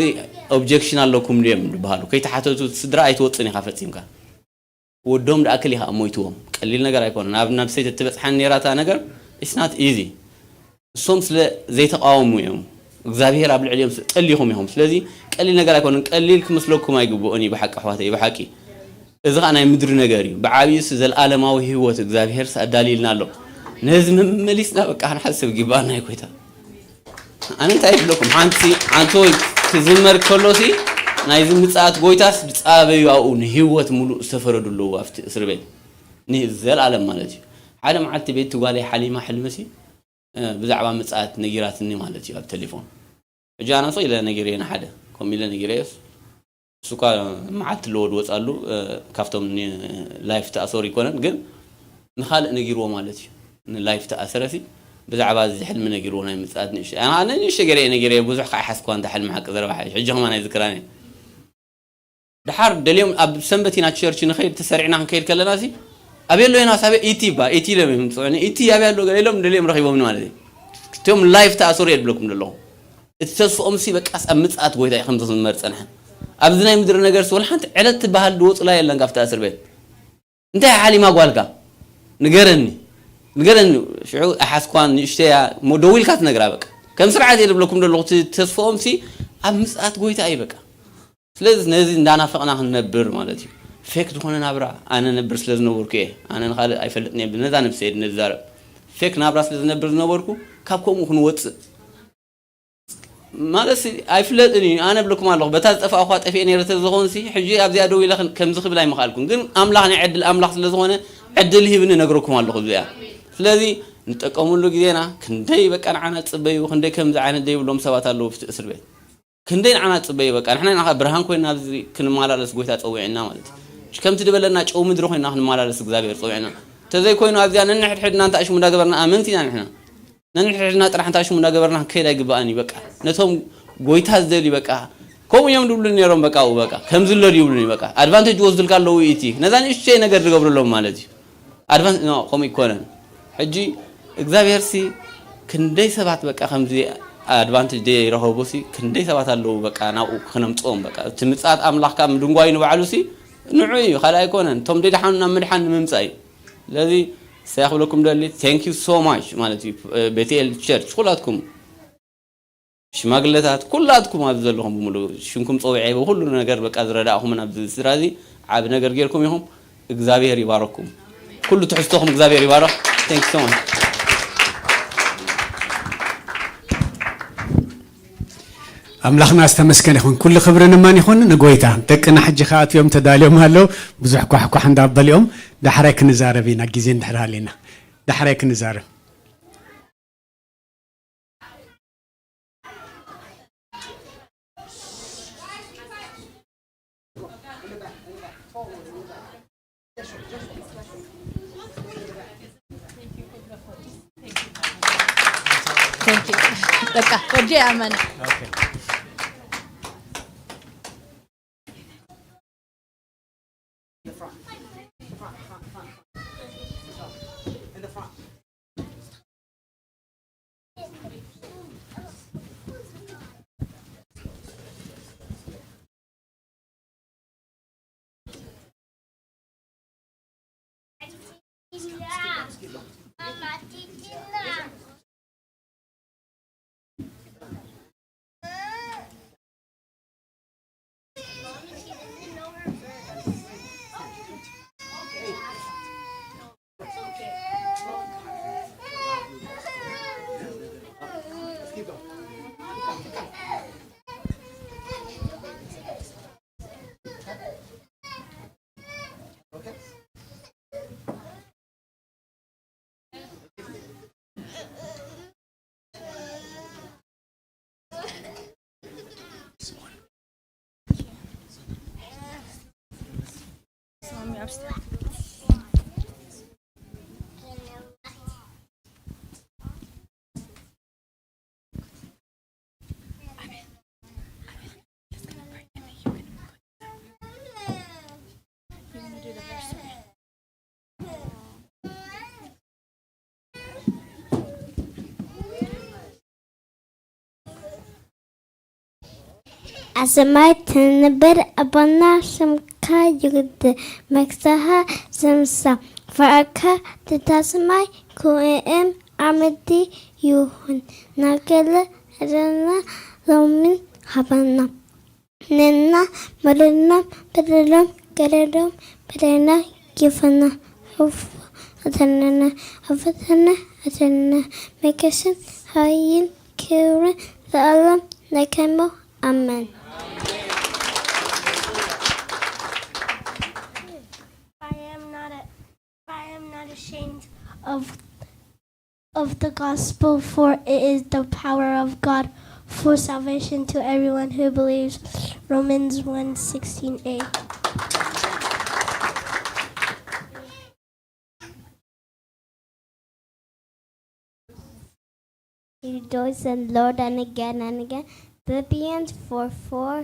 ኦብጀክሽን ኣለኩም ድዮም ዝበሃሉ ከይተሓተቱ ስድራ ኣይትወፅን ኢኻ ፈፂምካ። ወዶም ደኣ ክል ኢኻ ሞይትዎም ቀሊል ነገር ኣይኮነን። ኣብ ነብሰይ ተትበፅሓን ነይራታ ነገር it's not easy። እሶም ስለ ዘይተቃወሙ እዮም እግዚኣብሔር ኣብ ልዕሊኦም ጠሊኹም ኢኹም። ስለዚ ቀሊል ነገር ኣይኮነን። ቀሊል ክመስለኩም ኣይግብኦን እዩ ብሓቂ ኣሕዋተይ ብሓቂ። እዚ ኸዓ ናይ ምድሪ ነገር እዩ። ብዓብዩስ ዘለኣለማዊ ህይወት እግዚኣብሔር ኣዳልይልና ኣሎ። ነዚ መመሊስና በቃ ክንሓስብ ይግባኣና እዩ ጎይታ። ኣነ እንታይ ይብለኩም ሓንቲ ሓንቲ ወይ ክዝመር ከሎ ሲ ናይዚ ምጽኣት ጎይታስ ዝጻበዩ ኣብኡ ንህይወት ሙሉእ ዝተፈረዱ ኣለዉ ኣብቲ እስር ቤት ንዘለኣለም ማለት እዩ። ሓደ መዓልቲ ቤት ጓለይ ሓሊማ ሕልሚ ሲ ብዛዕባ ምጽኣት ነጊራትኒ ማለት እዩ ኣብ ቴሌፎን። ሕጂ ኣነ ሶ ኢለ ነጊረ ንሓደ ከምኡ ኢለ ነጊረዮስ እሱ እኳ መዓልቲ ኣለዎ ዝወፅኣሉ ካብቶም ላይፍ ተኣሰሩ ይኮነን ግን ንካልእ ነጊርዎ ማለት እዩ። ንላይፍ ተኣሰረ ሲ ብዛዕባ እዚ ሕልሚ ነጊርዎ ናይ ምፅኣት ንእሽተ ኣነ ንእሽተ ገይረ ነጊረ ብዙሕ ከዓ ሓስኳ እንተ ሕልሚ ሓቂ ዘረባ ሓይሽ ሕጂ ከማን ኣይዝክራን እየ። ድሓር ደልዮም ኣብ ሰንበት ኢና ቸርች ንኸይድ ተሰሪዕና ክንከይድ ከለና ሲ ኣበየ ኣሎ ኢና ሳበ ኢቲ ባ ኢቲ ኢሎም እዮም ዝፅዑኒ ኢቲ ኣበየ ኣሎ ገለ ኢሎም ደልዮም ረኪቦምኒ ማለት እዩ። እቶም ላይፍ ተኣሰሩ እየ ዝብለኩም ዘለኹ እቲ ተስፍኦም ሲ በቃ ኣብ ምፅኣት ጎይታ እዩ ከም ዝዝመር ፀንሐ። ኣብዚ ናይ ምድሪ ነገር ሲ ወላ ሓንቲ ዕለት ትበሃል ዝወፁላ የለን ካብቲ እስር ቤት። እንታይ ሓሊማ ጓልካ ንገረኒ ንገረኒ። ሽዑ ኣሓስኳን ንእሽተያ እሞ ደዊልካ ትነግራ በቃ። ከም ስርዓት እየ ዝብለኩም ዘለኹ እቲ ተስፍኦም ሲ ኣብ ምፅኣት ጎይታ እዩ በቃ። ስለዚ ነዚ እንዳናፈቕና ክንነብር ማለት እዩ። ፌክ ዝኾነ ናብራ ኣነ ነብር ስለ ዝነበርኩ እየ። ኣነ ንኻልእ ኣይፈልጥን እየ ብነዛ ነብሰ እየ ነዛረብ። ፌክ ናብራ ስለ ዝነብር ዝነበርኩ ካብ ከምኡ ክንወፅእ ማለት ሲ ኣይፍለጥን እዩ። ኣነ ብለኩም ኣለኹ በታ ዝጠፋእኳ ጠፊኤ ነይረ ተዝኸውን ሲ ሕጂ ኣብዚኣ ደው ኢለ ክን- ከምዚ ክብል ኣይምኽኣልኩን። ግን ኣምላኽ ናይ ዕድል ኣምላኽ ስለ ዝኾነ ዕድል ሂብኒ ነግረኩም ኣለኹ እዚኣ። ስለዚ ንጠቀሙሉ ግዜና ክንደይ በቃ ንዓና ጽበዩ ክንደይ ከምዚ ዓይነት ዘይብሎም ሰባት ኣለዉ ኣብቲ እስር ቤት። ክንደይ ንዓና ጽበዩ በቃ ንሕና ኢና ብርሃን ኮይና ኣብዚ ክንመላለስ ጎይታ ጸዊዕና ማለት እዩ። ከምቲ ዝበለና ጨው ምድሪ ኮይና ክንመላለስ እግዚኣብሔር ጸዊዕና። ተዘይኮይኑ ኣብዚኣ ነንሕድሕድና እንተ ኣሽሙ እንዳገበርና ኣመንቲ ኢና ንሕና። ነንሕድሕድና ጥራሕ እንተ ኣሽሙ እንዳገበርና ክንከይድ ኣይግባእን እዩ በቃ። ነቶም ጎይታ ዝደልዩ በቃ ከምኡ እዮም ድብሉ ነይሮም በቃ ኡ በቃ ከምዚ ኣሎ ድብሉኒ በቃ ኣድቫንቴጅ ወስዱልካ ኣለዉ እቲ ነዛ ንእሽተይ ነገር ዝገብሩሎም ማለት እዩ። ኣድቫንስ ኖ ከምኡ ይኮነን። ሕጂ እግዚኣብሔር ሲ ክንደይ ሰባት በቃ ከምዚ ኣድቫንቴጅ ዘይረኸቡ ሲ ክንደይ ሰባት ኣለዉ በቃ ናብኡ ክነምፅኦም በቃ እቲ ምፅኣት ኣምላኽ ካብ ምድንጓዩ ንባዕሉ ሲ ንዑ እዩ ካልእ ኣይኮነን። እቶም ደይደሓኑ ናብ ምድሓን ንምምፃእ እዩ። ስለዚ ሰይ ክብለኩም ደሊ thank you so much ማለት እዩ። ቤትኤል ቸርች ኩላትኩም ሽማግለታት ኩላትኩም ኣብዚ ዘለኹም ብምሉ ሽምኩም ፀዊዐ ብኩሉ ነገር በቃ ዝረዳእኹምን ኣብዚ ስድራ እዚ ዓብ ነገር ጌርኩም ኢኹም። እግዚኣብሔር ይባረኩም። ኩሉ ትሕዝቶኹም እግዚኣብሔር ይባረኽ። Thank you so much። ኣምላኽና ዝተመስገነ ይኹን። ኩሉ ክብሪ ንመን ይኹን? ንጎይታ። ደቅና ሕጂ ከኣትዮም ተዳልዮም ኣለዉ። ብዙሕ ኳሕኳሕ እንዳበሊኦም ዳሕራይ ክንዛረብ ኢና። ግዜ እንድሕር ሃሊና ዳሕራይ ክንዛረብ። በቃ ወዲ ኣመና ኣብ ሰማይ ትነብር ኣቦና፣ ስምካ ይግደስ፣ መንግስትኻ ትምጻእ፣ ፍቓድካ ትኹን ኣብ ሰማይ ከምኡ እውን ኣብ ምድሪ ይኹን። ንዕለታዊ እንጀራና ሎሚ ሃበና። ንበደለና በደልና ንበድሎም፣ ገለ በደለና ይቕረ በለና፣ ኣብ ፈተና ኣተእትወና፣ ኣብ ፈተና ኣተእትወና፣ መንግስትን ሓይልን ክብርን ንዘለኣለሙ ናትካ እሞ፣ ኣሜን። I am not a, I am not ashamed of, of the gospel, for it is the power of God for salvation to everyone who believes. Romans one sixteen a. Rejoice in Lord, and again and again. Philippians four four.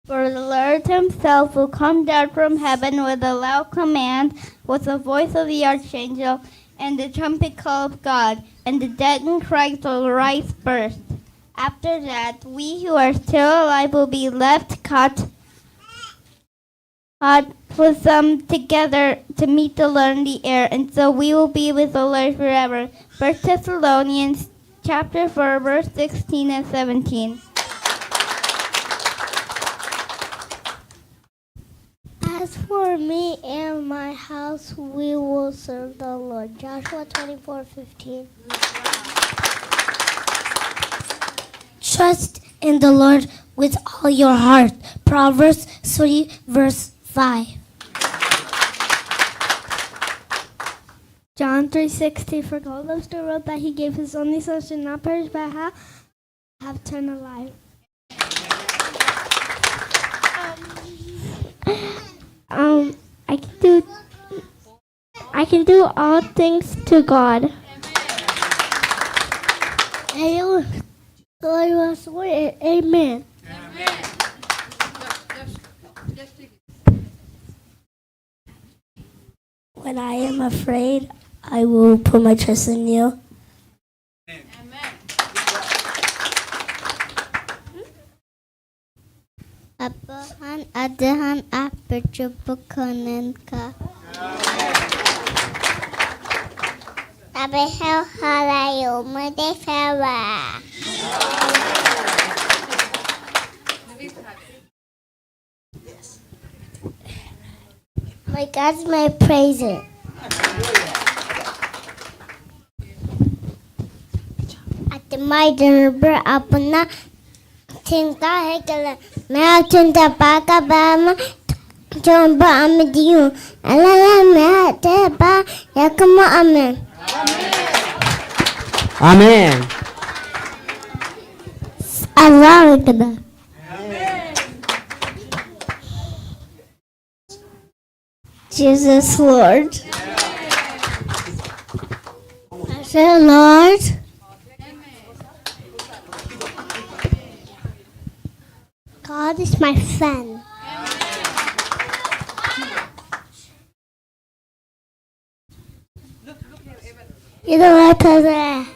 For the Lord himself will come down from heaven with a loud command, with the voice of the archangel, and the trumpet call of God, and the dead in Christ will rise first. After that, we who are still alive will be left caught, caught with them together to meet the Lord in the air, and so we will be with the Lord forever. First Thessalonians chapter four, verse sixteen and seventeen. As for me and my house, we will serve the Lord. Joshua twenty-four fifteen. Trust in the Lord with all your heart. Proverbs three, verse five. John three sixty, for God loves the world that he gave his only son should not perish but have, have eternal life. Um, I can do, I can do all things to God. Amen. When I am afraid, I will put my trust in you. ኣቦኻን ኣደኻን ኣብ ብርጭቡ ኮነንካ። ጸቢሑ ኻላዩ ምደፈዋ። My God's my praise. ኣትማይ ድርብር ኣቡና ትንታ ሄገለ መያትን ተባካ ባማ ጆንባ ኣምድዩ ኣላላ መያተባ ያክሞ ኣሜን። ኣሜን። ኣላ ወግዳ። Jesus Lord. I say, Lord, God is my friend. You don't have to say.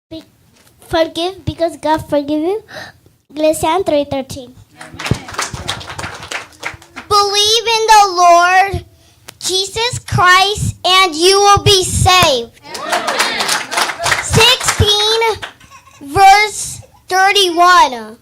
Be-, forgive because God forgive you. Galatians three thirteen. Believe in the Lord Jesus Christ and you will be saved. Sixteen, verse thirty-one.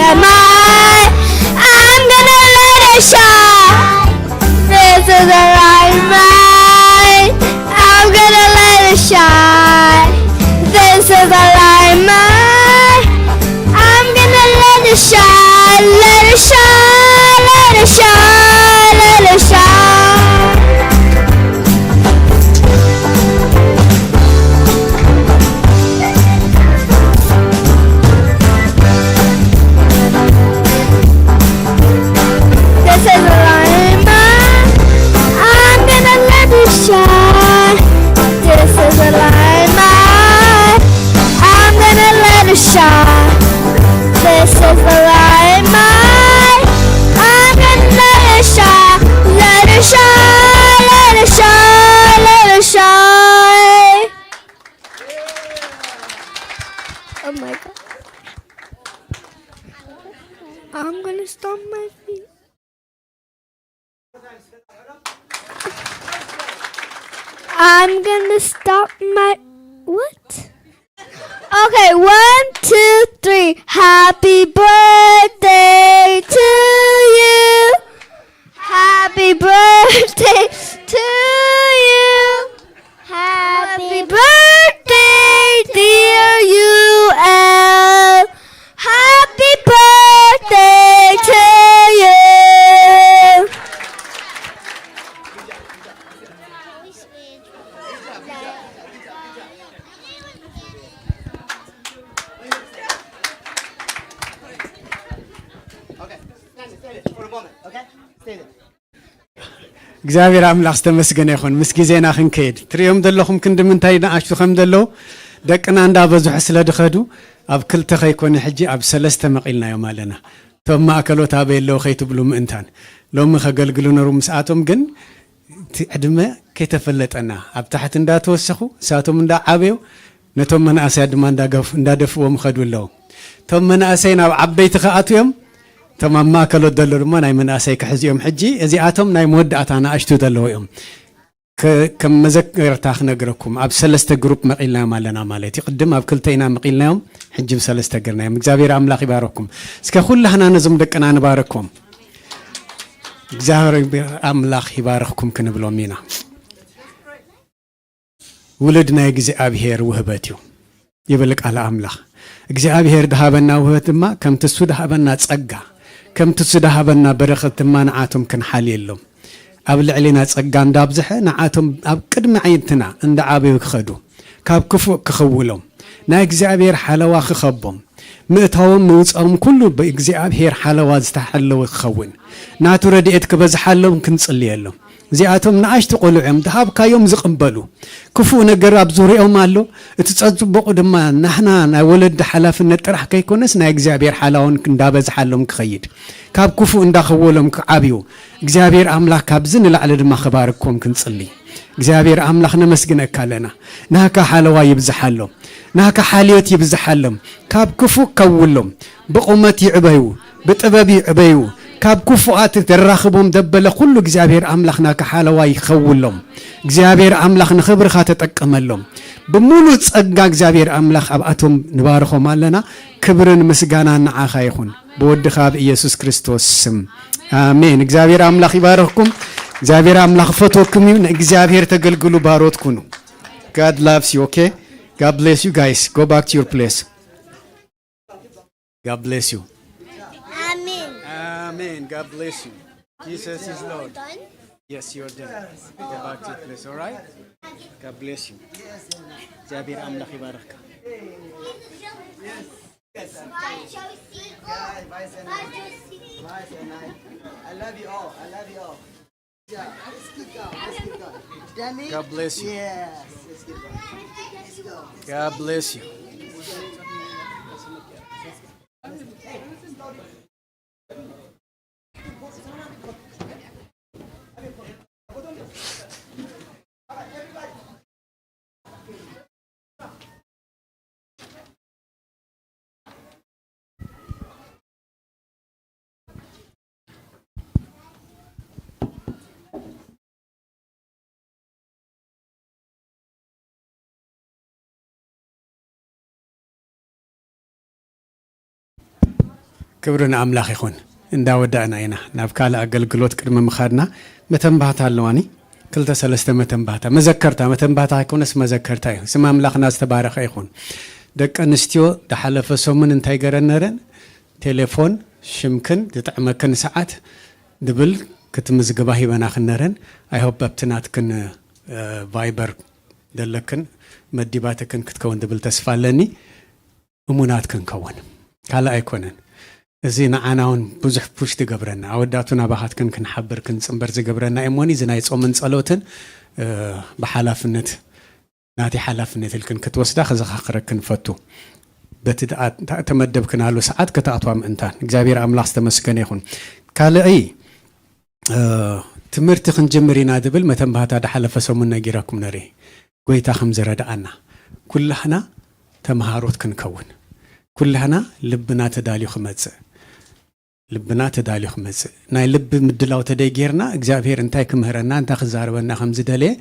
Am I? I'm gonna let it shine. This is a light mine. I'm gonna let it shine. This is a light mine. I'm gonna let it shine. I'm gonna stop my what? Okay, one, two, three. Happy birthday to you. Happy birthday to you. Happy birthday, dear U L. Happy birthday to you. እግዚኣብሔር ኣምላኽ ዝተመስገነ ይኹን። ምስ ግዜና ክንከይድ ትርእዮም ዘለኹም ክንዲ ምንታይ ንኣሽቱ ከም ዘለዉ ደቅና እንዳበዝሑ ስለ ድኸዱ ኣብ ክልተ ከይኮነ ሕጂ ኣብ ሰለስተ መቒልናዮም ኣለና። እቶም ማእከሎት ኣበይ ኣለዉ ከይትብሉ ምእንታን ሎሚ ከገልግሉ ነሩ ምስኣቶም ግን እቲ ዕድመ ከይተፈለጠና ኣብ ታሕቲ እንዳተወሰኹ ንሳቶም እንዳዓበዩ ነቶም መናእሰያት ድማ እንዳደፍዎም ይኸዱ ኣለዉ። እቶም መናእሰይ ናብ ዓበይቲ ክኣትዉ እዮም። እቶም ኣብ ማእከሎት ዘሎ ድማ ናይ መናእሰይ ክሕዙ እዮም። ሕጂ እዚኣቶም ናይ መወዳእታ ንኣሽቱ ዘለዉ እዮም። ከም መዘከርታ ክነግረኩም ኣብ ሰለስተ ግሩፕ መቒልናዮም ኣለና ማለት እዩ። ቅድም ኣብ ክልተ ኢና መቒልናዮም፣ ሕጂ ብሰለስተ ገርናዮም። እግዚኣብሔር ኣምላኽ ይባረኩም። እስከ ኩላህና ነዞም ደቅና ንባረኮም። እግዚኣብሔር ኣምላኽ ይባረኽኩም ክንብሎም ኢና። ውሉድ ናይ እግዚኣብሔር ውህበት እዩ ይብል ቃል ኣምላኽ። እግዚኣብሔር ድሃበና ውህበት ድማ ከምቲ እሱ ድሃበና ጸጋ፣ ከምቲ እሱ ድሃበና በረኸት ድማ ንዓቶም ክንሓልየሎም ኣብ ልዕሌና ጸጋ እንዳብዝሐ ንዓቶም ኣብ ቅድሚ ዓይንትና እንዳዓበዩ ክኸዱ ካብ ክፉእ ክኸውሎም ናይ እግዚኣብሔር ሓለዋ ክኸቦም ምእታዎም ምውፃኦም ኩሉ ብእግዚኣብሔር ሓለዋ ዝተሓለወ ክኸውን ናቱ ረድኤት ክበዝሓሎም ክንጽልየሎም። እዚኣቶም ንኣሽቱ ቆልዑ እዮም ድሃብካዮም ዝቕበሉ። ክፉእ ነገር ኣብ ዙሪኦም ኣሎ። እቲ ጸጽቡቑ ድማ ናህና ናይ ወለዲ ሓላፍነት ጥራሕ ከይኮነስ ናይ እግዚኣብሔር ሓላውን እንዳበዝሓሎም ክኸይድ ካብ ክፉእ እንዳኸወሎም ክዓብዩ እግዚኣብሔር ኣምላኽ ካብዚ ንላዕሊ ድማ ክባርኮም ክንጽሊ እግዚኣብሔር ኣምላኽ ነመስግነካ ኣለና። ናካ ሓለዋ ይብዝሓሎም፣ ናካ ሓልዮት ይብዝሓሎም፣ ካብ ክፉእ ከውሎም፣ ብቑመት ይዕበዩ፣ ብጥበብ ይዕበዩ፣ ካብ ክፉኣት ዘራኽቦም ደበለ ኩሉ እግዚኣብሔር ኣምላኽ ናካ ሓለዋ ይኸውሎም። እግዚኣብሔር ኣምላኽ ንኽብርኻ ተጠቀመሎም። ብምሉእ ጸጋ እግዚኣብሔር ኣምላኽ ኣብኣቶም ንባርኾም ኣለና። ክብርን ምስጋናን ንዓኻ ይኹን። ብወድኻ ብኢየሱስ ክርስቶስ ስም ኣሜን። እግዚኣብሔር ኣምላኽ ይባርኽኩም። እግዚኣብሔር ኣምላኽ ፈትወኩም እዩ። ንእግዚኣብሔር ተገልግሉ ባሮት ኩኑ። God loves you, okay? God bless you guys. Go back to your place. God bless you. Amen. Amen. God bless you. Jesus is Lord. Yes, you're done. Go back to your place, all right? God bless you. እግዚኣብሔር ኣምላኽ ይባርኽካ። I love you all. I love you all. Yeah, let's keep going. Let's keep going. Danny? God bless you. Yes, let's keep going. Let's go. God bless you. ክብሪ ንኣምላኽ ይኹን። እንዳወዳእና ኢና ናብ ካልእ ኣገልግሎት ቅድሚ ምኻድና መተንባህታ ኣለዋኒ። ክልተ ሰለስተ መተንባህታ መዘከርታ መተንባህታ ኣይኮነስ መዘከርታ እዩ። ስም ኣምላኽና ዝተባረኸ ይኹን። ደቂ ኣንስትዮ ድሓለፈ ሰሙን እንታይ ገረን ነረን ቴሌፎን ሽምክን ዝጥዕመክን ሰዓት ድብል ክትምዝግባ ሂበናክን ነረን። I hope ኣብቲ ናትክን ቫይበር ዘለክን መዲባትክን ክትከውን ድብል ተስፋ ኣለኒ። እሙናት ክንከውን ካልእ ኣይኮነን። እዚ ንዓና እውን ብዙሕ ፑሽ ዝገብረና ኣወዳቱ ናባኻትክን ክንሓብር ክንፅምበር ዝገብረና እሞኒ እዚ ናይ ፆምን ፀሎትን ብሓላፍነት ናተይ ሓላፍነት ኢልክን ክትወስዳ ክዘኻኽረክን ፈቱ። በቲ ተመደብክናሉ ሰዓት ከተኣትዋ ምእንታን እግዚኣብሔር ኣምላኽ ዝተመስገነ ይኹን። ካልኣይ ትምህርቲ ክንጅምር ኢና ዝብል መተንባህታ ድሓለፈ ሰሙን ነጊረኩም ነረ። ጎይታ ከም ዝረድኣና ኩላህና ተምሃሮት ክንከውን ኩላህና ልብና ተዳልዩ ክመፅእ ልብና ተዳልዩ ክመፅእ ናይ ልቢ ምድላው ተደይ ጌርና እግዚኣብሔር እንታይ ክምህረና እንታይ ክዛረበና ከም ዝደለየ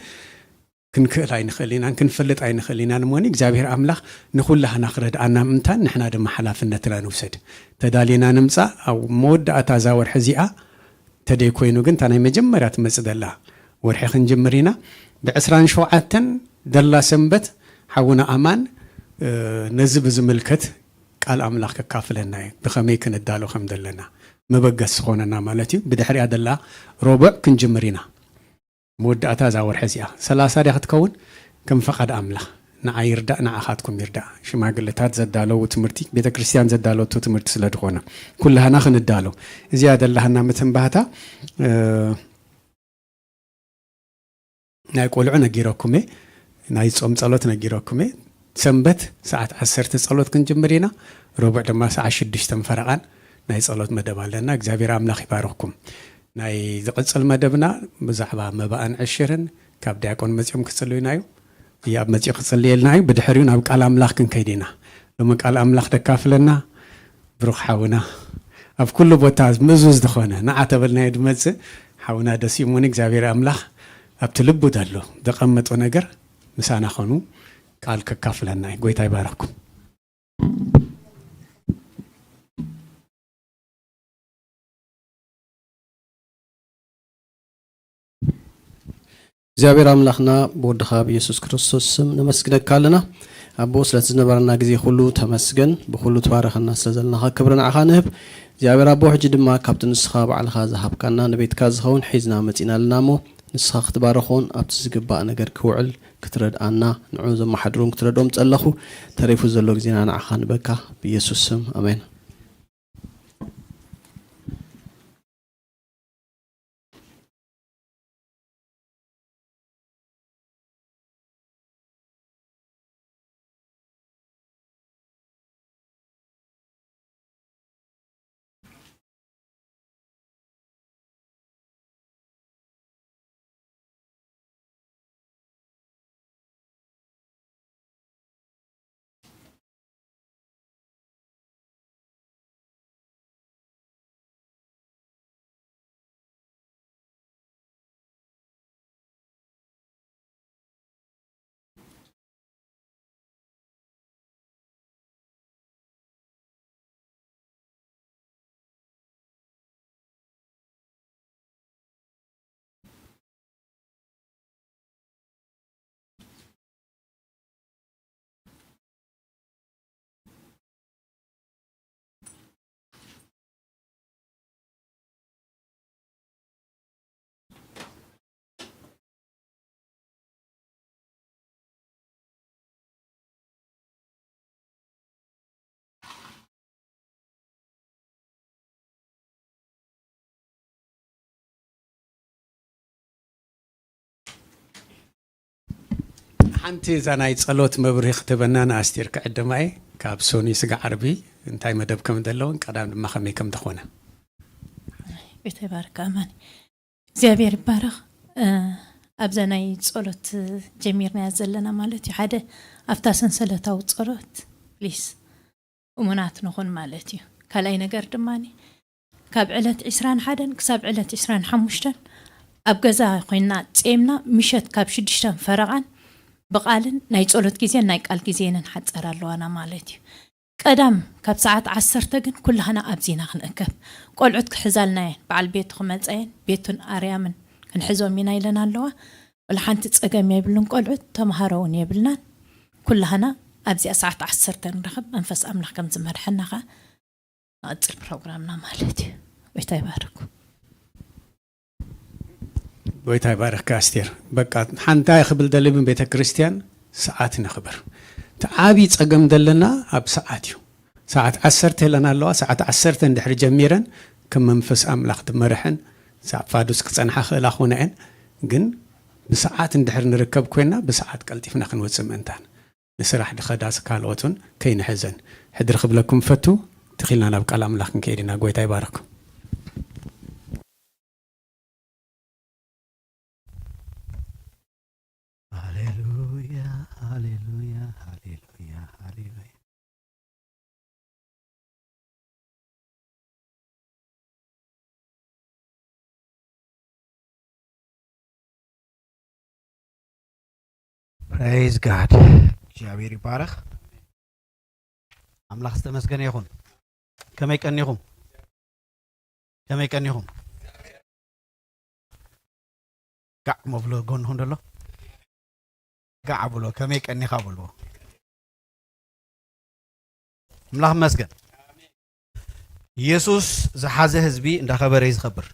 ክንክእል ኣይንኽእል ኢናን ክንፈልጥ ኣይንኽእል ኢናን እሞኒ እግዚኣብሔር ኣምላኽ ንኹላህና ክረድኣና ምእንታን ንሕና ድማ ሓላፍነትና ንውሰድ። ተዳሊና ንምፃእ ኣብ መወዳእታ እዛ ወርሒ እዚኣ ተደይ ኮይኑ ግን እታ ናይ መጀመርያ ትመፅእ ዘላ ወርሒ ክንጅምር ኢና። ብ27 ደላ ሰንበት ሓውና ኣማን ነዚ ብዝምልከት ቃል ኣምላኽ ከካፍለና እዩ። ብኸመይ ክንዳሎ ከም ዘለና መበገስ ዝኾነና ማለት እዩ። ብድሕሪያ ደላ ረቡዕ ክንጅምር ኢና። መወዳእታ እዛ ወርሒ እዚኣ ሰላሳ ድያ ክትከውን ከም ፈቓድ ኣምላኽ ንዓ ይርዳእ ንዓኻትኩም ይርዳእ። ሽማግለታት ዘዳለዉ ትምህርቲ ቤተ ክርስቲያን ዘዳለወቶ ትምህርቲ ስለ ዝኾነ ኩላህና ክንዳሎ እዚኣ ደላህና ምትንባህታ ናይ ቆልዑ ነጊረኩም እየ። ናይ ጾም ጸሎት ነጊረኩም እየ። ሰንበት ሰዓት ዓሰርተ ጸሎት ክንጅምር ኢና። ረቡዕ ድማ ሰዓት ሽዱሽተ ፈረቓን ናይ ጸሎት መደብ ኣለና። እግዚኣብሔር ኣምላኽ ይባርኽኩም። ናይ ዝቕጽል መደብና ብዛዕባ መባእን ዕሽርን ካብ ዲያቆን መጺኦም ክጽልዩና እዩ። እያ መጺኡ ክጽልየልና እዩ። ብድሕሪኡ ናብ ቃል ኣምላኽ ክንከይድ ኢና። ሎሚ ቃል ኣምላኽ ደካፍለና ብሩኽ ሓውና ኣብ ኩሉ ቦታ ምእዙዝ ዝኾነ ንዓ ተበልናዮ ድመጽእ ሓውና ደስ ይሙኒ እግዚኣብሔር ኣምላኽ ኣብቲ ልቡ ዘሎ ዘቐመጦ ነገር ምሳና ኾኑ ቃል ከካፍለና እዩ። ጎይታ ይባረኽኩም። እግዚኣብሔር ኣምላኽና ብወድኻ ብየሱስ ክርስቶስ ስም ነመስግነካ ኣለና። ኣቦ ስለቲ ዝነበረና ግዜ ኩሉ ተመስገን። ብኩሉ ትባረኸና ስለ ዘለናኻ ክብሪ ንዓኻ ንህብ። እግዚኣብሔር ኣቦ ሕጂ ድማ ካብቲ ንስኻ ባዕልኻ ዝሃብካና ንቤትካ ዝኸውን ሒዝና መጺና ኣለና እሞ ንስኻ ክትባረኾን ኣብቲ ዝግባእ ነገር ክውዕል ክትረድኣና ንዑ ዘመሓድሮን ክትረድኦም ጸለኹ። ተሪፉ ዘሎ ግዜና ንዓኻ ንበካ ብየሱስ ስም ኣሜን። ሓንቲ እዛ ናይ ጸሎት መብርሂ ክትህበና ንኣስቴር ክዕድማ እየ። ካብ ሶኒ ስጋ ዓርቢ እንታይ መደብ ከም ዘለውን ቀዳም ድማ ከመይ ከም ዝኾነ። ቤተ ባርካ ኣማኒ እግዚኣብሔር ይባረኽ። ኣብዛ ናይ ጸሎት ጀሚርናያ ዘለና ማለት እዩ ሓደ ኣብታ ሰንሰለታዊ ጸሎት ፕሊስ እሙናት ንኹን ማለት እዩ። ካልኣይ ነገር ድማ ካብ ዕለት ዕስራን ሓደን ክሳብ ዕለት ዕስራን ሓሙሽተን ኣብ ገዛ ኮይና ጼምና ምሸት ካብ ሽዱሽተን ፈረቓን ብቓልን ናይ ጸሎት ግዜን ናይ ቃል ግዜን ሓጸር ኣለዋና ማለት እዩ። ቀዳም ካብ ሰዓት ዓሰርተ ግን ኩላህና ኣብዚና ክንእከብ ቆልዑት ክሕዛልና እየን በዓል ቤቱ ክመጻየን ቤቱን ኣርያምን ክንሕዞም ኢና ኢለን ኣለዋ። ወላ ሓንቲ ጸገም የብሉን ቆልዑት ተምሃሮ እውን የብልናን። ኩላህና ኣብዚኣ ሰዓት ዓሰርተ ንረኸብ መንፈስ ኣምላኽ ከም ዝመርሐና ኸዓ ንቐጽል ፕሮግራምና ማለት እዩ። ጎይታ ይባርኩ። ጎይታ ይባርክ ኣስቴር። በቃ ሓንታ ክብል ደሊ ምን ቤተ ክርስቲያን ሰዓት ነኽብር። እቲ ዓብዪ ጸገም ዘለና ኣብ ሰዓት እዩ። ሰዓት ዓሰርተ ኢለን ኣለዋ። ሰዓት ዓሰርተ እንድሕር ጀሚረን ከም መንፈስ ኣምላኽ ትመርሐን ሳብ ፋዱስ ክጸንሓ ክእላ ክኾና እየን። ግን ብሰዓት እንድሕር ንርከብ ኮይና ብሰዓት ቀልጢፍና ክንወጽእ ምእንታን ንስራሕ ድኸዳስ ካልኦትን ከይንሕዘን ሕድሪ ክብለኩም ፈቱ። ትኺልና ናብ ቃል ኣምላኽ ክንከይድ ኢና። ጎይታ ይባርኩም። ሃሌሉያ፣ ሃሌሉያ፣ ሃሌሉያ፣ ሃሌሉያ። Praise God። እግዚኣብሔር ይባረኽ። ኣምላኽ ዝተመስገነ ይኹን። ከመይ ቀኒኹም? ከመይ ቀኒኹም? ጋዕ መብሎ ጎንኹም ደሎ ጋዕ ብሎ፣ ከመይ ቀኒኻ በልዎ። ኣምላኽ ይመስገን። ኢየሱስ ዝሓዘ ህዝቢ እንዳኸበረ እዩ ዝኸብር።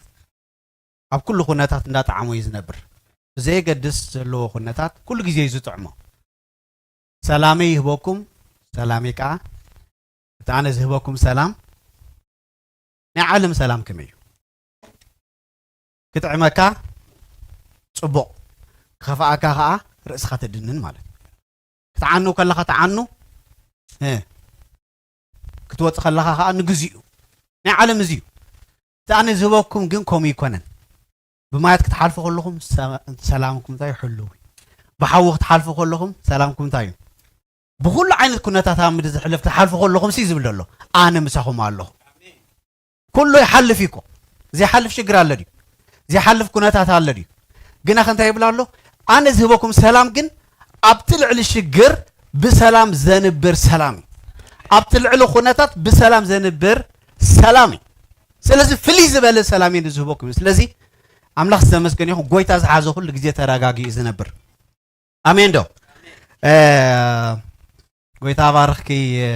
ኣብ ኩሉ ኩነታት እንዳጠዓሞ እዩ ዝነብር። ብዘየገድስ ዘለዎ ኩነታት ኩሉ ግዜ እዩ ዝጥዕሞ። ሰላመይ ይህበኩም፣ ሰላመይ ከዓ፣ እቲ ኣነ ዝህበኩም ሰላም ናይ ዓለም ሰላም ከመይ እዩ? ክጥዕመካ ጽቡቕ፣ ክኸፍኣካ ከዓ ርእስኻ ተድንን ማለት እዩ። ክትዓኑ ከለኻ ትዓኑ፣ እ፣ ክትወጽእ ከለኻ ከዓ ንግዚኡ። ናይ ዓለም እዚ እዩ። እቲ ኣነ ዝህበኩም ግን ከምኡ ይኮነን። ብማያት ክትሓልፉ ከለኹም ሰ-፣ ሰላምኩም እንታይ እዩ? ሕሉው እዩ። ብሓዊ ክትሓልፉ ከለኹም ሰላምኩም እንታይ እዩ? ብኹሉ ዓይነት ኩነታት ኣብ ምድሪ ዝሕለፍ ክትሓልፉ ከለኹም ሲ ዝብል ዘሎ፣ ኣነ ምሳኹም ኣለኹ። ኩሉ ይሓልፍ እዩ እኮ። ዘይሓልፍ ሽግር ኣሎ ድዩ? ዘይሓልፍ ኩነታት ኣሎ ድዩ? ግና ከ እንታይ ይብል ኣሎ? ኣነ ዝህበኩም ሰላም ግን ኣብቲ ልዕሊ ሽግር ብሰላም ዘንብር ሰላም እዩ። ኣብቲ ልዕሊ ኩነታት ብሰላም ዘንብር ሰላም እዩ። ስለዚ ፍልይ ዝበለ ሰላም እዩ ዝህበኩም። ስለዚ ኣምላኽ ዝተመስገነ ይኹን። ጎይታ ዝሓዘ ኩሉ ግዜ ተረጋጊኡ ዝነብር። ኣሜን ዶ? እ፣ ጎይታ ባርኽኪ፣ እ፣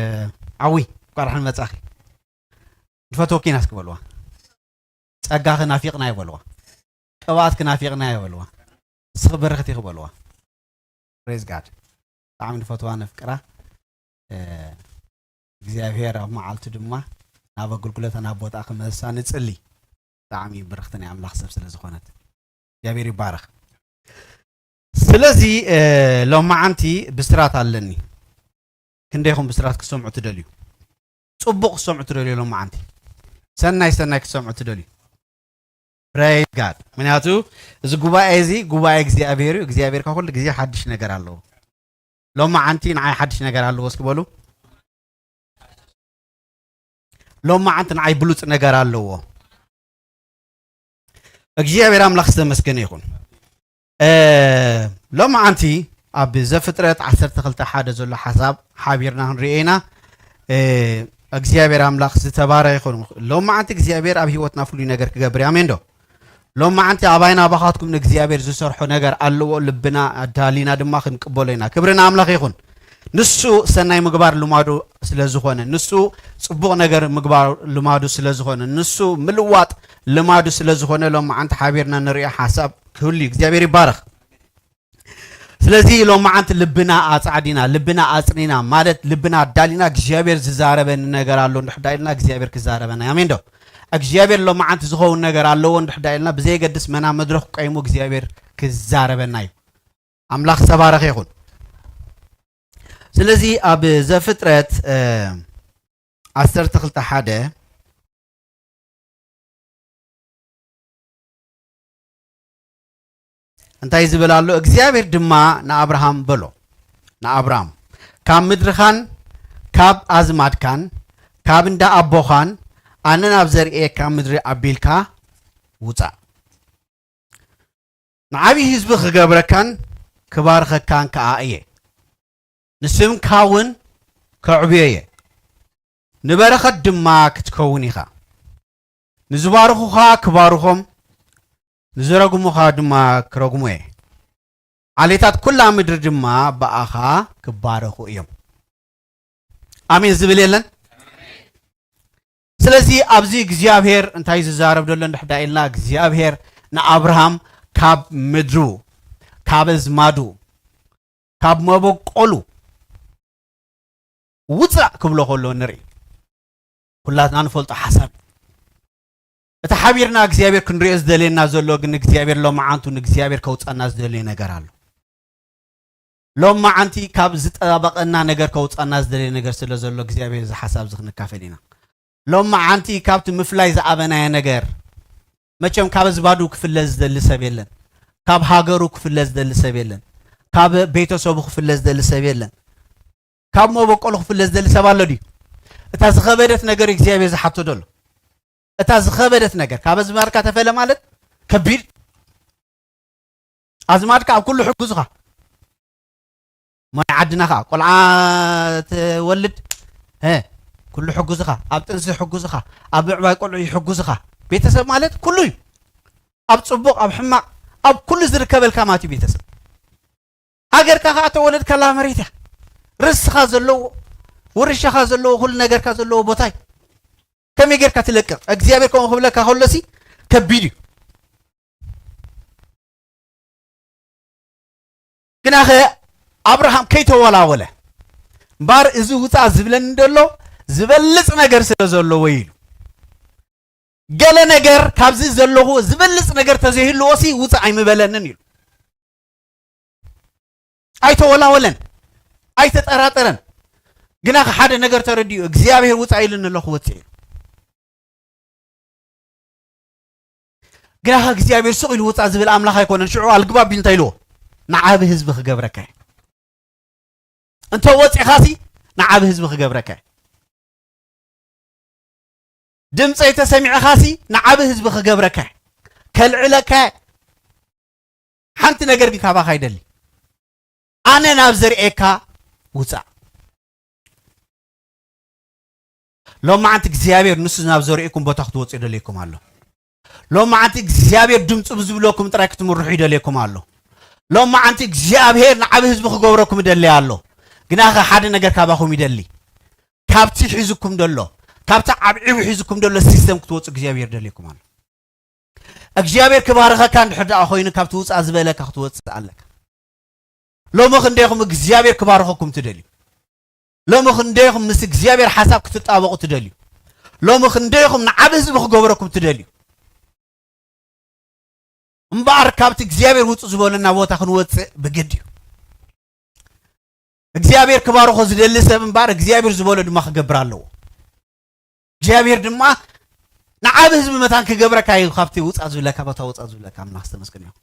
ዓዊ፣ እንኳዕ ደሓን መጻኺ። ንፈትወኪ ኢና እስኪ በልዋ። ጸጋኺ ናፊቕና እዩ በልዋ። ቅብኣትኪ ናፊቕና እዩ በልዋ። ንስኺ ብርኽቲ ኢኺ በልዋ። Praise God። ብጣዕሚ ንፈትዋ ነፍቅራ። እ፣ እግዚኣብሔር ኣብ መዓልቱ ድማ ናብ ኣገልግሎታ ናብ ቦታ ክመልሳ ንጽሊ። ብጣዕሚ ብርኽቲ ናይ ኣምላኽ ሰብ ስለ ዝኾነት እግዚኣብሔር ይባረኽ። ስለዚ፣ እ፣ ሎማዓንቲ ብስራት ኣለኒ። ክንደይኹም ብስራት ክትሰምዑ ትደልዩ? ጽቡቕ ክትሰምዑ ትደልዩ ሎማዓንቲ? ሰናይ ሰናይ ክትሰምዑ ትደልዩ? Praise God። ምክንያቱ እዚ ጉባኤ እዚ ጉባኤ እግዚኣብሔር እዩ። እግዚኣብሔር ካብ ኩሉ ግዜ ሓድሽ ነገር ኣለዎ። ሎማዓንቲ ንዓይ ሓድሽ ነገር ኣለዎ እስኪ በሉ። ሎማዓንቲ ንዓይ ብሉጽ ነገር ኣለዎ። እግዚኣብሔር ኣምላኽ ዝተመስገነ ይኹን። እ፣ ሎማዓንቲ ኣብ ዘፍጥረት ዓሰርተ ክልተ ሓደ ዘሎ ሓሳብ ሓቢርና ክንሪኦ ኢና። እ፣ እግዚኣብሔር ኣምላኽ ዝተባረኸ ይኹን። ሎማዓንቲ እግዚኣብሔር ኣብ ህይወትና ፍሉይ ነገር ክገብር እዩ። ኣሜን ዶ? ሎማዓንቲ ኣባይና ኣባኻትኩም ንእግዚኣብሔር ዝሰርሖ ነገር ኣለዎ። ልብና ኣዳሊና ድማ ክንቅበሎ ኢና። ክብሪ ንኣምላኽ ይኹን። ንሱ ሰናይ ምግባር ልማዱ ስለ ዝኾነ፣ ንሱ ጽቡቕ ነገር ምግባር ልማዱ ስለ ዝኾነ፣ ንሱ ምልዋጥ ልማዱ ስለ ዝኾነ፣ ሎማዓንቲ ሓቢርና ንሪኦ ሓሳብ ክህሉ እዩ። እግዚኣብሔር ይባረኽ። ስለዚ ሎማዓንቲ ልብና ኣጻዕዲና፣ ልብና ኣጽኒና፣ ማለት ልብና ኣዳሊና፣ እግዚኣብሔር ዝዛረበኒ ነገር ኣሎ እንድሕር ዳ ኢልና እግዚኣብሔር ክዛረበና እዩ። ኣሜን ዶ? እግዚኣብሔር ሎማዓንቲ ዝኸውን ነገር ኣለዎ እንድሕር ዳ ኢልና፣ ብዘየገድስ መና መድረኽ ቆይሙ እግዚኣብሔር ክዛረበና እዩ። ኣምላኽ ዝተባረኸ ይኹን። ስለዚ ኣብ ዘፍጥረት፣ እ፣ ዓሰርተ ክልተ ሓደ እንታይ ዝብል ኣሎ? እግዚኣብሔር ድማ ንኣብርሃም በሎ፣ ንኣብራም፣ ካብ ምድርኻን ካብ ኣዝማድካን ካብ እንዳ ኣቦኻን ኣነ ናብ ዘርእየካ ምድሪ ኣቢልካ ውጻእ። ንዓብዪ ህዝቢ ክገብረካን ክባርኸካን ከኣ እየ። ንስምካ እውን ከዕብዮ እየ። ንበረኸት ድማ ክትከውን ኢኻ። ንዝባርኹኻ ክባርኾም፣ ንዝረግሙኻ ድማ ክረግሙ እየ። ዓሌታት ኩላ ምድሪ ድማ ብኣኻ ክባረኹ እዮም። ኣሜን ዝብል የለን? ስለዚ ኣብዚ እግዚኣብሔር እንታይ ዝዛረብ ዘሎ እንድሕር ዳ ኢልና፣ እግዚኣብሔር ንኣብርሃም ካብ ምድሩ፣ ካብ ኣዝማዱ፣ ካብ መበቆሉ ውጻእ ክብሎ ከሎ ንርኢ። ኩላትና ንፈልጦ ሓሳብ። እቲ ሓቢርና እግዚኣብሔር ክንሪኦ ዝደልየና ዘሎ ግን እግዚኣብሔር ሎማዓንቱ ንእግዚኣብሔር ከውጻና ዝደልዮ ነገር ኣሎ። ሎማዓንቲ ካብ ዝጠባበቐና ነገር ከውጻና ዝደልየ ነገር ስለ ዘሎ እግዚኣብሔር እዚ ሓሳብ እዚ ክንካፈል ኢና። ሎማዓንቲ ካብቲ ምፍላይ ዝኣበናዮ ነገር፣ መቸም ካብ ኣዝማዱ ክፍለ ዝደሊ ሰብ የለን። ካብ ሃገሩ ክፍለ ዝደሊ ሰብ የለን። ካብ ቤተሰቡ ክፍለ ዝደሊ ሰብ የለን። ካብ መበቆሉ ክፍለ ዝደሊ ሰብ ኣሎ ድዩ? እታ ዝኸበደት ነገር እግዚኣብሔር ዝሓቶ ደሎ። እታ ዝኸበደት ነገር ካብ ኣዝማድካ ተፈለ ማለት ከቢድ። ኣዝማድካ ኣብ ኩሉ ሕጉዝኻ። ናይ ዓድና ኸዓ ቆልዓ ትወልድ፣ እ፣ ኩሉ ሕጉዝኻ፣ ኣብ ጥንሲ ሕጉዝኻ፣ ኣብ ምዕባይ ቆልዑ ይሕጉዝኻ። ቤተሰብ ማለት ኩሉ እዩ። ኣብ ጽቡቕ፣ ኣብ ሕማቕ፣ ኣብ ኩሉ ዝርከበልካ ማለት እዩ ቤተሰብ። ሃገርካ ኸዓ ተወለድካላ መሬት እያ። ርስኻ ዘለዎ፣ ውርሻኻ ዘለዎ፣ ኩሉ ነገርካ ዘለዎ ቦታ እዩ። ከመይ ጌርካ ትለቅቕ? እግዚኣብሔር ከምኡ ክብለካ ከሎሲ ከቢድ እዩ። ግናኸ ኣብርሃም ከይተወላወለ እምበኣር፣ እዚ ውፃእ ዝብለኒ ዘሎ ዝበልፅ ነገር ስለ ዘለዎ ኢሉ። ገለ ነገር ካብዚ ዘለኹ ዝበልፅ ነገር ተዘይህልዎሲ ውፃእ ኣይምበለንን ኢሉ። ኣይተወላወለን፣ ኣይተጠራጠረን። ግናኸ ሓደ ነገር ተረዲኡ፣ እግዚኣብሔር ውፃእ ኢሉኒ ኣሎ ክወፅእ ኢሉ። ግናኸ እግዚኣብሔር ስቕ ኢሉ ውፃእ ዝብል ኣምላኽ ኣይኮነን። ሽዑ ኣልግባብ እንታይ ኢልዎ? ንዓቢ ህዝቢ ክገብረካ እየ። እንተ ወፂኻሲ ንዓቢ ህዝቢ ክገብረካ እየ። ድምፀይ ተሰሚዕኻሲ ንዓቢ ህዝቢ ክገብረካ እየ። ከልዕለካ እየ። ሓንቲ ነገር ግን ካባኻ ይደሊ። ኣነ ናብ ዘርእየካ ውፃእ። ሎማዓንቲ እግዚኣብሔር ንሱ ናብ ዘርእየኩም ቦታ ክትወፁ ይደልየኩም ኣሎ። ሎማዓንቲ እግዚኣብሔር ድምፁ ብዝብለኩም ጥራይ ክትምርሑ ይደልየኩም ኣሎ። ሎማዓንቲ እግዚኣብሔር ንዓቢ ህዝቢ ክገብረኩም ይደሊ ኣሎ። ግናኸ ሓደ ነገር ካባኹም ይደሊ። ካብቲ ሒዝኩም ደሎ፣ ካብቲ ዓብዒቡ ሒዝኩም ደሎ ሲስተም ክትወፁ እግዚኣብሔር ይደልየኩም ኣሎ። እግዚኣብሔር ክባርኸካ እንድሕር ደኣ ኮይኑ ካብቲ ውፃእ ዝበለካ ክትወፅእ ኣለካ። ሎሚ ክንደይኹም እግዚኣብሔር ክባርኸኩም ትደልዩ? ሎሚ ክንደይኹም ምስ እግዚኣብሔር ሓሳብ ክትጣበቑ ትደልዩ? ሎሚ ክንደይኹም ንዓቢ ህዝቢ ክገብረኩም ትደልዩ? እምበኣር ካብቲ እግዚኣብሔር ውፁ ዝበለና ቦታ ክንወፅእ ብግድ እዩ። እግዚኣብሔር ክባርኾ ዝደሊ ሰብ እምበኣር እግዚኣብሔር ዝበሎ ድማ ክገብር ኣለዎ። እግዚኣብሔር ድማ ንዓቢ ህዝቢ መታን ክገብረካ እዩ። ካብቲ ውፃእ ዝብለካ ቦታ ውፃእ ዝብለካ ኣምላኽ ዝተመስገነ ይኹን።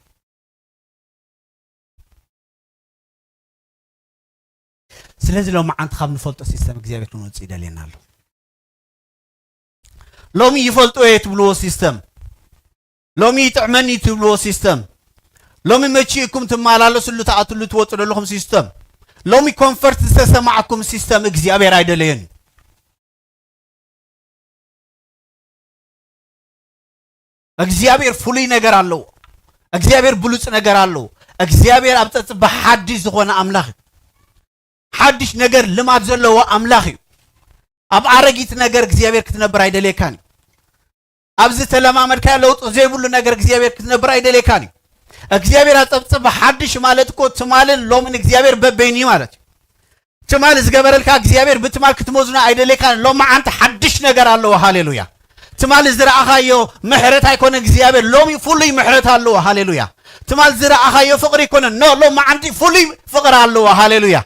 ስለዚ ሎማዓንቲ ካብ ንፈልጦ ሲስተም እግዚኣብሔር ክንወፅእ ይደልየና ኣሎ። ሎሚ ይፈልጦ እየ ትብልዎ ሲስተም፣ ሎሚ ይጥዕመኒ ትብልዎ ሲስተም፣ ሎሚ መቺእኩም ትመላለስሉ ትኣትሉ ትወፁ ዘለኹም ሲስተም፣ ሎሚ ኮንፈርት ዝተሰማዕኩም ሲስተም እግዚኣብሔር ኣይደለየን እዩ። እግዚኣብሔር ፍሉይ ነገር ኣለዎ። እግዚኣብሔር ብሉፅ ነገር ኣለዎ። እግዚኣብሔር ኣብ ፀፅባ ሓድሽ ዝኾነ ኣምላኽ እዩ። ሓድሽ ነገር ልማድ ዘለዎ ኣምላኽ እዩ። ኣብ ኣረጊት ነገር እግዚኣብሔር ክትነብር ኣይደልየካን እዩ። ኣብዚ ተለማመድካዮ ለውጢ ዘይብሉ ነገር እግዚኣብሔር ክትነብር ኣይደልየካን እዩ። እግዚኣብሔር ኣብ ፀብፀብ ሓድሽ ማለት እኮ ትማልን ሎምን እግዚኣብሔር በበይኑ እዩ ማለት እዩ። ትማል ዝገበረልካ እግዚኣብሔር ብትማል ክትመዝኖ ኣይደልየካን። ሎማዓንቲ ሓድሽ ነገር ኣለዎ። ሃሌሉያ። ትማል ዝረኣኻዮ ምሕረት ኣይኮነ እግዚኣብሔር፣ ሎሚ ፍሉይ ምሕረት ኣለዎ። ሃሌሉያ። ትማል ዝረኣኻዮ ፍቕሪ ኣይኮነ፣ ኖ፣ ሎማዓንቲ ፍሉይ ፍቕሪ ኣለዎ። ሃሌሉያ።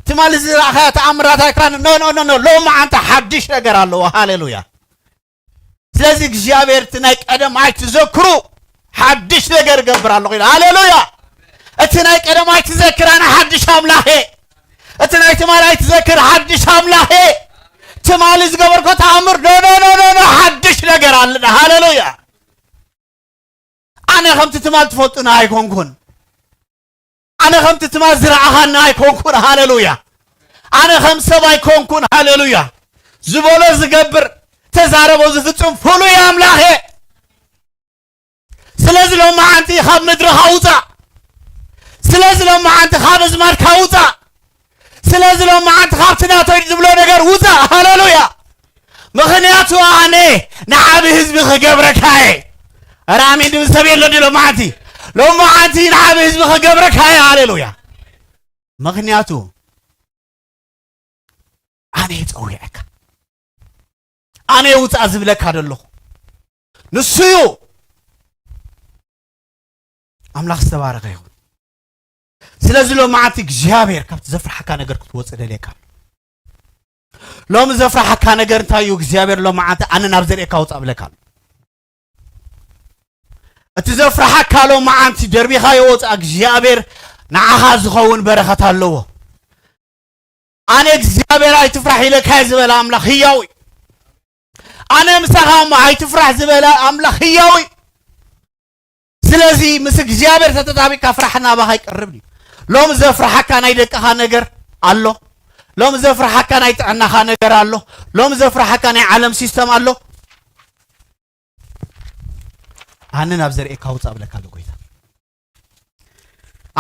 ትማል ዝረኣኻዮ ተኣምራት ኣይኮነ፣ ኖ፣ ኖ፣ ኖ፣ ኖ፣ ሎማዓንቲ ሓድሽ ነገር ኣለዎ። ሃሌሉያ። ስለዚ እግዚኣብሔር እቲ ናይ ቀደም ኣይትዘክሩ፣ ሓድሽ ነገር እገብር ኣለኹ ኢሉ። ሃሌሉያ። እቲ ናይ ቀደም ኣይትዘክር፣ ኣነ ሓድሽ ኣምላኽ እየ። እቲ ናይ ትማል ኣይትዘክር፣ ሓድሽ ኣምላኽ እየ። ትማሊ ዝገበርኮ ተኣምር፣ ኖ፣ ኖ፣ ኖ፣ ኖ፣ ኖ፣ ሓድሽ ነገር ኣለና። ሃሌሉያ። ኣነ ከምቲ ትማል ትፈልጡና ኣይኮንኩን። ኣነ ከምቲ ትማል ዝረኣኻና ኣይኮንኩን። ሃሌሉያ። ኣነ ከም ሰብ ኣይኮንኩን። ሃሌሉያ። ዝበሎ ዝገብር፣ ተዛረቦ ዝፍጽም ፍሉይ ኣምላኽ እየ። ስለዚ ሎማዓንቲ ካብ ምድርኻ ውፃእ። ስለዚ ሎማዓንቲ ካብ ኣዝማድካ ውፃእ። ስለዚ ሎማዓንቲ ካብቲ ናተይ ዝብሎ ነገር ውፃእ። ሃሌሉያ። ምኽንያቱ ኣነ ንዓቢ ህዝቢ ክገብረካ እየ። ኧረ ኣሜን ድብል ሰብ የሎ ድዩ ሎማዓንቲ? ሎማዓንቲ ንዓቢ ህዝቢ ክገብረካ እየ። ሃሌሉያ። ምኽንያቱ ኣነ እየ ጸዊዐካ። ኣነ እየ ውጻእ ዝብለካ ዘለኹ። ንሱ እዩ። ኣምላኽ ዝተባረኸ ይኹን። ስለዚ ሎማዓንቲ እግዚኣብሔር ካብቲ ዘፍርሓካ ነገር ክትወጽእ ደልየካ ኣሎ። ሎሚ ዘፍርሓካ ነገር እንታይ እዩ? እግዚኣብሔር ሎማዓንቲ ኣነ ናብ ዘርእየካ ውጻእ እብለካ ኣሎ። እቲ ዘፍርሓካ ሎማዓንቲ ደርቢኻዮ ወጻእ እግዚኣብሔር ንዓኻ ዝኸውን በረኸት ኣለዎ። ኣነ እግዚኣብሔር ኣይትፍራሕ ኢለካ እየ ዝበለ ኣምላኽ ህያው እዩ። ኣነ ምሳኻ እሞ ኣይትፍራሕ ዝበለ ኣምላኽ ህያው እዩ። ስለዚ ምስ እግዚኣብሔር ተተጣቢቅካ ፍራሕ ናባኻ ይቀርብ እዩ። ሎም ዘፍርሓካ ናይ ደቅኻ ነገር፣ ኣሎ። ሎም ዘፍርሓካ ናይ ጥዕናኻ ነገር ኣሎ። ሎም ዘፍርሓካ ናይ ዓለም ሲስተም ኣሎ። ኣነ ናብ ዘርእካ ውፃእ ብለካ ኣሎ ጎይታ።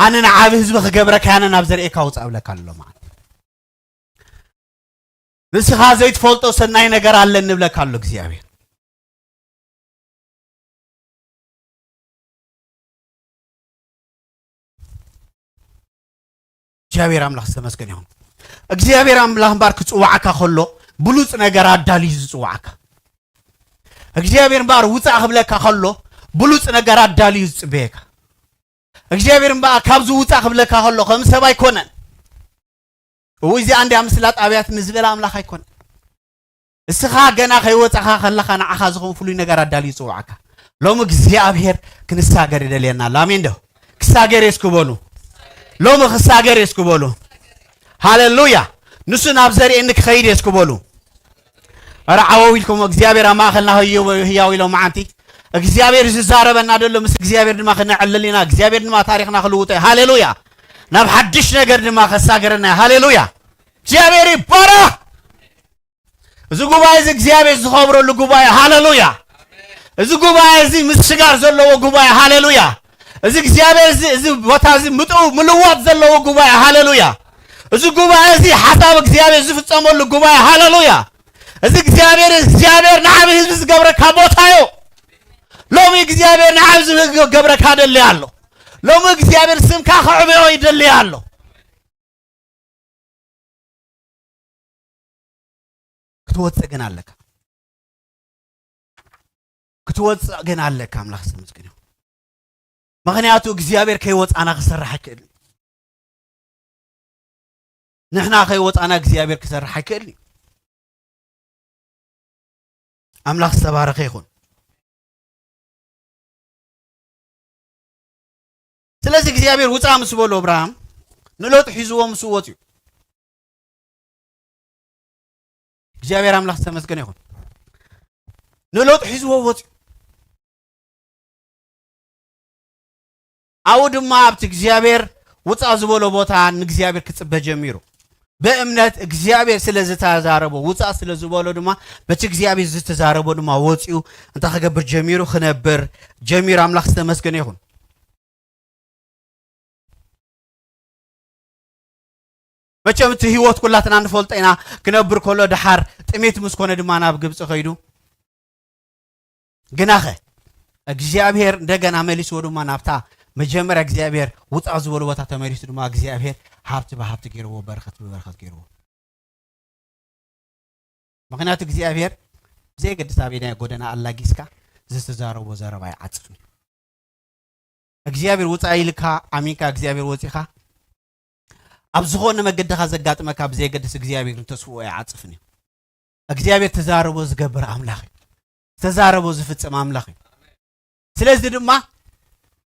ኣነ ንዓብ ህዝቢ ክገብረካ ኣነ ናብ ዘርእካ ውፃእ ብለካ ኣሎ ማለት። ንስኻ ዘይትፈልጦ ሰናይ ነገር ኣለ ንብለካ ኣሎ እግዚኣብሔር። እግዚኣብሔር ኣምላኽ ዝተመስገን ይኹን። እግዚኣብሔር ኣምላኽ እምበኣር ክፅዋዓካ ከሎ ብሉፅ ነገር ኣዳልዩ ዝፅዋዓካ። እግዚኣብሔር እምበኣር ውፃእ ክብለካ ከሎ ብሉፅ ነገር ኣዳልዩ ዝፅበየካ። እግዚኣብሔር እምበኣር ካብዚ ውፃእ ክብለካ ከሎ ከም ሰብ ኣይኮነን። እው እዚኣ እንዲያ ምስላ ጣብያት ንዝበላ ኣምላኽ ኣይኮነን። እስኻ ገና ከይወፃኻ ከለኻ ንዓኻ ዝኾን ፍሉይ ነገር ኣዳልዩ ይፅውዓካ። ሎሚ እግዚኣብሔር ክንሳገር ይደልየና ኣሎ። ኣሜን ዶ? ክሳገር የስክበሉ። ሎሚ ክሳገር የስክበሉ። ሃሌሉያ። ንሱ ናብ ዘርእኒ ክኸይድ የስክበሉ። ኧረ ዓወው ኢልኩም እግዚኣብሔር ኣብ ማእኸልና ህያው ኢሎም መዓንቲ እግዚኣብሔር ዝዛረበና ደሎ ምስ እግዚኣብሔር ድማ ክነዕልል ኢና። እግዚኣብሔር ድማ ታሪኽና ክልውጦ እዩ። ሃሌሉያ። ናብ ሓድሽ ነገር ድማ ከሳገረና እዩ። ሃሌሉያ። እግዚኣብሔር ይባረኽ። እዚ ጉባኤ እዚ እግዚኣብሔር ዝኸብረሉ ጉባኤ። ሃሌሉያ። እዚ ጉባኤ እዚ ምስጋር ዘለዎ ጉባኤ። ሃሌሉያ። እዚ እግዚኣብሔር እዚ እዚ ቦታ እዚ ምጥው ምልዋጥ ዘለዎ ጉባኤ። ሃሌሉያ። እዚ ጉባኤ እዚ ሓሳብ እግዚኣብሔር ዝፍጸመሉ ጉባኤ። ሃሌሉያ። እዚ እግዚኣብሔር እግዚኣብሔር ንዓብ ህዝቢ ዝገብረካ ቦታ እዩ። ሎሚ እግዚኣብሔር ንዓብ ህዝቢ ክገብረካ ደሊ ኣሎ። ሎሚ እግዚኣብሔር ስምካ ከዕብዮ ይደሊ ኣሎ። ክትወፅእ ግን ኣለካ። ክትወፅእ ግን ኣለካ። ኣምላኽ ዝተመስገነ ይኹን። ምኽንያቱ እግዚኣብሔር ከይወፃና ክሰርሕ ኣይክእልን። ንሕና ከይወፃና እግዚኣብሔር ክሰርሕ ኣይክእልን እዩ። ኣምላኽ ዝተባረኸ ይኹን። ስለዚ እግዚኣብሔር ውፃእ ምስ በሎ ኣብርሃም ንሎጥ ሒዝዎ ምስ ወፅዩ እግዚኣብሔር ኣምላኽ ዝተመስገነ ይኹን። ንሎጥ ሒዝዎ ወፅዩ። ኣብኡ ድማ ኣብቲ እግዚኣብሔር ውፃእ ዝበሎ ቦታ ንእግዚኣብሔር ክፅበ ጀሚሩ። ብእምነት እግዚኣብሔር ስለ ዝተዛረቦ ውፃእ ስለ ዝበሎ ድማ በቲ እግዚኣብሔር ዝተዛረቦ ድማ ወፂኡ እንታይ ክገብር ጀሚሩ? ክነብር ጀሚሩ። ኣምላኽ ዝተመስገነ ይኹን። መቸም እቲ ህይወት ኩላትና ንፈልጦ ኢና። ክነብር ከሎ ደሓር ጥሜት ምስ ኮነ ድማ ናብ ግብፂ ከይዱ። ግናኸ እግዚኣብሔር እንደገና መሊስዎ ድማ ናብታ መጀመርያ እግዚኣብሔር ውፃእ ዝበሉ ቦታ ተመሊሱ ድማ እግዚኣብሔር ሃብቲ ብሃብቲ ገይርዎ፣ በረኸት ብበረኸት ገይርዎ። ምኽንያቱ እግዚኣብሔር ብዘየገድስ ኣበየናይ ጎደና ኣላጊስካ ዝተዛረቦ ዘረባ ይዓፅፍን እዩ። እግዚኣብሔር ውፃእ ኢልካ ኣሚንካ እግዚኣብሔር ወፂኻ ኣብ ዝኾነ መገድኻ ዘጋጥመካ ብዘየገድስ እግዚኣብሔር ንተስፍኦ ይዓፅፍን እዩ። እግዚኣብሔር ተዛረቦ ዝገብር ኣምላኽ እዩ። ተዛረቦ ዝፍፅም ኣምላኽ እዩ። ስለዚ ድማ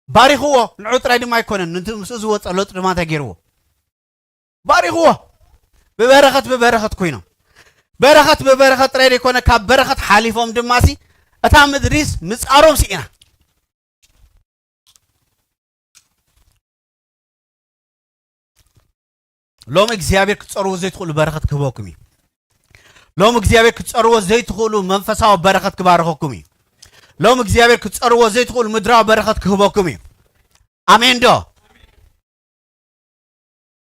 ባሪኽዎ። ንዑ ጥራይ ድማ ኣይኮነን፣ ነቲ ምስኡ ዝወፀ ሎጥ ድማ እንታይ ገይርዎ? ባሪኽዎ። ብበረኸት ብበረኸት ኮይኖም፣ በረኸት ብበረኸት ጥራይ ዘይኮነ ካብ በረኸት ሓሊፎም ድማ ሲ እታ ምድሪስ ምፃሮም ስኢና። ሎሚ እግዚኣብሔር ክትፀርዎ ዘይትኽእሉ በረኸት ክህበኩም እዩ። ሎሚ እግዚኣብሔር ክትፀርዎ ዘይትኽእሉ መንፈሳዊ በረኸት ክባርኸኩም እዩ። ሎሚ እግዚኣብሔር ክትፀርዎ ዘይትኽእሉ ምድራዊ በረኸት ክህበኩም እዩ። ኣሜን ዶ?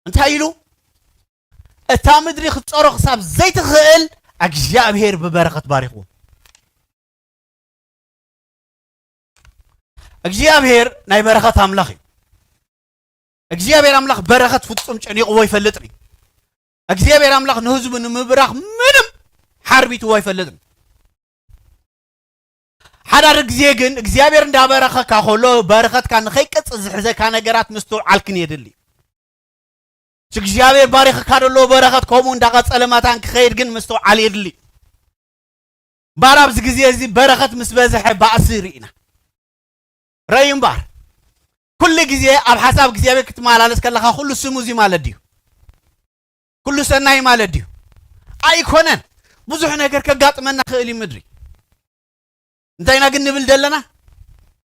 እንታይ ኢሉ? እታ ምድሪ ክትፀሮ ክሳብ ዘይትኽእል እግዚኣብሔር ብበረኸት ባሪኽዎ። እግዚኣብሔር ናይ በረኸት ኣምላኽ እዩ። እግዚኣብሔር ኣምላኽ በረኸት ፍጹም ጨኒቕዎ ኣይፈልጥን እዩ። እግዚኣብሔር ኣምላኽ ንህዝቡ ንምብራኽ ምንም ሓርቢትዎ ኣይፈልጥን። ሓዳር ግዜ ግን እግዚኣብሔር እንዳበረኸካ ከሎ በረኸትካ ንኸይቀጽል ዝሕዘካ ነገራት ምስትውዓል ክን የድሊ። እቲ እግዚኣብሔር ባሪኽካ ዘሎ በረኸት ከምኡ እንዳቐጸለ መታን ክኸይድ ግን ምስትውዓል የድሊ። እምበኣር ኣብዚ ግዜ እዚ በረኸት ምስ በዝሐ ባእሲ ርኢና። ረእዩ እምበኣር፣ ኩሉ ግዜ ኣብ ሓሳብ እግዚኣብሔር ክትመላለስ ከለኻ ኩሉ ስሙዚ ማለት ድዩ? ኩሉ ሰናይ ማለት ድዩ? ኣይኮነን። ብዙሕ ነገር ከጋጥመና ክእል እዩ ምድሪ። እንታይ ኢና ግን ንብል ዘለና?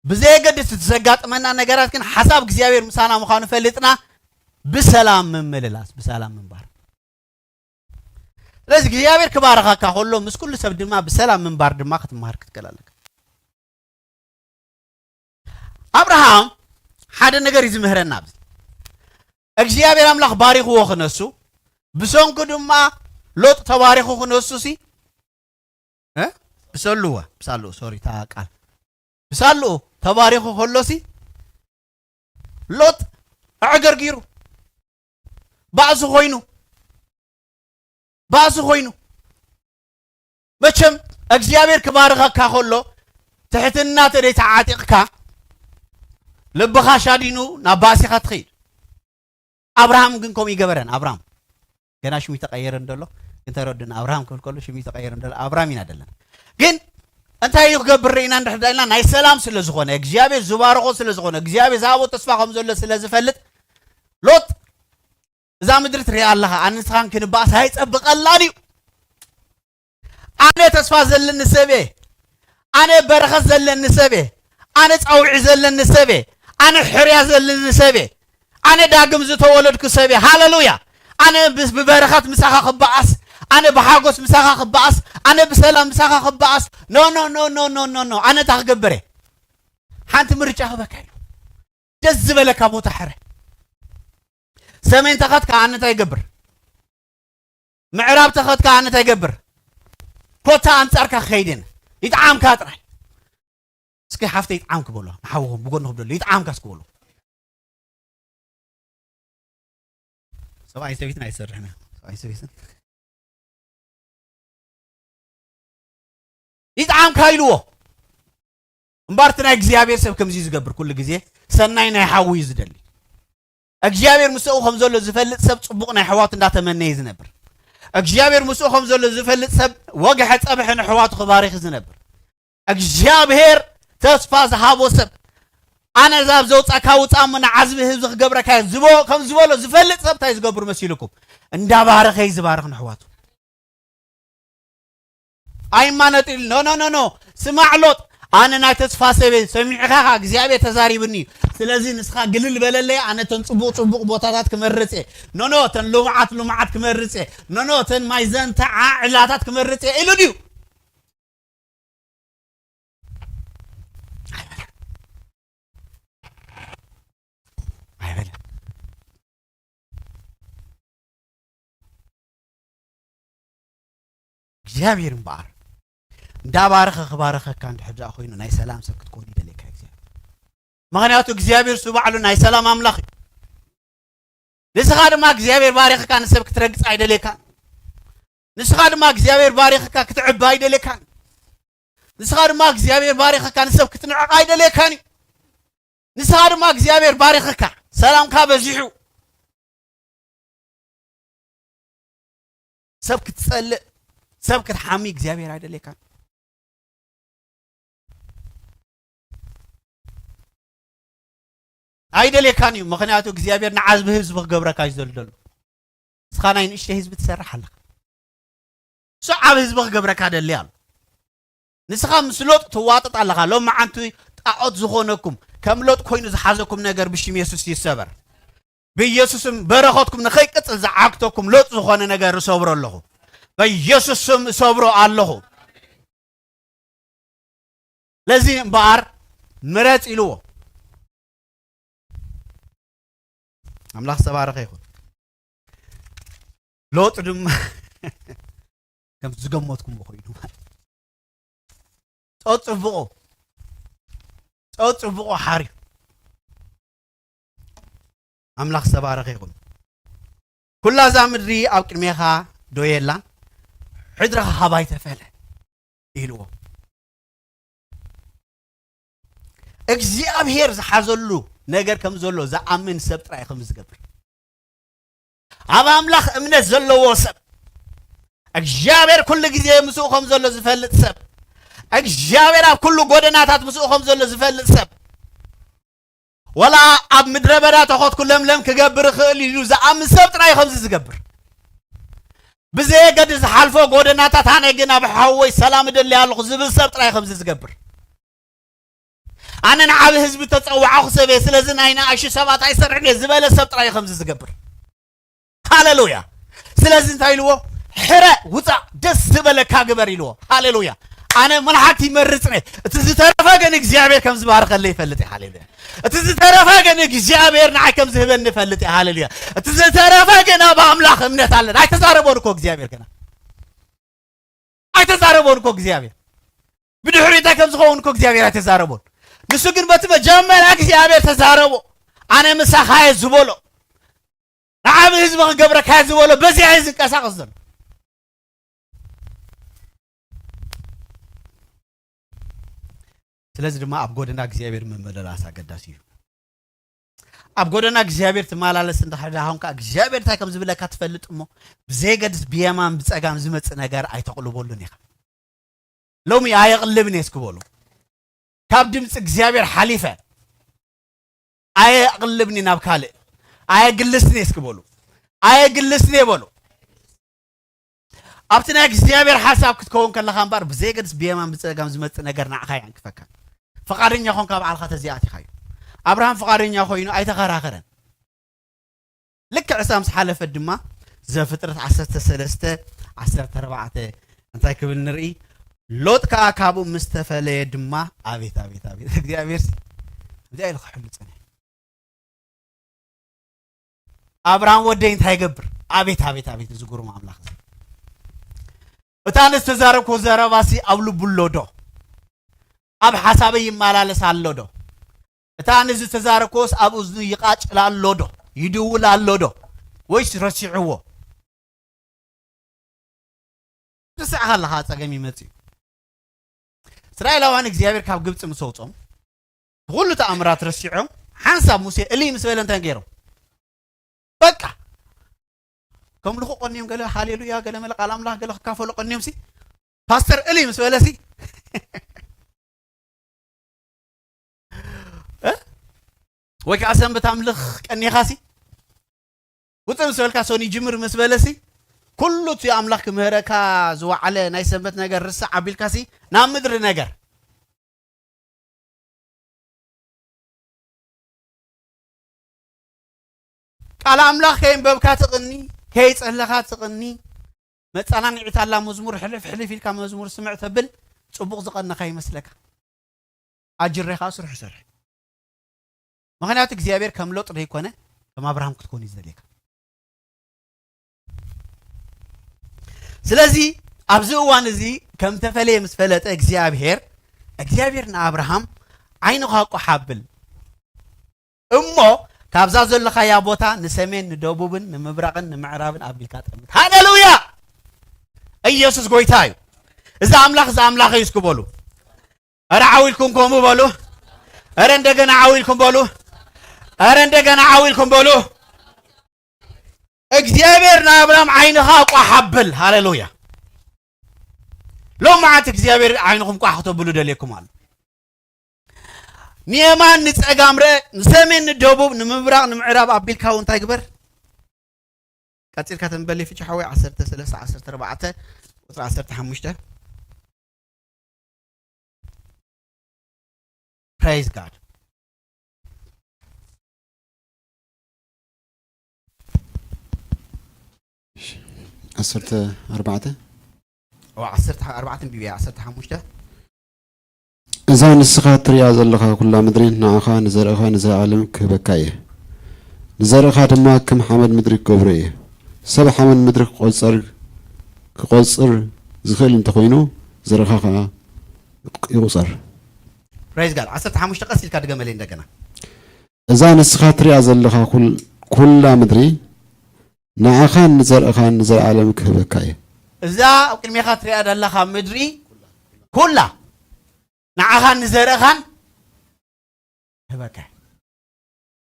ብዘየገድስ እቲ ዘጋጥመና ነገራት ግን ሓሳብ እግዚኣብሔር ምሳና ምዃኑ ፈሊጥና ብሰላም ምምልላስ፣ ብሰላም ምንባር። ስለዚ እግዚኣብሔር ክባርኸካ ከሎ ምስ ኩሉ ሰብ ድማ ብሰላም ምንባር ድማ ክትመሃር ክትክእል ኣለካ። ኣብርሃም ሓደ ነገር እዩ ዝምህረና ኣብዚ። እግዚኣብሔር ኣምላኽ ባሪኽዎ ክነሱ፣ ብሰንኩ ድማ ሎጥ ተባሪኹ ክነሱ ሲ እ? ብሰልዋ፣ ብሳልኡ፣ ሶሪ፣ እታ ቃል። ብሳልኡ ተባሪኹ ከሎ ሲ ሎጥ ኣዕገርጊሩ፣ ባእሲ ኮይኑ፣ ባእሲ ኮይኑ። መቸም እግዚኣብሔር ክባርኸካ ከሎ ትሕትና ተደይ ተዓጢቕካ፣ ልብኻ ሻዲኑ ናብ ባእሲኻ ትኸይድ። ኣብርሃም ግን ከምኡ ይገበረን። ኣብርሃም ገና ሽሙ ይተቐየረ እንደሎ ግን ተረድና። ኣብርሃም ክብል ከሎ ሽሙ ይተቐየረ እንደሎ ኣብርሃም ኢና ደለና። ግን እንታይ እዩ ክገብር ርኢና እንድሕር ዳኢልና፣ ናይ ሰላም ስለ ዝኾነ፣ እግዚኣብሔር ዝባረኾ ስለ ዝኾነ፣ እግዚኣብሔር ዝሃቦ ተስፋ ከም ዘሎ ስለ ዝፈልጥ፣ ሎጥ፣ እዛ ምድሪ ትሪኣ ኣለኻ፣ ኣነ ንስኻን ክንበኣስ ኣይጸብቐላን እዩ። ኣነ ተስፋ ዘለኒ ሰብ እየ። ኣነ በረኸት ዘለኒ ሰብ እየ። ኣነ ጻውዒ ዘለኒ ሰብ እየ። ኣነ ሕርያ ዘለኒ ሰብ እየ። ኣነ ዳግም ዝተወለድኩ ሰብ እየ። ሃለሉያ። ኣነ ብ-፣ ብበረኸት ምሳኻ ክበኣስ፣ ኣነ ብሓጎስ ምሳኻ ክበኣስ፣ ኣነ ብሰላም ምሳኻ ክበኣስ። ኖ፣ ኖ፣ ኖ። ኣነ እንታይ ክገብር እየ? ሓንቲ ምርጫ ክበካ ኢሉ። ደስ ዝበለካ ቦታ ሕረ። ሰሜን ተኸትካ ኣነ እንታይ ይገብር? ምዕራብ ተኸትካ ኣነ እንታይ ይገብር? ኮታ ኣንጻርካ ክኸይድን ይጥዓምካ ጥራይ። እስኪ ሓፍተ ይጥዓምክ በሎ፣ ንሓውኹም ብጎንኹም ዘሎ ይጥዓምካ እስኪ በሎ። ሰብኣይ ሰበይትን ኣይሰርሕን እያ። ሰብኣይ ሰበይትን ይጥዓምካ ኢልዎ። እምበር እቲ ናይ እግዚኣብሔር ሰብ ከምዚ እዩ ዝገብር፣ ኩሉ ግዜ ሰናይ ናይ ሓዉ እዩ ዝደሊ። እግዚኣብሔር ምስኡ ከም ዘሎ ዝፈልጥ ሰብ ጽቡቕ ናይ ኣሕዋቱ እንዳተመነየ ዝነብር። እግዚኣብሔር ምስኡ ከም ዘሎ ዝፈልጥ ሰብ ወግሐ ጸብሐ ንኣሕዋቱ ክባርኽ ዝነብር። እግዚኣብሔር ተስፋ ዝሃቦ ሰብ፣ ኣነ እዛ ኣብ ዘውጻእካ ውጻእ እሞ ንዓዝቢ ህዝቢ ክገብረካ እየ ዝቦ-፣ ከም ዝበሎ ዝፈልጥ ሰብ እንታይ ዝገብር መሲልኩም? እንዳባረኸ እዩ ዝባርኽ ንኣሕዋቱ። ኣይማነጥ ኢሉ፣ ኖ፣ ኖ፣ ኖ፣ ኖ። ስማዕ ሎጥ፣ ኣነ ናይ ተስፋ ሰብ እየ፣ ሰሚዕኻ ኸኣ እግዚኣብሔር ተዛሪብኒ እዩ። ስለዚ ንስኻ ግልል በለለይ፣ ኣነ እተን ጽቡቕ ጽቡቕ ቦታታት ክመርጽ እየ። ኖ፣ ኖ፣ እተን ልሙዓት ልሙዓት ክመርጽ እየ። ኖ፣ ኖ፣ እተን ማይ ዘንተዓ ዕላታት ክመርጽ እየ ኢሉ ድዩ? ኣይበለን። ኣይበለን። እግዚኣብሔር እምበኣር እንዳባረኸ ክባረኸካ እንድሕር ደኣ ኮይኑ ናይ ሰላም ሰብ ክትከውን ይደልየካ እግዚኣብሔር። ምኽንያቱ እግዚኣብሔር እሱ ባዕሉ ናይ ሰላም ኣምላኽ እዩ። ንስኻ ድማ እግዚኣብሔር ባሪኽካ ንሰብ ክትረግጽ ኣይደልየካን። ንስኻ ድማ እግዚኣብሔር ባሪኽካ ክትዕቢ ኣይደልየካን። ንስኻ ድማ እግዚኣብሔር ባሪኽካ ንሰብ ክትንዕቕ ኣይደልየካን እዩ። ንስኻ ድማ እግዚኣብሔር ባሪኽካ ሰላምካ በዚሑ ሰብ ክትጸልእ፣ ሰብ ክትሓሚ እግዚኣብሔር ኣይደልየካን። ኣይደልየካን እዩ። ምኽንያቱ እግዚኣብሔር ንዓዝቢ ህዝቢ ክገብረካ እዩ ዝደሊ ዘሎ። ንስኻ ናይ ንእሽተይ ህዝቢ ትሰርሕ ኣለኻ። እሱ ዓብ ህዝቢ ክገብረካ ደሊ ኣሎ። ንስኻ ምስ ሎጥ ትዋጥጥ ኣለኻ። ሎም መዓንቲ ጣዖት ዝኾነኩም፣ ከም ሎጥ ኮይኑ ዝሓዘኩም ነገር ብሽም የሱስ ይሰበር። ብኢየሱስም በረኸትኩም ንኸይቅጽል ዝዓግተኩም ሎጥ ዝኾነ ነገር እሰብሮ ኣለኹ። በኢየሱስ ስም እሰብሮ ኣለኹ። ለዚ እምበኣር ምረጽ ኢልዎ። ኣምላኽ ዝተባረኸ ይኹን። ሎጥ ድማ ከም ዝገመትኩምዎ ኮይኑ ማለት እዩ። ጸጽብቑ፣ ጸጽብቑ ሓርዩ። ኣምላኽ ዝተባረኸ ይኹን። ኩላ እዛ ምድሪ ኣብ ቅድሜኻ ዶ የላን? ሕድርኻ ካባይ ተፈለ ኢልዎ። እግዚኣብሔር ዝሓዘሉ ነገር ከም ዘሎ ዝኣምን ሰብ ጥራይ ከም ዝገብር። ኣብ ኣምላኽ እምነት ዘለዎ ሰብ፣ እግዚኣብሔር ኩሉ ግዜ ምስኡ ከም ዘሎ ዝፈልጥ ሰብ፣ እግዚኣብሔር ኣብ ኩሉ ጎደናታት ምስኡ ከም ዘሎ ዝፈልጥ ሰብ፣ ወላ ኣብ ምድረ በዳ ተኸትኩ ለምለም ክገብር እኽእል ኢሉ ዝኣምን ሰብ ጥራይ ከምዚ ዝገብር። ብዘየገድስ ዝሓልፎ ጎደናታት ኣነ ግን ኣብ ሓወይ ሰላም እደሊ ኣለኹ ዝብል ሰብ ጥራይ ከምዚ ዝገብር። ኣነ ንዓቢ ህዝቢ ተጸዋዕኹ ሰብ እየ፣ ስለዚ ናይ ንኣሽቱ ሰባት ኣይሰርሕን እየ ዝበለ ሰብ ጥራይ እዩ ከምዚ ዝገብር። ሃሌሉያ። ስለዚ እንታይ ኢልዎ? ሕረ፣ ውፃእ፣ ደስ ዝበለካ ግበር ኢልዎ። ሃሌሉያ። ኣነ ምልሓት ይመርፅ ነ፣ እቲ ዝተረፈ ግን እግዚኣብሔር ከም ዝባርኸለ ይፈልጥ እየ። ሃሌሉያ። እቲ ዝተረፈ ግን እግዚኣብሔር ንዓይ ከም ዝህበኒ ይፈልጥ እየ። ሃሌሉያ። እቲ ዝተረፈ ግን ኣብ ኣምላኽ እምነት ኣለና። ኣይተዛረቦን እኮ እግዚኣብሔር ገና፣ ኣይተዛረቦን እኮ እግዚኣብሔር። ብድሕሪኡ እንታይ ከም ዝኸውን እኮ እግዚኣብሔር ኣይተዛረቦን። ንሱ ግን በቲ መጀመርያ እግዚኣብሔር ተዛረቦ። ኣነ ምሳኻ እየ ዝበሎ፣ ንዓብ ህዝቢ ክገብረካ እየ ዝበሎ፣ በዚኣ እዩ ዝንቀሳቐስ ዘሎ። ስለዚ ድማ ኣብ ጎደና እግዚኣብሔር ምምልላስ ኣገዳሲ እዩ። ኣብ ጎደና እግዚኣብሔር ትመላለስ እንድሕር ደኣ ኾንካ፣ እግዚኣብሔር እንታይ ከም ዝብለካ ትፈልጥ እሞ፣ ብዘየገድስ ብየማን ብጸጋም ዝመጽእ ነገር ኣይተቕልበሉን ኢኻ። ሎሚ ኣየቕልብን እየ እስኪ በሉ። ካብ ድምፂ እግዚኣብሔር ሓሊፈ ኣየቕልብኒ ናብ ካልእ፣ ኣየግልስን እየ እስኪ በሉ። ኣየግልስን እየ በሉ። ኣብቲ ናይ እግዚኣብሔር ሓሳብ ክትከውን ከለኻ እምበር፣ ብዘየገድስ ብየማን ብጸጋም ዝመጽእ ነገር ንዓኻ የዕንክፈካ። ፈቓደኛ ኾንካ ባዕልኻ ተዚኣቲኻዮ። ኣብርሃም ፈቓደኛ ኮይኑ ኣይተኸራኸረን። ልክዕ እሳ ምስ ሓለፈት ድማ፣ ዘፍጥረት ዓሰርተ ሰለስተ ዓሰርተ ኣርባዕተ እንታይ ክብል ንርኢ? ሎጥ ከኣ ካብኡ ምስ ተፈለየ ድማ፣ ኣቤት፣ ኣቤት፣ ኣቤት፣ እግዚኣብሔር ሲ እንታይ ኢሉ ክሕሉ ጸኒሑ? ኣብርሃም ወደይ እንታይ ይገብር? ኣቤት፣ ኣቤት፣ ኣቤት፣ እዚ ግሩም ኣምላኽ እዚ። እታ ንዝተዛረብኩ ዘረባሲ ኣብ ልቡ ኣሎ ዶ? ኣብ ሓሳበይ ይመላለስ ኣሎ ዶ? እታ ንዝተዛረብኩስ ኣብ እዝኑ ይቃጭል ኣሎ ዶ? ይድውል ኣሎ ዶ? ወይስ ረሲዕዎ? ትስዕኻ ኣለኻ፣ ጸገም ይመጽእ እዩ። እስራኤላውያን እግዚኣብሔር ካብ ግብጺ ምስ ኣውጾም፣ ብኹሉ ተኣምራት ረሲዖም፣ ሓንሳብ ሙሴ እልይ ምስ በለ እንታይ ገይሮም? በቃ፣ ከምልኹ ቀንዮም፣ ገለ ሃሌሉያ፣ ገለ መለ ቃል ኣምላኽ፣ ገለ ክካፈሉ ቀንዮም ሲ፣ ፓስተር እልይ ምስ በለ ሲ፣ እ? ወይ ከዓ ሰንበት ኣምልኽ ቀኒኻ ሲ፣ ውፅእ ምስ በልካ፣ ሶኒ ጅምር ምስ በለ ሲ፣ ኩሉ እቲ ኣምላኽ ክምህረካ ዝወዓለ ናይ ሰንበት ነገር ርሳዕ ኣቢልካ ሲ፣ ናብ ምድሪ ነገር። ቃል ኣምላኽ ከየንበብካ ትቕኒ፣ ከይጸለኻ ትቕኒ፣ መጸናንዒት ኣላ መዝሙር፣ ሕልፍ ሕልፍ ኢልካ መዝሙር ስምዕ ተብል፣ ጽቡቕ ዝቐነኻ ይመስለካ። ኣጅሬኻ ስርሑ ሰርሕ። ምኽንያቱ እግዚኣብሔር ከም ሎጥ ዘይኮነ፣ ከም ኣብርሃም ክትኮን እዩ ዝደልየካ። ስለዚ ኣብዚ እዋን እዚ ከም ተፈለየ ምስ ፈለጠ እግዚኣብሔር፣ እግዚኣብሔር ንኣብርሃም ዓይንኻ ቋሕ ኣብል እሞ ካብዛ ዘለኻያ ቦታ ንሰሜን ንደቡብን ንምብራቕን ንምዕራብን ኣቢልካ ጠምት። ሃሌሉያ! ኢየሱስ ጎይታ እዩ። እዚ ኣምላኽ እዚ ኣምላኽ እዩ እስኪ በሉ። ኧረ ዓው ኢልኩም ከምኡ በሉ። ኧረ እንደገና ዓው ኢልኩም በሉ። ኧረ እንደገና ዓው ኢልኩም በሉ። እግዚኣብሔር ንኣብርሃም ዓይንኻ ቋሕ ኣብል። ሃሌሉያ። ሎም መዓት እግዚኣብሔር ዓይንኹም ቋሕ ክተብሉ ደልየኩም ኣሎ። ንየማን ንጸጋም ርአ፣ ንሰሜን ንደቡብ ንምብራቕ ንምዕራብ ኣቢልካ እውን እንታይ ግበር? ቀጺልካ ተንበል ፍቺ ሓወይ ዓሰርተ ሰለስተ ዓሰርተ ኣርባዕተ ቁጽሪ ዓሰርተ ሓሙሽተ። Praise God። ዓሰርተ ኣርባዕተ። ኦ፣ ዓሰርተ ኣርባዕተ ንቢብያ፣ ዓሰርተ ሓሙሽተ። እዛ ንስኻ ትሪኣ ዘለኻ ኩላ ምድሪ ንዓኻ ንዘርእኻ ንዘለኣለም ክህበካ እየ። ንዘርእኻ ድማ ከም ሓመድ ምድሪ ክገብሮ እየ። ሰብ ሓመድ ምድሪ ክቆጸር፣ ክቆጽር ዝኽእል እንተኾይኑ፣ ዘርእኻ ኸኣ ይቑጸር። Praise God። ዓሰርተ ሓሙሽተ ቀስ ኢልካ ድገመለይ እንደገና። እዛ ንስኻ ትሪኣ ዘለኻ ኩል-፣ ኩላ ምድሪ ንዓኻን ንዘርእኻን ንዘለኣለም ክህበካ እየ። እዛ ኣብ ቅድሜኻ ትሪኣ ዘለኻ ምድሪ ኩላ ንዓኻን ንዘርእኻን ክህበካ እየ።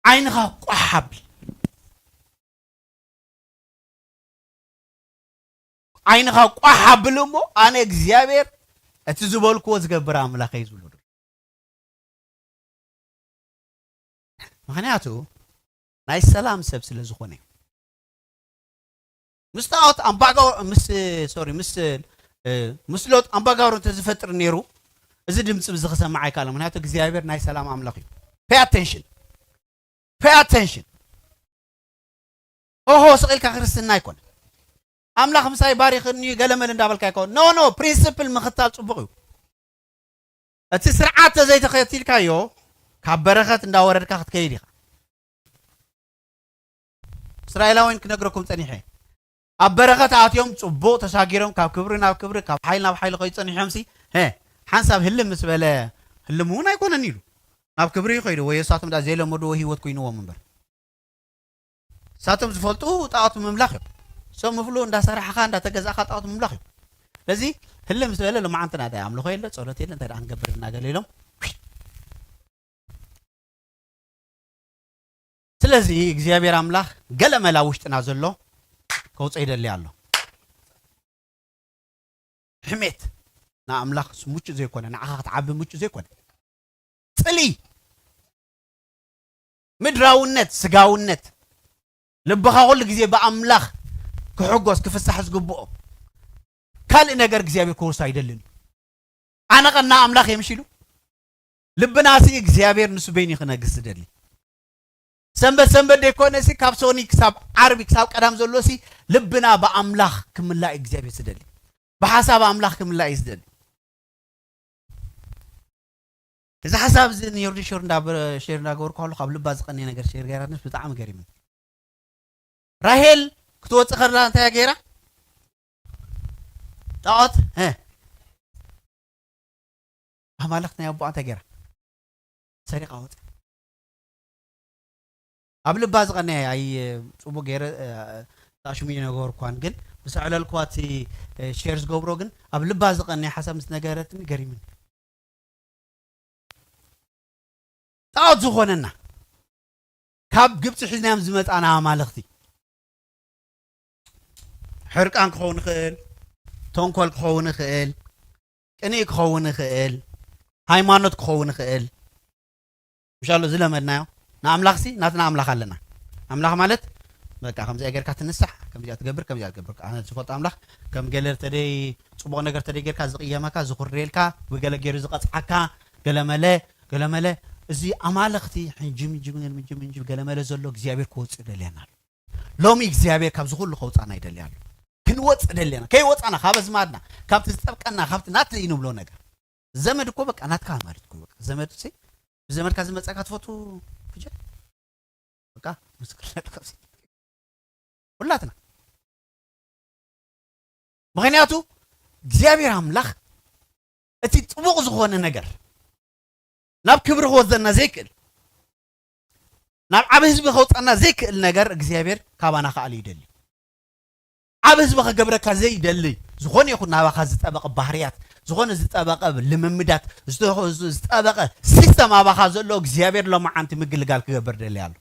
ዓይንኻ ቋሕ ኣብል። ዓይንኻ ቋሕ ኣብል እሞ ኣነ እግዚኣብሔር እቲ ዝበልክዎ ዝገብር ኣምላኽ እየ ዝብሎ። ምኽንያቱ ናይ ሰላም ሰብ ስለ ዝኾነ እዩ። ምስ ጣዖት ኣምባጋው-፣ ምስ፣ ሶሪ፣ ምስ፣ እ፣ ምስ ሎጥ ኣምባጋውሮ እንተዝፈጥር ነይሩ፣ እዚ ድምፂ እዚ ክሰማዕ ኣይከኣለን። ምኽንያቱ እግዚኣብሔር ናይ ሰላም ኣምላኽ እዩ። Pay attention። Pay attention። ኦሆ ስቕ ኢልካ ክርስትና ኣይኮነ። ኣምላኽ ምሳይ ባሪኽኒ ገለመል እንዳበልካ ኣይኮነ። ኖ ኖ፣ ፕሪንስፕል ምኽታል ጽቡቕ እዩ። እቲ ስርዓት ተዘይተኸቲልካዮ ካብ በረኸት እንዳወረድካ ክትከይድ ኢኻ። እስራኤላውያን ክነግረኩም ጸኒሐ፣ ኣብ በረኸት ኣትዮም ጽቡቕ ተሳጊሮም ካብ ክብሪ ናብ ክብሪ ካብ ሓይሊ ናብ ሓይሊ ከይጸኒሖም ሲ ሀ ሓንሳብ ህልም ምስ በለ ህልም እውን ኣይኮነን ኢሉ ናብ ክብሪ ይኸይዱ ወይ እሳቶም ዳ ዘይለመድዎ ህይወት ኮይንዎም እምበር እሳቶም ዝፈልጡ ጣዖት ምምላኽ እዮም። ሰብ ምፍሉ እንዳሰራሕኻ እንዳተገዛእኻ ጣዖት ምምላኽ እዩ። ስለዚ ህልም ምስ በለ ሎማዓንቲ ናታይ ኣምልኾ የለ ጸሎት የለ እንታይ ደኣ ክንገብር እናገለ ኢሎም ስለዚ እግዚኣብሔር ኣምላኽ ገለ መላ ውሽጥና ዘሎ ከውፅእ ይደሊ ኣሎ። ሕሜት ንኣምላኽ ምቹእ ዘይኮነ ንዓኻ ክትዓቢ ምቹእ ዘይኮነ ፅሊ ምድራውነት ስጋውነት ልብኻ ኩሉ ግዜ ብኣምላኽ ክሕጎስ ክፍሳሕ ዝግብኦ ካልእ ነገር እግዚኣብሔር ክወርሶ ኣይደልን እዩ። ኣነ ቀና ኣምላኽ እየ ምሽ ኢሉ ልብና ሲ እግዚኣብሔር ንሱ በይኑ ክነግስ ዝደሊ ሰንበት ሰንበት ደይኮነ ሲ ካብ ሶኒ ክሳብ ዓርቢ ክሳብ ቀዳም ዘሎ ሲ ልብና ብኣምላኽ ክምላእ እግዚኣብሔር ዝደሊ ብሓሳብ ኣምላኽ ክምላእ እዩ ዝደሊ። እዚ ሓሳብ እዚ ንዮርዲ ሾር እንዳበረ ሼር እንዳገበርኩ ከለኹ ኣብ ልባ ዝቐንየ ነገር ሼር ገይራትንስ ብጣዕሚ ገሪምኒ። ራሄል ክትወፅእ ከላ እንታይ ገይራ? ጣዖት እ ኣማልኽቲ ናይ ኣቦኣ እንታይ ገይራ? ሰሪቓ ወፅያ። ኣብ ልባ ዝቐነየ ኣይ ፅቡቅ ገይረ ጣሽሙ ይነገርኳን ግን ምስ ኣዕለልኳ እቲ ሼር ዝገብሮ ግን ኣብ ልባ ዝቐነየ ሓሳብ ምስ ነገረትኒ ገሪምኒ። ጣዖት ዝኾነና ካብ ግብፂ ሒዝናዮም ዝመፃና ኣማልኽቲ ሕርቃን ክኸውን ይኽእል፣ ተንኮል ክኸውን ይኽእል፣ ቅንኢ ክኸውን ይኽእል፣ ሃይማኖት ክኸውን ይኽእል። ምሻሎ ዝለመድናዮ ንኣምላኽሲ ናትና ኣምላኽ ኣለና። ኣምላኽ ማለት በቃ ከምዚኣ ጌርካ ትንሳሕ፣ ከምዚኣ ትገብር፣ ከምዚኣ ትገብር። ኣነ ዝፈልጦ ኣምላኽ ከም ገለ ተደይ ጽቡቕ ነገር ተደይ ጌርካ ዝቕየመካ፣ ዝኹርየልካ፣ ብገለ ገይሩ ዝቐጽዓካ፣ ገለመለ ገለመለ እዚ ኣማልኽቲ ሕንጅም ሕንጅም ሕንጅም ሕንጅም ገለመለ ዘሎ እግዚኣብሔር ክወጽእ ደልየና ኣሎ። ሎሚ እግዚኣብሔር ካብዚ ኩሉ ከውጻና ይደሊ ኣሎ። ክንወጽእ ደልየና ከይወጻና ካብ ኣዝማድና ካብቲ ዝጠብቀና ካብቲ ናትይ ንብሎ ነገር ዘመድ እኮ በቃ ናትካ ማለት እኮ በቃ ዘመድ ሲ ብዘመድካ ዝመጸካ ትፈቱ ፍጀ በቃ ምስክርነት ካብዚ ሁላትና ምክንያቱ እግዚኣብሔር ኣምላኽ እቲ ጥቡቕ ዝኾነ ነገር ናብ ክብሪ ክወስደና ዘይክእል ናብ ዓብ ህዝቢ ከውፀና ዘይክእል ነገር እግዚኣብሔር ካባና ከኣል ይደሊ። ዓብ ህዝቢ ከገብረካ ዘይደሊ ዝኾነ ይኹን ናባኻ ዝጠበቐ ባህርያት ዝኾነ ዝጠበቐ ልምምዳት ዝጠበቐ ሲስተም ኣባኻ ዘሎ እግዚኣብሔር ሎማዓንቲ ምግልጋል ክገብር ደሊ ኣሎ።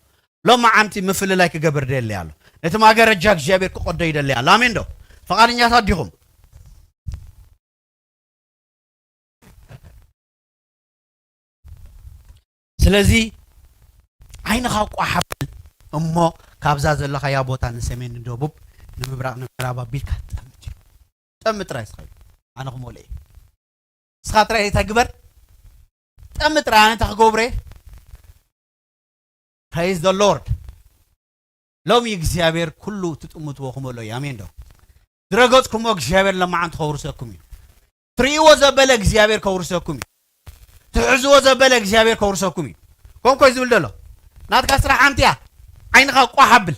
ሎማዓንቲ ምፍልላይ ክገብር ደሊ ኣሎ። ነቲ ማገረጃ እግዚኣብሔር ክቆዶ ይደሊ ኣሎ። ኣሜን ዶ? ፈቓደኛታት ዲኹም? ስለዚ ዓይንኻ ቋሕ ኣብል እሞ ካብዛ ዘለኻያ ቦታ ንሰሜን ንደቡብ ንምብራቕ ንምዕራብ ኣቢልካ ጠምት እዩ። ጠምት ጥራይ እስኻ ኣነ ክመልኦ እየ። ንስኻ ጥራይ እንታይ ግበር? ጠምት ጥራይ ኣነ እንታይ ክገብረ? Praise the Lord። ሎሚ እግዚኣብሔር ኩሉ ትጥምትዎ ክመልኦ እዩ። ኣሜን ዶ? ዝረገጽኩሞ እግዚኣብሔር ለማዓንቲ ከውርሰኩም እዩ። ትርእይዎ ዘበለ እግዚኣብሔር ከውርሰኩም እዩ። ትሕዝዎ ዘበለ እግዚኣብሔር ከውርሰኩም እዩ። ኮንኮይ ዝብል ዘሎ ናትካ ስራሕ ሓንቲ እያ። ዓይንኻ ቋሕ ኣብል።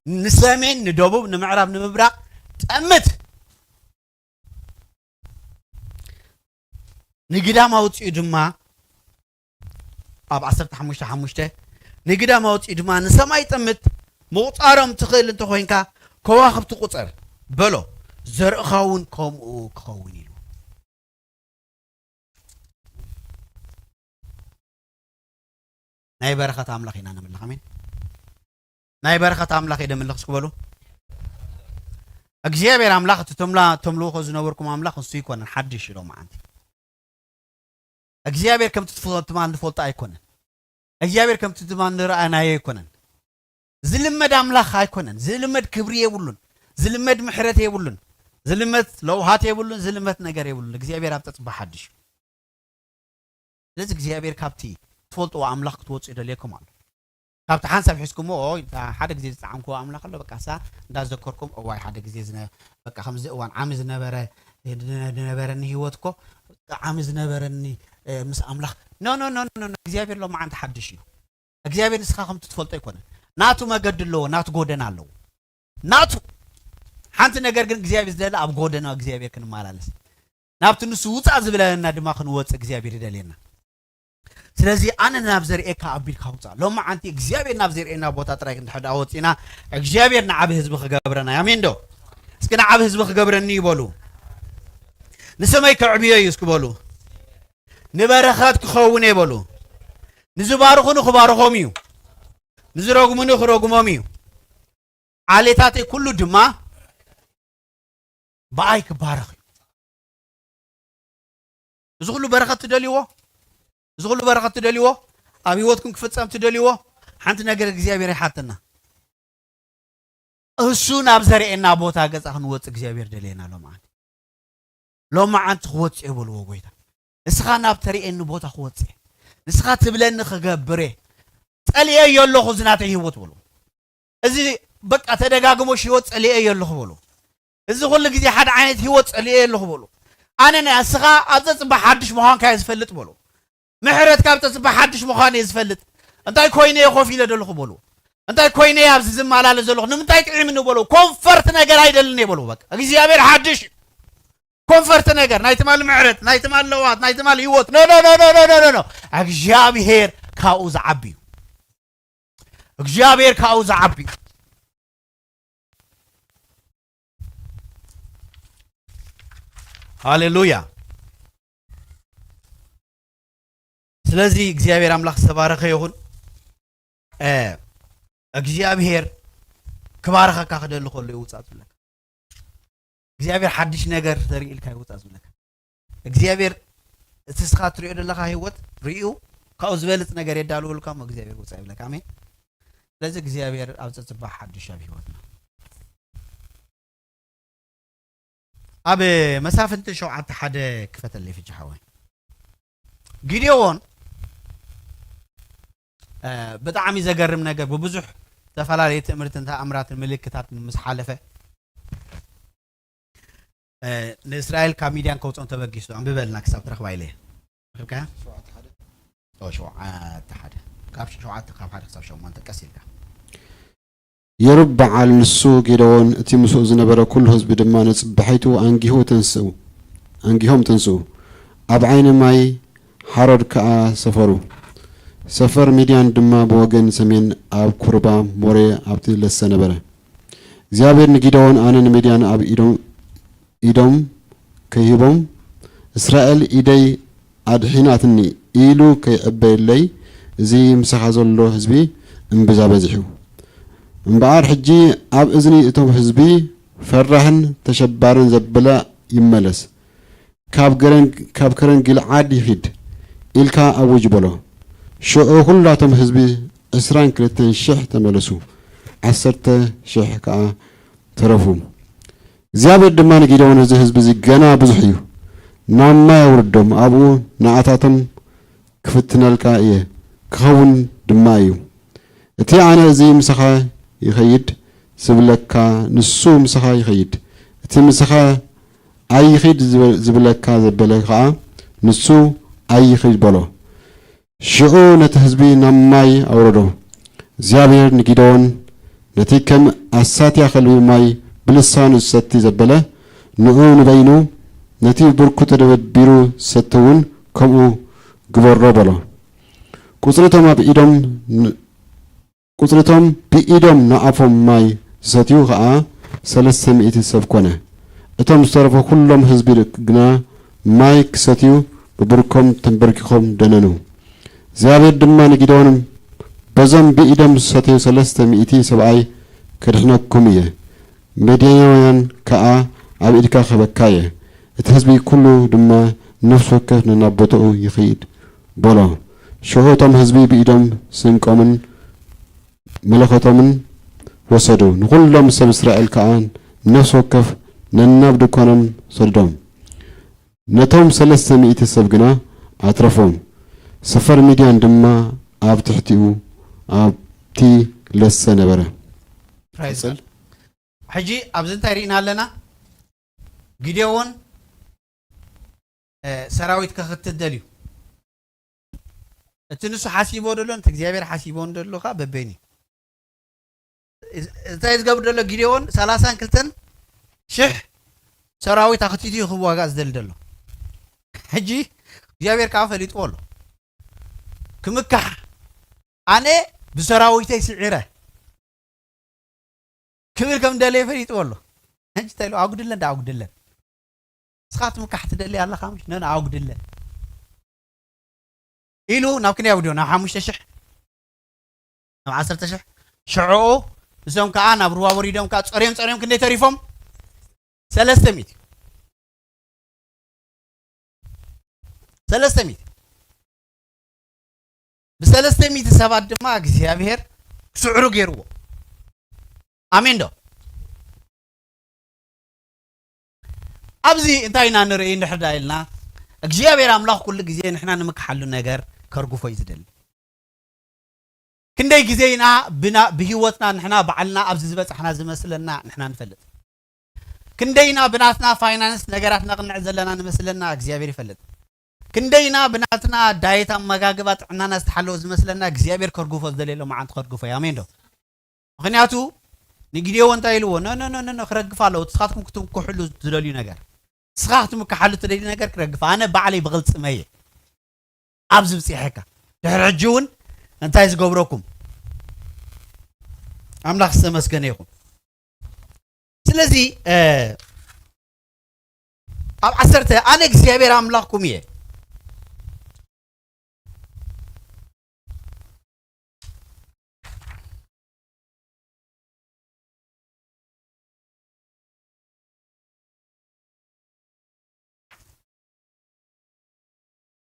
ንሰሜን ንደቡብ ንምዕራብ ንምብራቕ ጠምት። ንግዳም ኣውፂኡ ድማ ኣብ ዓሰርተ ሓሙሽተ ሓሙሽተ ንግዳም ኣውፂኡ ድማ ንሰማይ ጠምት ምቑፃሮም ትኽእል እንተኾይንካ ከዋኽብቲ ቁፀር በሎ ዘርእኻ እውን ከምኡ ክኸውን ኢሉ። ናይ በረኸት ኣምላኽ ኢና ነምልኽ። ኣሜን። ናይ በረኸት ኣምላኽ እየ ደምልኽ እስኪ በሉ። እግዚኣብሔር ኣምላኽ እቲ ተምላ ተምልኹ ዝነበርኩም ኣምላኽ ንሱ ይኮነን ሓድሽ ኢሎም ዓንቲ እግዚኣብሔር ከምቲ ትፈ- ትማል ንፈልጦ ኣይኮነን። እግዚኣብሔር ከምቲ ትማል ንረኣናዮ ኣይኮነን። ዝልመድ ኣምላኽ ኣይኮነን። ዝልመድ ክብሪ የብሉን። ዝልመድ ምሕረት የብሉን። ዝልመድ ለውሃት የብሉን። ዝልመድ ነገር የብሉን። እግዚኣብሔር ኣብ ተጽባ ሓድሽ እዩ። ስለዚ እግዚኣብሔር ካብቲ ትፈልጥዎ ኣምላኽ ክትወፅኡ ይደልየኩም ኣሎ። ካብቲ ሓንሳብ ሒዝኩምዎ፣ እታ ሓደ ግዜ ዝጸዓንክዎ ኣምላኽ ኣሎ፣ በቃ፣ እሳ እንዳዘከርኩም፣ እዋይ፣ ሓደ ግዜ ዝነ-፣ በቃ፣ ከምዚ እዋን ዓሚ ዝነበረ፣ ዝነ-፣ ዝነበረኒ ህይወት እኮ፣ ዓሚ ዝነበረኒ፣ እ፣ ምስ ኣምላኽ፣ ኖ፣ ኖ፣ ኖ፣ ኖ፣ ኖ፣ እግዚኣብሔር ሎማዓንቲ ሓድሽ እዩ። እግዚኣብሔር ንስኻ ከምቲ ትፈልጦ ኣይኮነን። ናቱ መገዲ ኣለዎ፣ ናቱ ጎደና ኣለዎ። ናቱ ሓንቲ ነገር ግን እግዚኣብሔር ዝደለ ኣብ ጎደና እግዚኣብሔር ክንመላለስ፣ ናብቲ ንሱ ውፃእ ዝብለና ድማ ክንወፅእ እግዚኣብሔር ይደልየና። ስለዚ ኣነ ናብ ዘርእየካ ኣቢልካ ውፃእ። ሎማዓንቲ እግዚኣብሔር ናብ ዘርእየና ቦታ ጥራይ እንድሕር ደኣ ወፂና እግዚኣብሔር ንዓቢ ህዝቢ ክገብረና እዩ። ኣሜን ዶ? እስኪ ንዓቢ ህዝቢ ክገብረኒ ይበሉ። ንስመይ ከዕብዮ እዩ እስኪ በሉ። ንበረኸት ክኸውን እየ በሉ። ንዝባርኹኒ ክባርኾም እዩ። ንዝረግሙኒ ክረግሞም እዩ። ዓሌታተይ ኩሉ ድማ ብኣይ ክባረኽ እዩ። እዚ ኩሉ በረኸት ትደልይዎ? እዚ ኩሉ በረኸት ትደልይዎ? ኣብ ህይወትኩም ክፍጸም ትደልይዎ? ሓንቲ ነገር እግዚኣብሔር ይሓተና። እሱ ናብ ዘርእየና ቦታ ገጻ ክንወጽእ እግዚኣብሔር ደልየና ሎማዓንቲ። ሎማዓንቲ ክወጽእ የበልዎ ጎይታ። ንስኻ ናብ ተርእየኒ ቦታ ክወጽእ እየ። ንስኻ ትብለኒ ክገብር እየ። ጸሊኤዮ ኣለኹ እዚ ናተይ ህይወት በልዎ። እዚ በቃ ተደጋግሞ ሽወት ጸሊኤዮ ኣለኹ በልዎ። እዚ ኩሉ ግዜ ሓደ ዓይነት ህይወት ጸሊኤዮ ኣለኹ በልዎ። ኣነ ንስኻ ኣብ ጸጽባ ሓድሽ ምዃንካ እየ ዝፈልጥ በልዎ። ምሕረት ካብ ጸጽባ ሓድሽ ምዃን እየ ዝፈልጥ። እንታይ ኮይነ እየ ኮፍ ኢለ ዘለኹ በልዎ። እንታይ ኮይነ እየ ኣብዚ ዝመላለስ ዘለኹ? ንምንታይ ጥዒምኒ በልዎ። ኮንፈርት ነገር ኣይደልን እየ በልዎ። በቃ እግዚኣብሔር ሓድሽ እዩ። ኮንፈርት ነገር፣ ናይ ትማሊ ምሕረት፣ ናይ ትማሊ ለውሃት፣ ናይ ትማሊ ህይወት። ኖ፣ ኖ፣ ኖ፣ ኖ። እግዚኣብሔር ካብኡ ዝዓቢ እዩ። እግዚኣብሔር ካብኡ ዝዓቢ እዩ። ሃሌሉያ። ስለዚ እግዚኣብሔር ኣምላኽ ዝተባረኸ ይኹን። እ፣ እግዚኣብሔር ክባርኸካ ክደሊ ከሎ ይውጻእ ዝብለካ። እግዚኣብሔር ሓድሽ ነገር ተርኢ ኢልካ ይውጻእ ዝብለካ። እግዚኣብሔር እቲ እስኻ ትሪኦ ዘለኻ ህይወት ርእዩ ካብኡ ዝበልጽ ነገር የዳልወልካ እሞ እግዚኣብሔር ውጻእ ይብለካ። ኣሜን። ስለዚ እግዚኣብሔር ኣብ ጸጽባ ሓድሽ ኣብ ህይወትና። ኣብ መሳፍንቲ ሸውዓተ ሓደ ክፈተለይ ፍቺ ሓወይ። ጊዴዎን፣ እ፣ ብጣዕሚ ዘገርም ነገር ብብዙሕ ዝተፈላለዩ ትእምርትን ተኣምራትን ምልክታትን ምስ ሓለፈ፣ እ፣ ንእስራኤል ካብ ሚድያን ከውፅኦም ተበጊሱ። ኣንብበልና ክሳብ ትረኽባ ኢለ። ረኺብካያ? ሸውዓተ ሓደ። ኦ፣ ሸውዓተ ሓደ። ካብ ሸውዓተ፣ ካብ ሓደ ክሳብ ሸሞንተ ቀስ ኢልካ። የሩብዓል ንሱ ጌዴዎን እቲ ምስኡ ዝነበረ ኩሉ ህዝቢ ድማ ነጽባሒቱ ኣንጊሁ ተንስኡ፣ ኣንጊሆም ተንስኡ፣ ኣብ ዓይኒ ማይ ሓሮድ ከኣ ሰፈሩ። ሰፈር ሚድያን ድማ ብወገን ሰሜን ኣብ ኩርባ ሞሬ ኣብቲ ለሰ ነበረ። እግዚኣብሔር ንጊዴዎን ኣነ ንሚድያን ኣብ ኢዶም፣ ኢዶም ከይህቦም እስራኤል ኢደይ ኣድሒናትኒ ኢሉ ከይዕበየለይ፣ እዚ ምሳኻ ዘሎ ህዝቢ እምብዛ በዚሑ። እምበኣር ሕጂ ኣብ እዝኒ እቶም ህዝቢ ፈራህን ተሸባርን ዘበለ ይመለስ፣ ካብ ገረን-፣ ካብ ከረን ጊልዓድ ይኺድ ኢልካ ኣውጅ በሎ። ሽዑ ኹላቶም ህዝቢ ዕስራን ክልተን ሽሕ ተመለሱ፣ ዓሰርተ ሽሕ ከኣ ተረፉ። እግዚኣብሔር ድማ ንጊዴዎን፣ እዚ ህዝቢ እዚ ገና ብዙሕ እዩ፣ ናብ ማይ ኣውርዶም፣ ኣብኡ ንዓታቶም ክፍትነልካ እየ፣ ክኸውን ድማ እዩ። እቲ ኣነ እዚ ምሳኻ ይኸይድ ዝብለካ፣ ንሱ ምሳኻ ይኸይድ፣ እቲ ምሳኻ ኣይኺድ ዝብ-፣ ዝብለካ ዘበለ ኸኣ፣ ንሱ ኣይኺድ በሎ። ሽዑ ነቲ ህዝቢ ናብ ማይ ኣውረዶ። እግዚኣብሔር ንጊዴዎን፣ ነቲ ከም ኣሳትያ ከልቢ ማይ ብልሳኑ ዝሰቲ ዘበለ፣ ንዑ ንበይኑ፣ ነቲ ብርኩ ተደበድቢሩ ዝሰቲ እውን ከምኡ ግበሮ በሎ። ቁጽሪ እቶም ኣብ ኢዶም ን-፣ ቁጽሪ እቶም ብኢዶም ንኣፎም ማይ ዝሰትዩ ኸኣ ሰለስተ ሚእቲ ሰብ ኰነ። እቶም ዝተረፉ ኵሎም ህዝቢ ግና ማይ ክሰትዩ ብብርኮም ተንበርኪኾም ደነኑ። እግዚኣብሔር ድማ ንጊዴዎን፣ በዞም ብኢዶም ዝሰተዩ ሰለስተ ሚእቲ ሰብኣይ ከድሕነኩም እየ፣ ሚድያናውያን ከኣ ኣብ ኢድካ ክህበካ እየ። እቲ ህዝቢ ኵሉ ድማ ነፍሲ ወከፍ ነናብ ቦታኡ ይኺድ በሎ። ሽዑ እቶም ህዝቢ ብኢዶም ስንቆምን መለኸቶምን ወሰዱ። ንኹሎም ሰብ እስራኤል ከኣ ነፍሲ ወከፍ ነናብ ድኳኖም ሰደዶም። ነቶም ሰለስተ ሚእቲ ሰብ ግና ኣትረፎም። ሰፈር ሚድያን ድማ ኣብ ትሕቲኡ ኣብ ለሰ ነበረ። ሕጂ ኣብዚ እንታይ ርኢና ኣለና? ጊዴዎን ሰራዊት ከኽትት ደልዩ። እቲ ንሱ ሓሲቦ ደሎ እቲ እግዚኣብሔር ሓሲቦ ደሎካ በበይኒ እንታይ ዝገብር ደሎ? ጊዴዎን ሰላሳን ክልተን ሽሕ ሰራዊት ኣኽቲቱ እዩ ክዋጋእ ዝደሊ ደሎ። ሕጂ እግዚኣብሔር ከዓ ፈሊጥዎ ኣሎ። ክምካሕ ኣነ ብሰራዊተይ ስዒረ ክብል ከም ደለየ ፈሊጥዎ ኣሎ። ሕጂ እንታይ ኢሉ? ኣጉድለን ዳ ኣጉድለን። ንስኻ ትምካሕ ትደሊ ኣለኻ ምሽ? ነን ኣጉድለን ኢሉ ናብ ክንደይ ኣውዲዮ? ናብ ሓሙሽተ ሽሕ ናብ ዓሰርተ ሽሕ ሽዕኡ እዞም ከዓ ናብ ሩባ ወሪዶም ከዓ ጸርዮም ጸርዮም ክንደይ ተሪፎም? ሰለስተ ሚእቲ ሰለስተ ሚእቲ ብሰለስተ ሚእቲ ሰባት ድማ እግዚኣብሔር ክስዕሩ ገይርዎ። ኣሜን ዶ? ኣብዚ እንታይ ኢና ንርኢ እንድሕር ዳ ኢልና እግዚኣብሔር ኣምላኽ ኩሉ ግዜ ንሕና ንምክሓሉ ነገር ከርግፎ እዩ ዝደሊ። ክንደይ ግዜ ኢና ብና- ብህይወትና ንሕና ባዕልና ኣብዚ ዝበፃሕና ዝመስለና ንሕና ንፈልጥ። ክንደይ ኢና ብናትና ፋይናንስ ነገራት ነቕንዕ ዘለና ንመስለና እግዚኣብሔር ይፈልጥ። ክንደይ ኢና ብናትና ዳየት ኣመጋግባ ጥዕናና ዝተሓለወ ዝመስለና እግዚኣብሔር ከርግፎ ዝደለየ ሎማዓንቲ ከርግፎ እዩ። ኣሜን ዶ? ምክንያቱ ንጊዴዎ እንታይ ኢልዎ? ነነነነ ክረግፍ ኣለዎ። ንስኻትኩም ክትምክሕሉ ዝደልዩ ነገር ንስኻ ክትምክሓሉ ትደልዩ ነገር ክረግፍ ኣነ ባዕለይ ብቕልፅመ እየ ኣብዚ ብፅሐካ ድሕሪ ሕጂ እውን እንታይ ዝገብረኩም ኣምላኽ ዝተመስገነ ይኹን። ስለዚ ኣብ ዓሰርተ ኣነ እግዚኣብሔር ኣምላኽኩም እየ።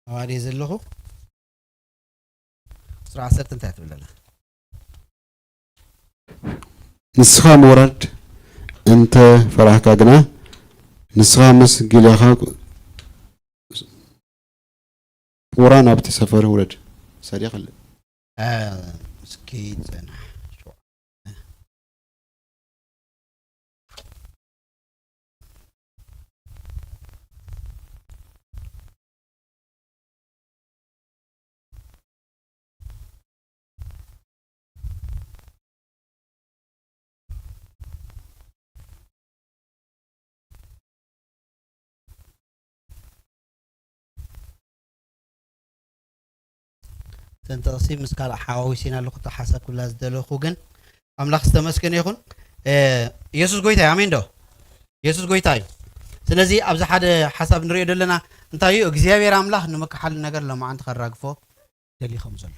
ኣዋዲ ዘለኹ ስራ ዓሰርተ እንታይ ትብል ኣላ? ንስኻ ምውራድ እንተ ፈራህካ ግና ንስኻ ምስ ጊልያኻ ቁራ ናብቲ ሰፈር ውረድ። ሳዲያ ከለ እስኪ ጽናሕ። ተንተቕሲ ምስ ካልእ ሓዋዊሲና ኣለኹ ተሓሳብ ኩላ ዝደለኹ ግን ኣምላኽ ዝተመስገነ ይኹን። የሱስ ጎይታ እዩ። ኣሜን ዶ? የሱስ ጎይታ እዩ። ስለዚ ኣብዚ ሓደ ሓሳብ ንሪኦ ዘለና እንታይ እዩ? እግዚኣብሔር ኣምላኽ ንምክሓሉ ነገር ሎማዓንቲ ከራግፎ ደልዩ ከም ዘሎ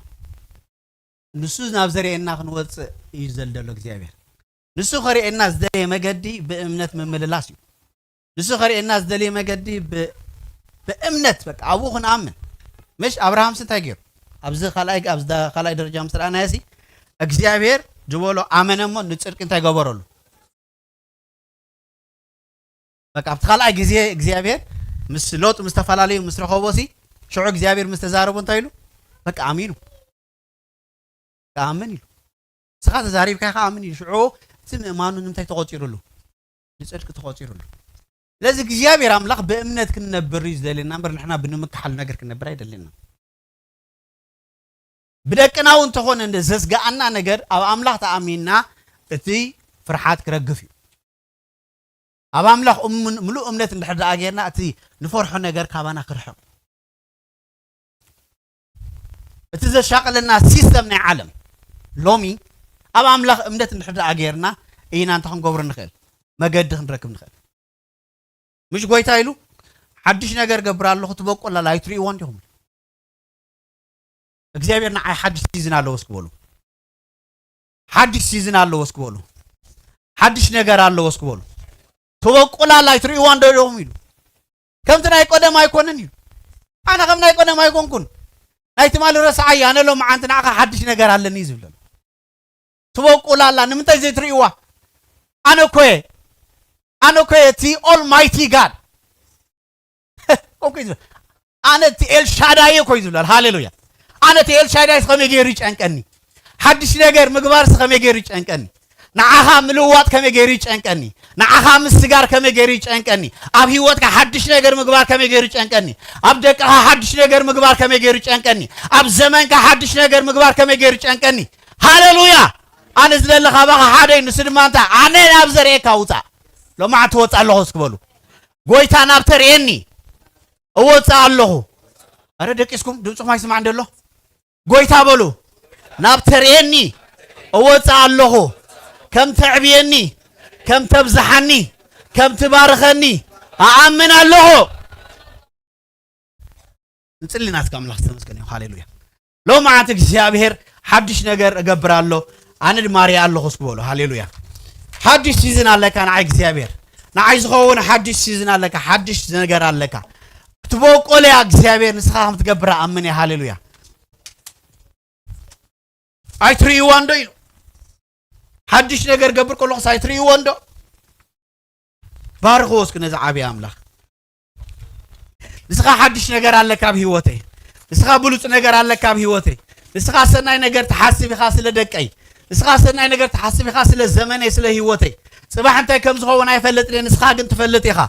ንሱ ናብ ዘርእየና ክንወፅእ እዩ ዝደሊ ዘሎ እግዚኣብሔር። ንሱ ከርእየና ዝደለየ መገዲ ብእምነት ምምልላስ እዩ። ንሱ ከርእየና ዝደለየ መገዲ ብእምነት በቃ ኣብኡ ክንኣምን። ምሽ ኣብርሃምስ እንታይ ገይሩ? ኣብዚ ካልኣይ ኣብዚ ካልኣይ ደረጃ ምስ ረኣናዮ ሲ እግዚኣብሔር ዝበሎ ኣመነ እሞ ንፅድቂ እንታይ ገበረሉ? በቃ ኣብቲ ካልኣይ ግዜ እግዚኣብሔር ምስ ሎጥ ምስ ተፈላለዩ ምስ ረኸቦ ሲ ሽዑ እግዚኣብሔር ምስ ተዛረቦ እንታይ ኢሉ? በቃ ኣሚኑ። ኣምን ኢሉ። ንስኻ ተዛሪብካ ኢኻ ኣምን ኢሉ። ሽዑ እቲ ምእማኑ ንምንታይ ተቖጺሩሉ? ንጽድቂ ተቖጺሩሉ። ስለዚ እግዚኣብሔር ኣምላኽ ብእምነት ክንነብር እዩ ዝደልየና እምበር ንሕና ብንምክሓሉ ነገር ክንነብር ኣይደልየና። ብደቅና እውን እንተኾነ እንደ ዘስግኣና ነገር ኣብ ኣምላኽ ተኣሚንና እቲ ፍርሓት ክረግፍ እዩ። ኣብ ኣምላኽ እሙን- ምሉእ እምነት እንድሕር ደኣ ጌርና እቲ ንፈርሖ ነገር ካባና ክርሕቕ እቲ ዘሻቕለና ሲስተም ናይ ዓለም ሎሚ ኣብ ኣምላኽ እምነት እንድሕር ደኣ ጌርና ኢና እንታይ ክንገብሮ ንኽእል? መገዲ ክንረክብ ንኽእል። ምሽ ጎይታ ኢሉ ሓድሽ ነገር ገብር ኣለኹ ትበቁላላ ኣይትርእይዎ እንዲኹም እግዚኣብሔር ንዓይ ሓድሽ ሲዝን ኣለዎ እስኪ በሉ። ሓድሽ ሲዝን ኣለዎ እስኪ በሉ። ሓድሽ ነገር ኣለዎ እስኪ በሉ። ትበቁላላ ኣይትርእይዋ እንዶ ኢኹም ኢሉ። ከምቲ ናይ ቀደም ኣይኮነን ኢሉ። ኣነ ከም ናይ ቀደም ኣይኮንኩን። ናይ ትማሊ ረስዓያ ኣነ ሎምዓንቲ ንዓኻ ሓድሽ ነገር ኣለኒ እዩ ዝብለሉ። ትበቁላላ ንምንታይ ዘይትርእይዋ? ኣነ እኮ እየ ኣነ እኮ እየ እቲ ኦልማይቲ ጋድ ኮንኩ እዩ ዝብል ኣነ እቲ ኤልሻዳይ እኮ እዩ ዝብላል ሃሌሉያ ኣነ እቲ ኤልሻዳይ ከመይ ገይሩ ይጨንቀኒ ሓድሽ ነገር ምግባርስ ከመይ ገይሩ ይጨንቀኒ? ንዓኻ ምልዋጥ ከመይ ገይሩ ይጨንቀኒ? ንዓኻ ምስጋር ከመይ ገይሩ ይጨንቀኒ? ኣብ ህይወትካ ሓድሽ ነገር ምግባር ከመይ ገይሩ ይጨንቀኒ? ኣብ ደቅኻ ሓድሽ ነገር ምግባር ከመይ ገይሩ ይጨንቀኒ? ኣብ ዘመንካ ሓድሽ ነገር ምግባር ከመይ ገይሩ ይጨንቀኒ? ሃሌሉያ! ኣነ ዝደሊ ካባኻ ሓደ እዩ፣ ንሱ ድማ እንታይ? ኣነ ናብ ዘርእየካ ውጻእ። ሎማዓንቲ እወጽእ ኣለኹ እስኪ በሉ። ጎይታ ናብ ተርእየኒ እወጽእ ኣለኹ። ኣረ ደቂስኩም ድምፅኹም ኣይስማዕ እንደሎ? ጎይታ በሉ፣ ናብ ተርእየኒ እወጽእ ኣለኹ። ከም ተዕብየኒ፣ ከም ተብዝሓኒ፣ ከም ትባርኸኒ እኣምን ኣለኹ። ንጽሊ ናትካ ኣምላኽ ዝተመስገነ ይኹን። ሃሌሉያ። ሎማዓንቲ እግዚኣብሔር ሓድሽ ነገር እገብር ኣሎ፣ ኣነ ድማ ሪኣ ኣለኹ እስኪ በሉ። ሃሌሉያ። ሓድሽ ሲዝን ኣለካ ንዓይ እግዚኣብሔር፣ ንዓይ ዝኸውን ሓድሽ ሲዝን ኣለካ፣ ሓድሽ ነገር ኣለካ። ክትበቁል እያ እግዚኣብሔር፣ ንስኻ ከም ትገብር ኣምን እየ። ሃሌሉያ። ኣይትርእይዋን ዶ ኢሉ? ሓድሽ ነገር ገብር ከለኹስ ኣይትርእይዎን ዶ? ባርኽዎ እስኪ ነዚ ዓብዪ ኣምላኽ። ንስኻ ሓድሽ ነገር ኣለካ ኣብ ህይወተይ። ንስኻ ብሉጽ ነገር ኣለካ ኣብ ህይወተይ። ንስኻ ሰናይ ነገር ትሓስብ ኢኻ ስለ ደቀይ። ንስኻ ሰናይ ነገር ትሓስብ ኢኻ ስለ ዘመነይ፣ ስለ ህይወተይ። ጽባሕ እንታይ ከም ዝኸውን ኣይፈልጥን እየ፣ ንስኻ ግን ትፈልጥ ኢኻ።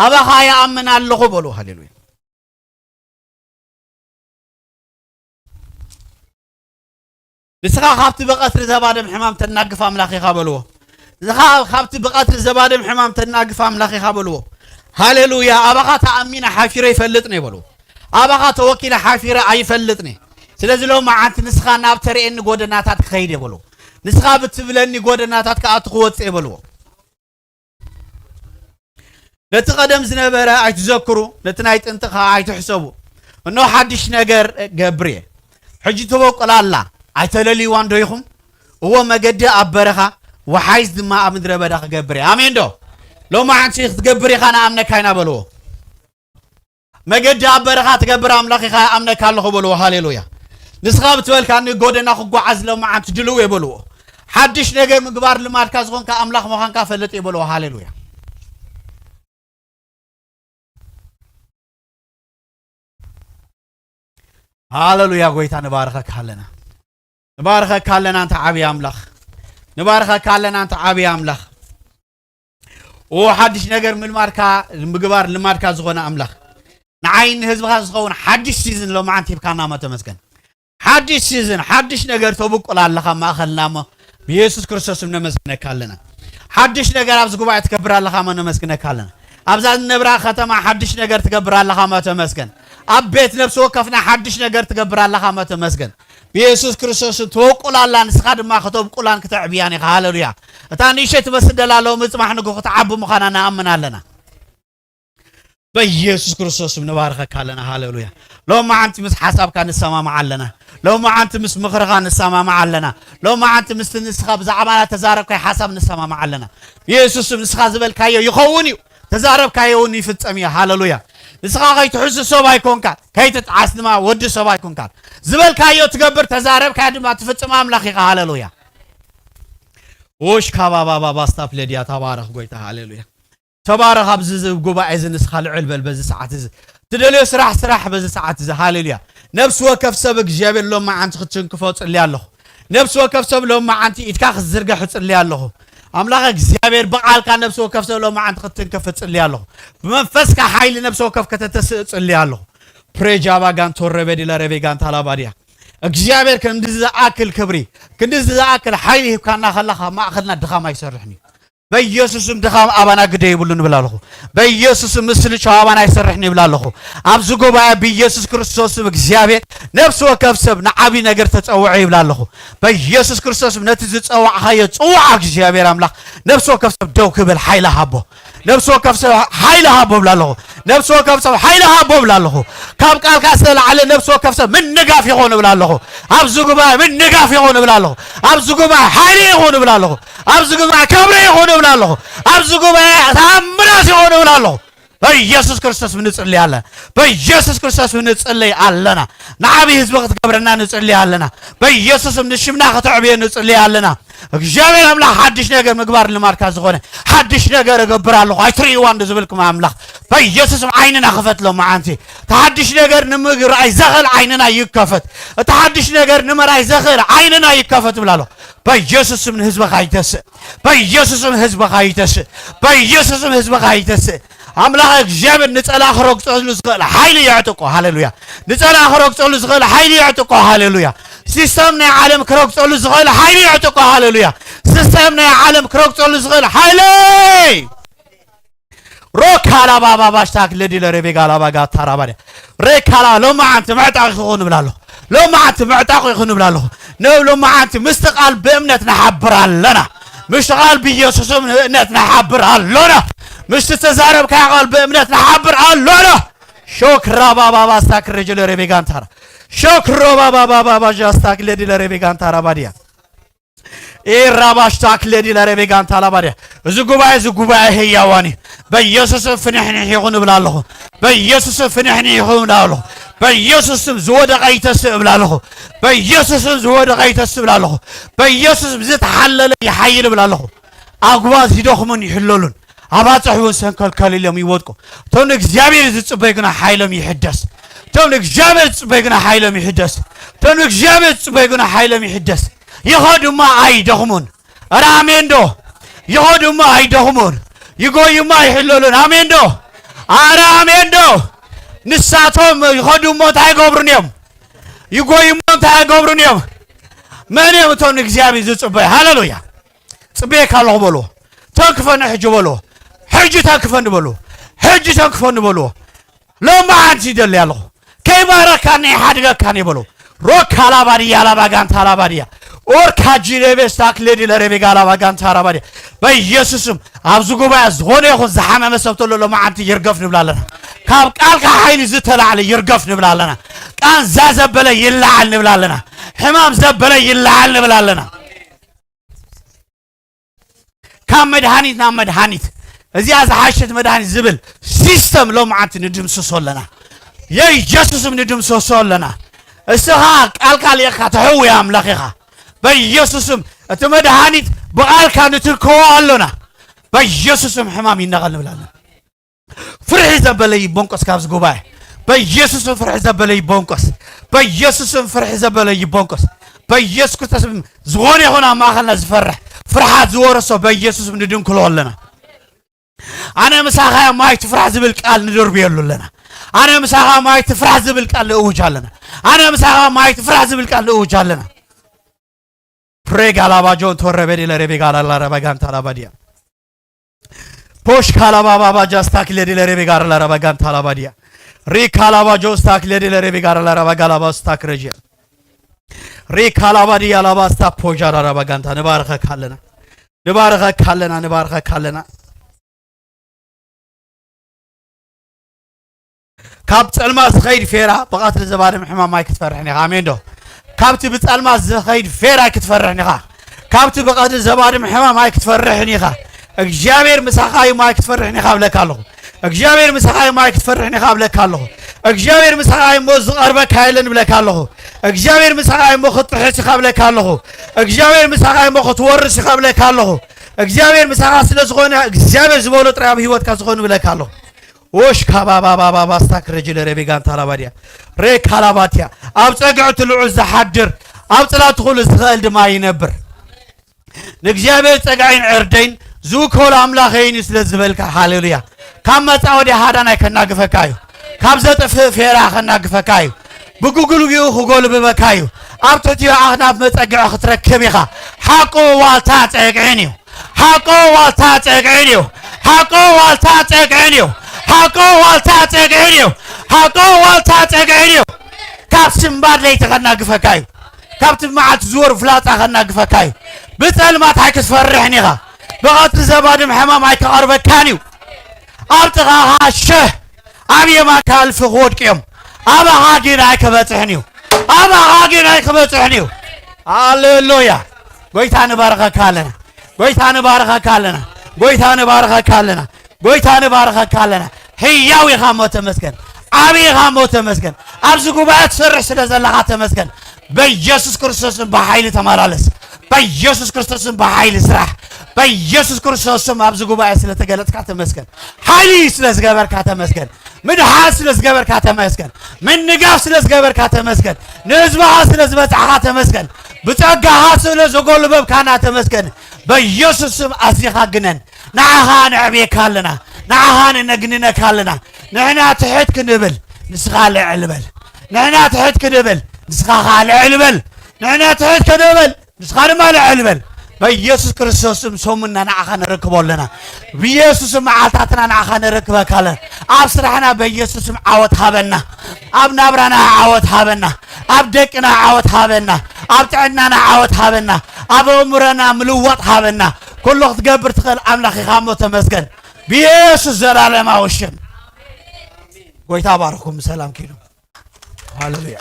ኣባኻ ይኣምን ኣለኹ በሉ። ሃሌሉያ። ንስኻ ካብቲ ብቐትሪ ዘባድም ሕማም ተናግፍ ኣምላኽ ኢኻ በልዎ። ንስኻ ካብቲ ብቐትሪ ዘባድም ሕማም ተናግፍ ኣምላኽ ኢኻ በልዎ። ሃሌሉያ። ኣባኻ ተኣሚነ ሓፊረ ይፈልጥኒ በልዎ። ኣባኻ ተወኪለ ሓፊረ ኣይፈልጥኒ። ስለዚ ሎማዓንቲ ንስኻ ናብ ተርእየኒ ጎደናታት ክኸይድ እየ በልዎ። ንስኻ ብትብለኒ ጎደናታት ክኣቱ ክወጽእ እየ በልዎ። ነቲ ቀደም ዝነበረ ኣይትዘክሩ፣ ነቲ ናይ ጥንቲ ኸኣ ኣይትሕሰቡ። እነሆ ሓድሽ ነገር እገብር እየ። ሕጂ ትበቁል ኣላ፣ ኣይተለልይዋን ዶ ኢኹም? እወ፣ መገዲ ኣብ በረኻ፣ ወሓይዝ ድማ ኣብ ምድረ በዳ ክገብር እየ። ኣሜን ዶ? ሎማዓንቲ ክትገብር ኢኻ፣ ንኣምነካ ኢና በልዎ። መገዲ ኣብ በረኻ ትገብር ኣምላኽ ኢኻ፣ ኣምነካ ኣለኹ በልዎ። ሃሌሉያ። ንስኻ ብትበልካኒ ጎደና ክጓዓዝ ሎማዓንቲ ድልው እየ በልዎ። ሓድሽ ነገር ምግባር ልማድካ ዝኾንካ ኣምላኽ ምዃንካ ፈልጥ እየ በልዎ። ሃሌሉያ። ሃሌሉያ። ጎይታ ንባርኸካ ኣለና። ንባርኸካ ኣለና ኣንታ ዓብዪ ኣምላኽ። ንባርኸካ ኣለና ኣንታ ዓብዪ ኣምላኽ። ኦ ሓድሽ ነገር ምልማድካ፣ ምግባር ልማድካ ዝኾነ ኣምላኽ፣ ንዓይ ንህዝብኻ ዝኸውን ሓድሽ ሲዝን ሎማዓንቲ ሂብካና እሞ ተመስገን። ሓድሽ ሲዝን፣ ሓድሽ ነገር ተብቁል ኣለኻ ኣብ ማእኸልና እሞ ብየሱስ ክርስቶስ ስም ነመስግነካ ኣለና። ሓድሽ ነገር ኣብዚ ጉባኤ ትገብር ኣለኻ እሞ ነመስግነካ ኣለና። ኣብዛ ንነብራ ከተማ ሓድሽ ነገር ትገብር ኣለኻ እሞ ተመስገን። ኣብ ቤት ነፍሲ ወከፍና ሓድሽ ነገር ትገብር ኣለኻ እሞ ተመስገን። ብየሱስ ክርስቶስ ስም ተወቁል ኣላ፣ ንስኻ ድማ ከተብቁላን ክተዕብያን ኢኻ። ሃሌሉያ። እታ ንእሽተይ ትመስል ደላ ሎሚ ጽባሕ ንግሆ ክትዓቢ ምዃና ንኣምን ኣለና። በኢየሱስ ክርስቶስ ስም ንባርኸካ ኣለና። ሃሌሉያ። ሎማዓንቲ ምስ ሓሳብካ ንሰማማዕ ኣለና። ሎማዓንቲ ምስ ምኽርኻ ንሰማማዕ ኣለና። ሎማዓንቲ ምስቲ ንስኻ ብዛዕባና ተዛረብካይ ሓሳብ ንሰማማዕ ኣለና። ብየሱስ ስም ንስኻ ዝበልካዮ ይኸውን እዩ። ተዛረብካዮ እውን ይፍጸም እዩ። ሃሌሉያ። ንስኻ ከይትሕሱ ሰብ ኣይኮንካን፣ ከይትጥዓስ ድማ ወዲ ሰብ ኣይኮንካን። ዝበልካዮ ትገብር፣ ተዛረብካዮ ድማ ትፍጽም ኣምላኽ ኢኻ። ሃሌሉያ። ኦሽ ካባባባ ባስታፕ ለዲያ ተባረኽ ጎይታ። ሃሌሉያ። ተባረኽ። ኣብዚ ዝ-፣ ጉባኤ እዚ ንስኻ ልዕል በል በዚ ሰዓት እዚ። ትደልዮ ስራሕ ስራሕ በዚ ሰዓት እዚ። ሃሌሉያ። ነፍሲ ወከፍ ሰብ እግዚኣብሔር ሎማዓንቲ ክትትንክፎ ጽልያ ኣለኹ። ነፍሲ ወከፍ ሰብ ሎማዓንቲ ኢድካ ክትዝርግሕ እጽልያ ኣለኹ። ኣምላኽ እግዚኣብሔር ብቓልካ ነፍሲ ወከፍ ሰብ ሎማዓንቲ ክትትንክፍ እጽልያ ኣለኹ። ብመንፈስካ ሓይሊ ነፍሲ ወከፍ ከተተስእ እጽልያ ኣለኹ። ፕሬጃ ባጋን ቶረበ ዲላ ረቤጋን ታላባድያ። እግዚኣብሔር ክንዲ ዝኣክል ክብሪ፣ ክንዲ ዝኣክል ሓይሊ ሂብካና ከለኻ ማእኸልና ድኻም ኣይሰርሕን እዩ። በኢየሱስም ድኻም ኣባና ግደ ይብሉን ይብል ኣለኹ። በኢየሱስም ምስልቻው ኣባና ኣይሰርሕን ይብል ኣለኹ። ኣብዚ ጉባኤ ብኢየሱስ ክርስቶስም እግዚኣብሔር ነፍሲ ወከፍ ሰብ ንዓብዪ ነገር ተጸውዐ ይብል ኣለኹ። በኢየሱስ ክርስቶስም ነቲ ዝጸዋዕኻዮ ጽዋዕ እግዚኣብሔር ኣምላኽ ነፍሲ ወከፍ ሰብ ደው ክብል ሓይሊ ሃቦ። ነፍሲ ወከፍ ሰብ ሓይሊ ሃቦ እብል ኣለኹ። ነፍሲ ወከፍ ሰብ ሓይሊ ሃቦ እብል ኣለኹ። ካብ ቃልካ ዝተላዕለ ነፍሲ ወከፍ ሰብ ምንጋፍ ይኾን እብል ኣለኹ። ኣብዚ ጉባኤ ምንጋፍ ይኾን እብል ኣለኹ። ኣብዚ ጉባኤ ሓይሊ ይኾን እብል ኣለኹ። ኣብዚ ጉባኤ ክብሪ ይኹን እብል ኣለኹ። ኣብዚ ጉባኤ ተኣምራት ይኹን እብል ኣለኹ። በኢየሱስ ክርስቶስ ንጽሊ ኣለና። በኢየሱስ ክርስቶስ ንጽሊ ኣለና። ንዓብዪ ህዝቢ ክትገብረና ንጽሊ ኣለና። በኢየሱስም ንሽምና ከተዕብዮ ንጽሊ ኣለና። እግዚኣብሔር ኣምላኽ ሓድሽ ነገር ምግባር ልማድካ ዝኾነ ሓድሽ ነገር እገብር ኣለኹ። ኣይትርእይዋ እንዶ ዝብልኩም ኣምላኽ በኢየሱስም ዓይንና ክፈት ሎመዓንቲ። እቲ ሓድሽ ነገር ንምርኣይ ዘኽእል ዓይንና ይከፈት። እቲ ሓድሽ ነገር ንምርኣይ ዘኽእል ዓይንና ይከፈት እብላ ኣለኹ። በኢየሱስም ንህዝብኻ ይተስእ። በኢየሱስም ህዝብኻ ይተስእ። በኢየሱስም ህዝብኻ ይተስእ። ኣምላኽ እግዚኣብሔር ንጸላእ ክረግጸሉ ዝኽእል ሓይሊ የዕጥቆ። ሃሌሉያ። ንጸላእ ክረግጸሉ ዝኽእል ሓይሊ የዕጥቆ። ሃሌሉያ። ሲስተም ናይ ዓለም ክረግጸሉ ዝኽእል ሓይሊ የዕጥቆ። ሃሌሉያ። ሲስተም ናይ ዓለም ክረግጸሉ ዝኽእል ሓይሊ። ሮካላባባባሽታክ ለዲለ ሬቤጋ ላባጋ ታራባድያ። ሬካላ ሎማዓንቲ ምዕጣቕ ይኹን እብላ ኣለኹ። ሎማዓንቲ ምዕጣቕ ይኹን እብላ ኣለኹ። ነ ሎማዓንቲ ምስቲ ቃል ብእምነት ንሓብር ኣለና። ምስቲ ቃል ብኢየሱስም ብእምነት ንሓብር ኣሎና። ምስቲ ተዛረብካዮ ቃል ብእምነት ንሓብር ኣሎና። ሾክራባባባስታክ ረጀለ ሬቤጋንታራ። ሾክሮባባባባባጃስታክ ለዲለ ሬቤጋንታራ ባድያ። ኤራባሽታክ ለዲለ ሬቤጋንታ ላባድያ። እዚ ጉባኤ፣ እዚ ጉባኤ ህያዋን እዩ። በኢየሱስም ፍንሕንሕ ይኹን እብላ ኣለኹ። በኢየሱስም ፍንሕንሕ ይኹን እብላ ኣለኹ። በኢየሱስም ዝወደቐ ይተስእ እብላ ኣለኹ። በኢየሱስም ዝወደቐ ይተስእ እብላ ኣለኹ። በኢየሱስም ዝተሓለለ ይሓይል እብላ ኣለኹ። ኣጉባዝ ይደኽሙን ይሕለሉን፣ ኣባጽሕ እውን ሰንከልከል ኢሎም ይወድቁ። እቶም ንእግዚኣብሔር ዝጽበዩ ግና ሓይሎም ይሕደስ። እቶም ንእግዚኣብሔር ዝጽበዩ ግና ሓይሎም ይሕደስ። እቶም ንእግዚኣብሔር ዝጽበዩ ግና ሓይሎም ይሕደስ። ይኸዱ እሞ ኣይደኽሙን። ኧረ ኣሜን ዶ? ይኸዱ እሞ ኣይደኽሙን። ይጎዩ እሞ ኣይሕለሉን። ኣሜን ዶ? ኧረ ኣሜን ዶ? ንሳቶም ይኸዱ እሞ እንታይ ኣይገብሩን እዮም? ይጎዩ እሞ እንታይ ኣይገብሩን እዮም? መን እዮም እቶም ንእግዚኣብሔር ዝጽበዩ? ሃሌሉያ። ጽበየካ ኣለኹ በልዎ። ተንክፈኒ ሕጂ በልዎ። ሕጂ ተንክፈኒ በልዎ። ሕጂ ተንክፈኒ በልዎ። ሎማዓንቲ ይደሊ ኣለኹ። ከይባረካኒ ይሓድገካኒ በልዎ። ሮካ ላባድያ ላባጋንታ ላባድያ። ኦርካ ጂሌቤ ስታክ ሌዲ ለሬቤጋ ላባጋንታ ላባድያ። በኢየሱስም ኣብዚ ጉባኤ ዝኾነ ይኹን ዝሓመመ ሰብ ተሎ ሎማዓንቲ ይርገፍ ንብላ ኣለና። ካብ ቃልካ ሓይሊ ዝተላዕለ ይርገፍ ንብላ ኣለና። ቃንዛ ዘበለ ይለዓል ንብላ ኣለና። ሕማም ዘበለ ይለዓል ንብላ ኣለና። ካብ መድሃኒት ናብ መድሃኒት፣ እዚኣ ዝሓሸት መድሃኒት ዝብል ሲስተም ሎማዓንቲ ንድምስሶ ኣለና። የኢየሱስም ንድምስሶ ኣለና። እስኻ ቃልካ ልኢኽካ ተሕዊ ኣምላኽ ኢኻ። በኢየሱስም እቲ መድሃኒት ብቓልካ ንትርከቦ ኣሎና። በኢየሱስም ሕማም ይነቐል ንብላለን። ፍርሒ ዘበለ ይቦንቆስ ካብዚ ጉባኤ። በኢየሱስም ፍርሒ ዘበለ ይቦንቆስ። በኢየሱስም ፍርሒ ዘበለ ይቦንቆስ። በኢየሱስ ክርስቶስም ዝኾነ ይኹን ኣብ ማእኸልና ዝፈርሕ ፍርሓት ዝወረሶ በኢየሱስም ንድንክሎ ኣለና። ኣነ ምሳኻ ማይ ትፍራሕ ዝብል ቃል ንድርብየሉ ኣለና። ኣነ ምሳኻ ማይ ትፍራሕ ዝብል ቃል ንእውጅ ኣለና። ኣነ ምሳኻ ማይ ትፍራሕ ዝብል ቃል ንእውጅ ኣለና። ፕሬጋ ላባጆን ተወረበ ዲለ ሬቤጋ ላላ ረባጋንታ ላባዲያ። ፖሽ ካላባባባ ጃስታክ ሌዲ ለሬቤጋ ላላ ረባጋንታ ላባዲያ። ሪ ካላባ ጆስታክ ሌዲ ለሬቤጋ ላላ ረባጋ ላባ ስታክ ረጂ። ሪ ካላባዲያ ላባ ስታ ፖጃ ላላ ረባጋንታ። ንባርኸካ ኣለና። ንባርኸካ ኣለና። ንባርኸካ ኣለና። ካብ ጸልማት ዝኸይድ ፌራ ብቐትሪ ዘባድም ሕማም ኣይክትፈርሕን ኢኻ። ኣሜን ዶ? ካብቲ ብጸልማት ዝኸይድ ፌራ ኣይክትፈርሕን ኢኻ። ካብቲ ብቐትሪ ዘባድም ሕማም ኣይክትፈርሕን ኢኻ። እግዚኣብሔር ምሳኻ እዩ እሞ ኣይክትፈርሕን ኢኻ እብለካ ኣለኹ። እግዚኣብሔር ምሳኻ እዩ እሞ ኣይክትፈርሕን ኢኻ እብለካ ኣለኹ። እግዚኣብሔር ምሳኻ እዩ እሞ ዝቐርበካ የለን እብለካ ኣለኹ። እግዚኣብሔር ምሳኻ እዩ እሞ ክትጥሕስ ኢኻ እብለካ ኣለኹ። እግዚኣብሔር ምሳኻ እዩ እሞ ክትወርስ ኢኻ እብለካ ኣለኹ። እግዚኣብሔር ምሳኻ ስለ ዝኾነ እግዚኣብሔር ዝበሎ ጥራይ ኣብ ህይወትካ ዝኾኑ እብለካ ኣለኹ። ኦሽ ካባባባባባ ስታክ ረጅለ ሬቤጋንታ ላባድያ ሬ ካላባትያ ኣብ ጸግዒ እቲ ልዑል ዝሓድር ኣብ ጽላቱ ኩሉ ዝኽእል ድማ ይነብር። ንእግዚኣብሔር ጸግዐይን ዕርደይን ዝውከሉ ኣምላኸይን እዩ ስለ ዝበልካ፣ ሃሌሉያ። ካብ መጻ ወዲያ ሃዳናይ ከናግፈካ እዩ። ካብ ዘጥፍእ ፌራ ከናግፈካ እዩ። ብጉግልጊኡ ክጎልብበካ እዩ። ኣብ ትሕቲኡ ኣኽናፍ መጸግዒ ክትረክብ ኢኻ። ሓቁ ዋልታ ጸግዒን እዩ። ሓቆ ዋልታ ጸግዒን እዩ። ሓቆ ዋልታ ጸግዒን እዩ። ሓቆ ዋልታ ጸግዒን እዩ። ሓቆ ዋልታ ጸግዒን እዩ። ካብ ስንባድ ለይቲ ከናግፈካ እዩ። ካብቲ መዓልቲ ዝወር ፍላጻ ከናግፈካ እዩ። ብጸልማት ኣይክትፈርሕን ኢኻ። ብቐትሪ ዘባድም ሕማም ኣይክቐርበካን እዩ። ኣብ ጥቓኻ ሸህ ኣብ የማንካ እልፊ ክወድቁ እዮም። ኣባኻ ግን ኣይክበጽሕን እዩ። ኣባኻ ግን ኣይክበጽሕን እዩ። ሃሌሉያ። ጎይታ ንባርኸካ ኣለና። ጎይታ ንባርኸካ ኣለና። ጎይታ ንባርኸካ ኣለና። ጎይታ ንባርኸካ ኣለና። ህያው ኢኻ እሞ ተመስገን። ዓቢ ኢኻ እሞ ተመስገን። ኣብዚ ጉባኤ ትሰርሕ ስለ ዘለኻ ተመስገን። በኢየሱስ ክርስቶስን ብሓይሊ ተመላለስ። በኢየሱስ ክርስቶስም ብሓይሊ ስራሕ። በኢየሱስ ክርስቶስም ኣብዚ ጉባኤ ስለተገለጽካ ተመስገን። ሓይሊ ስለዝገበርካ ተመስገን። ምድሓን ስለዝገበርካ ተመስገን። ምንጋፍ ስለዝገበርካ ተመስገን። ንህዝብኻ ስለዝበጻሕካ ተመስገን። ብጸጋኻ ስለዘጎልበብካና ተመስገን። በኢየሱስ ስም ኣዚኻ ግነን። ንዓኻ ነዕብየካ ኣለና። ንዓኻ ነነግንነካ ኣለና። ንሕና ትሕት ክንብል ንስኻ ልዕል በል። ንሕና ትሕት ክንብል ንስኻ ኸዓ ልዕል በል። ንሕና ትሕት ክንብል ንስኻ ድማ ልዕል በል። በኢየሱስ ክርስቶስ ስም ሰሙንና ንዓኻ ነረክቦ ኣለና። ብኢየሱስ ስም መዓልታትና ንዓኻ ነረክበካ ኣለና። ኣብ ስራሕና በኢየሱስ ስም ዓወት ሃበና። ኣብ ናብራና ዓወት ሃበና። ኣብ ደቅና ዓወት ሃበና። ኣብ ጥዕናና ዓወት ሃበና። ኣብ ኣእምሮና ምልዋጥ ሃበና። ኩሉ ክትገብር ትኽእል ኣምላኽ ኢኻ እሞ ተመስገን። ብኢየሱስ ዘላለማዊ ሽም ጎይታ ባርኹም። ሰላም ኪዱ። ሃሌሉያ።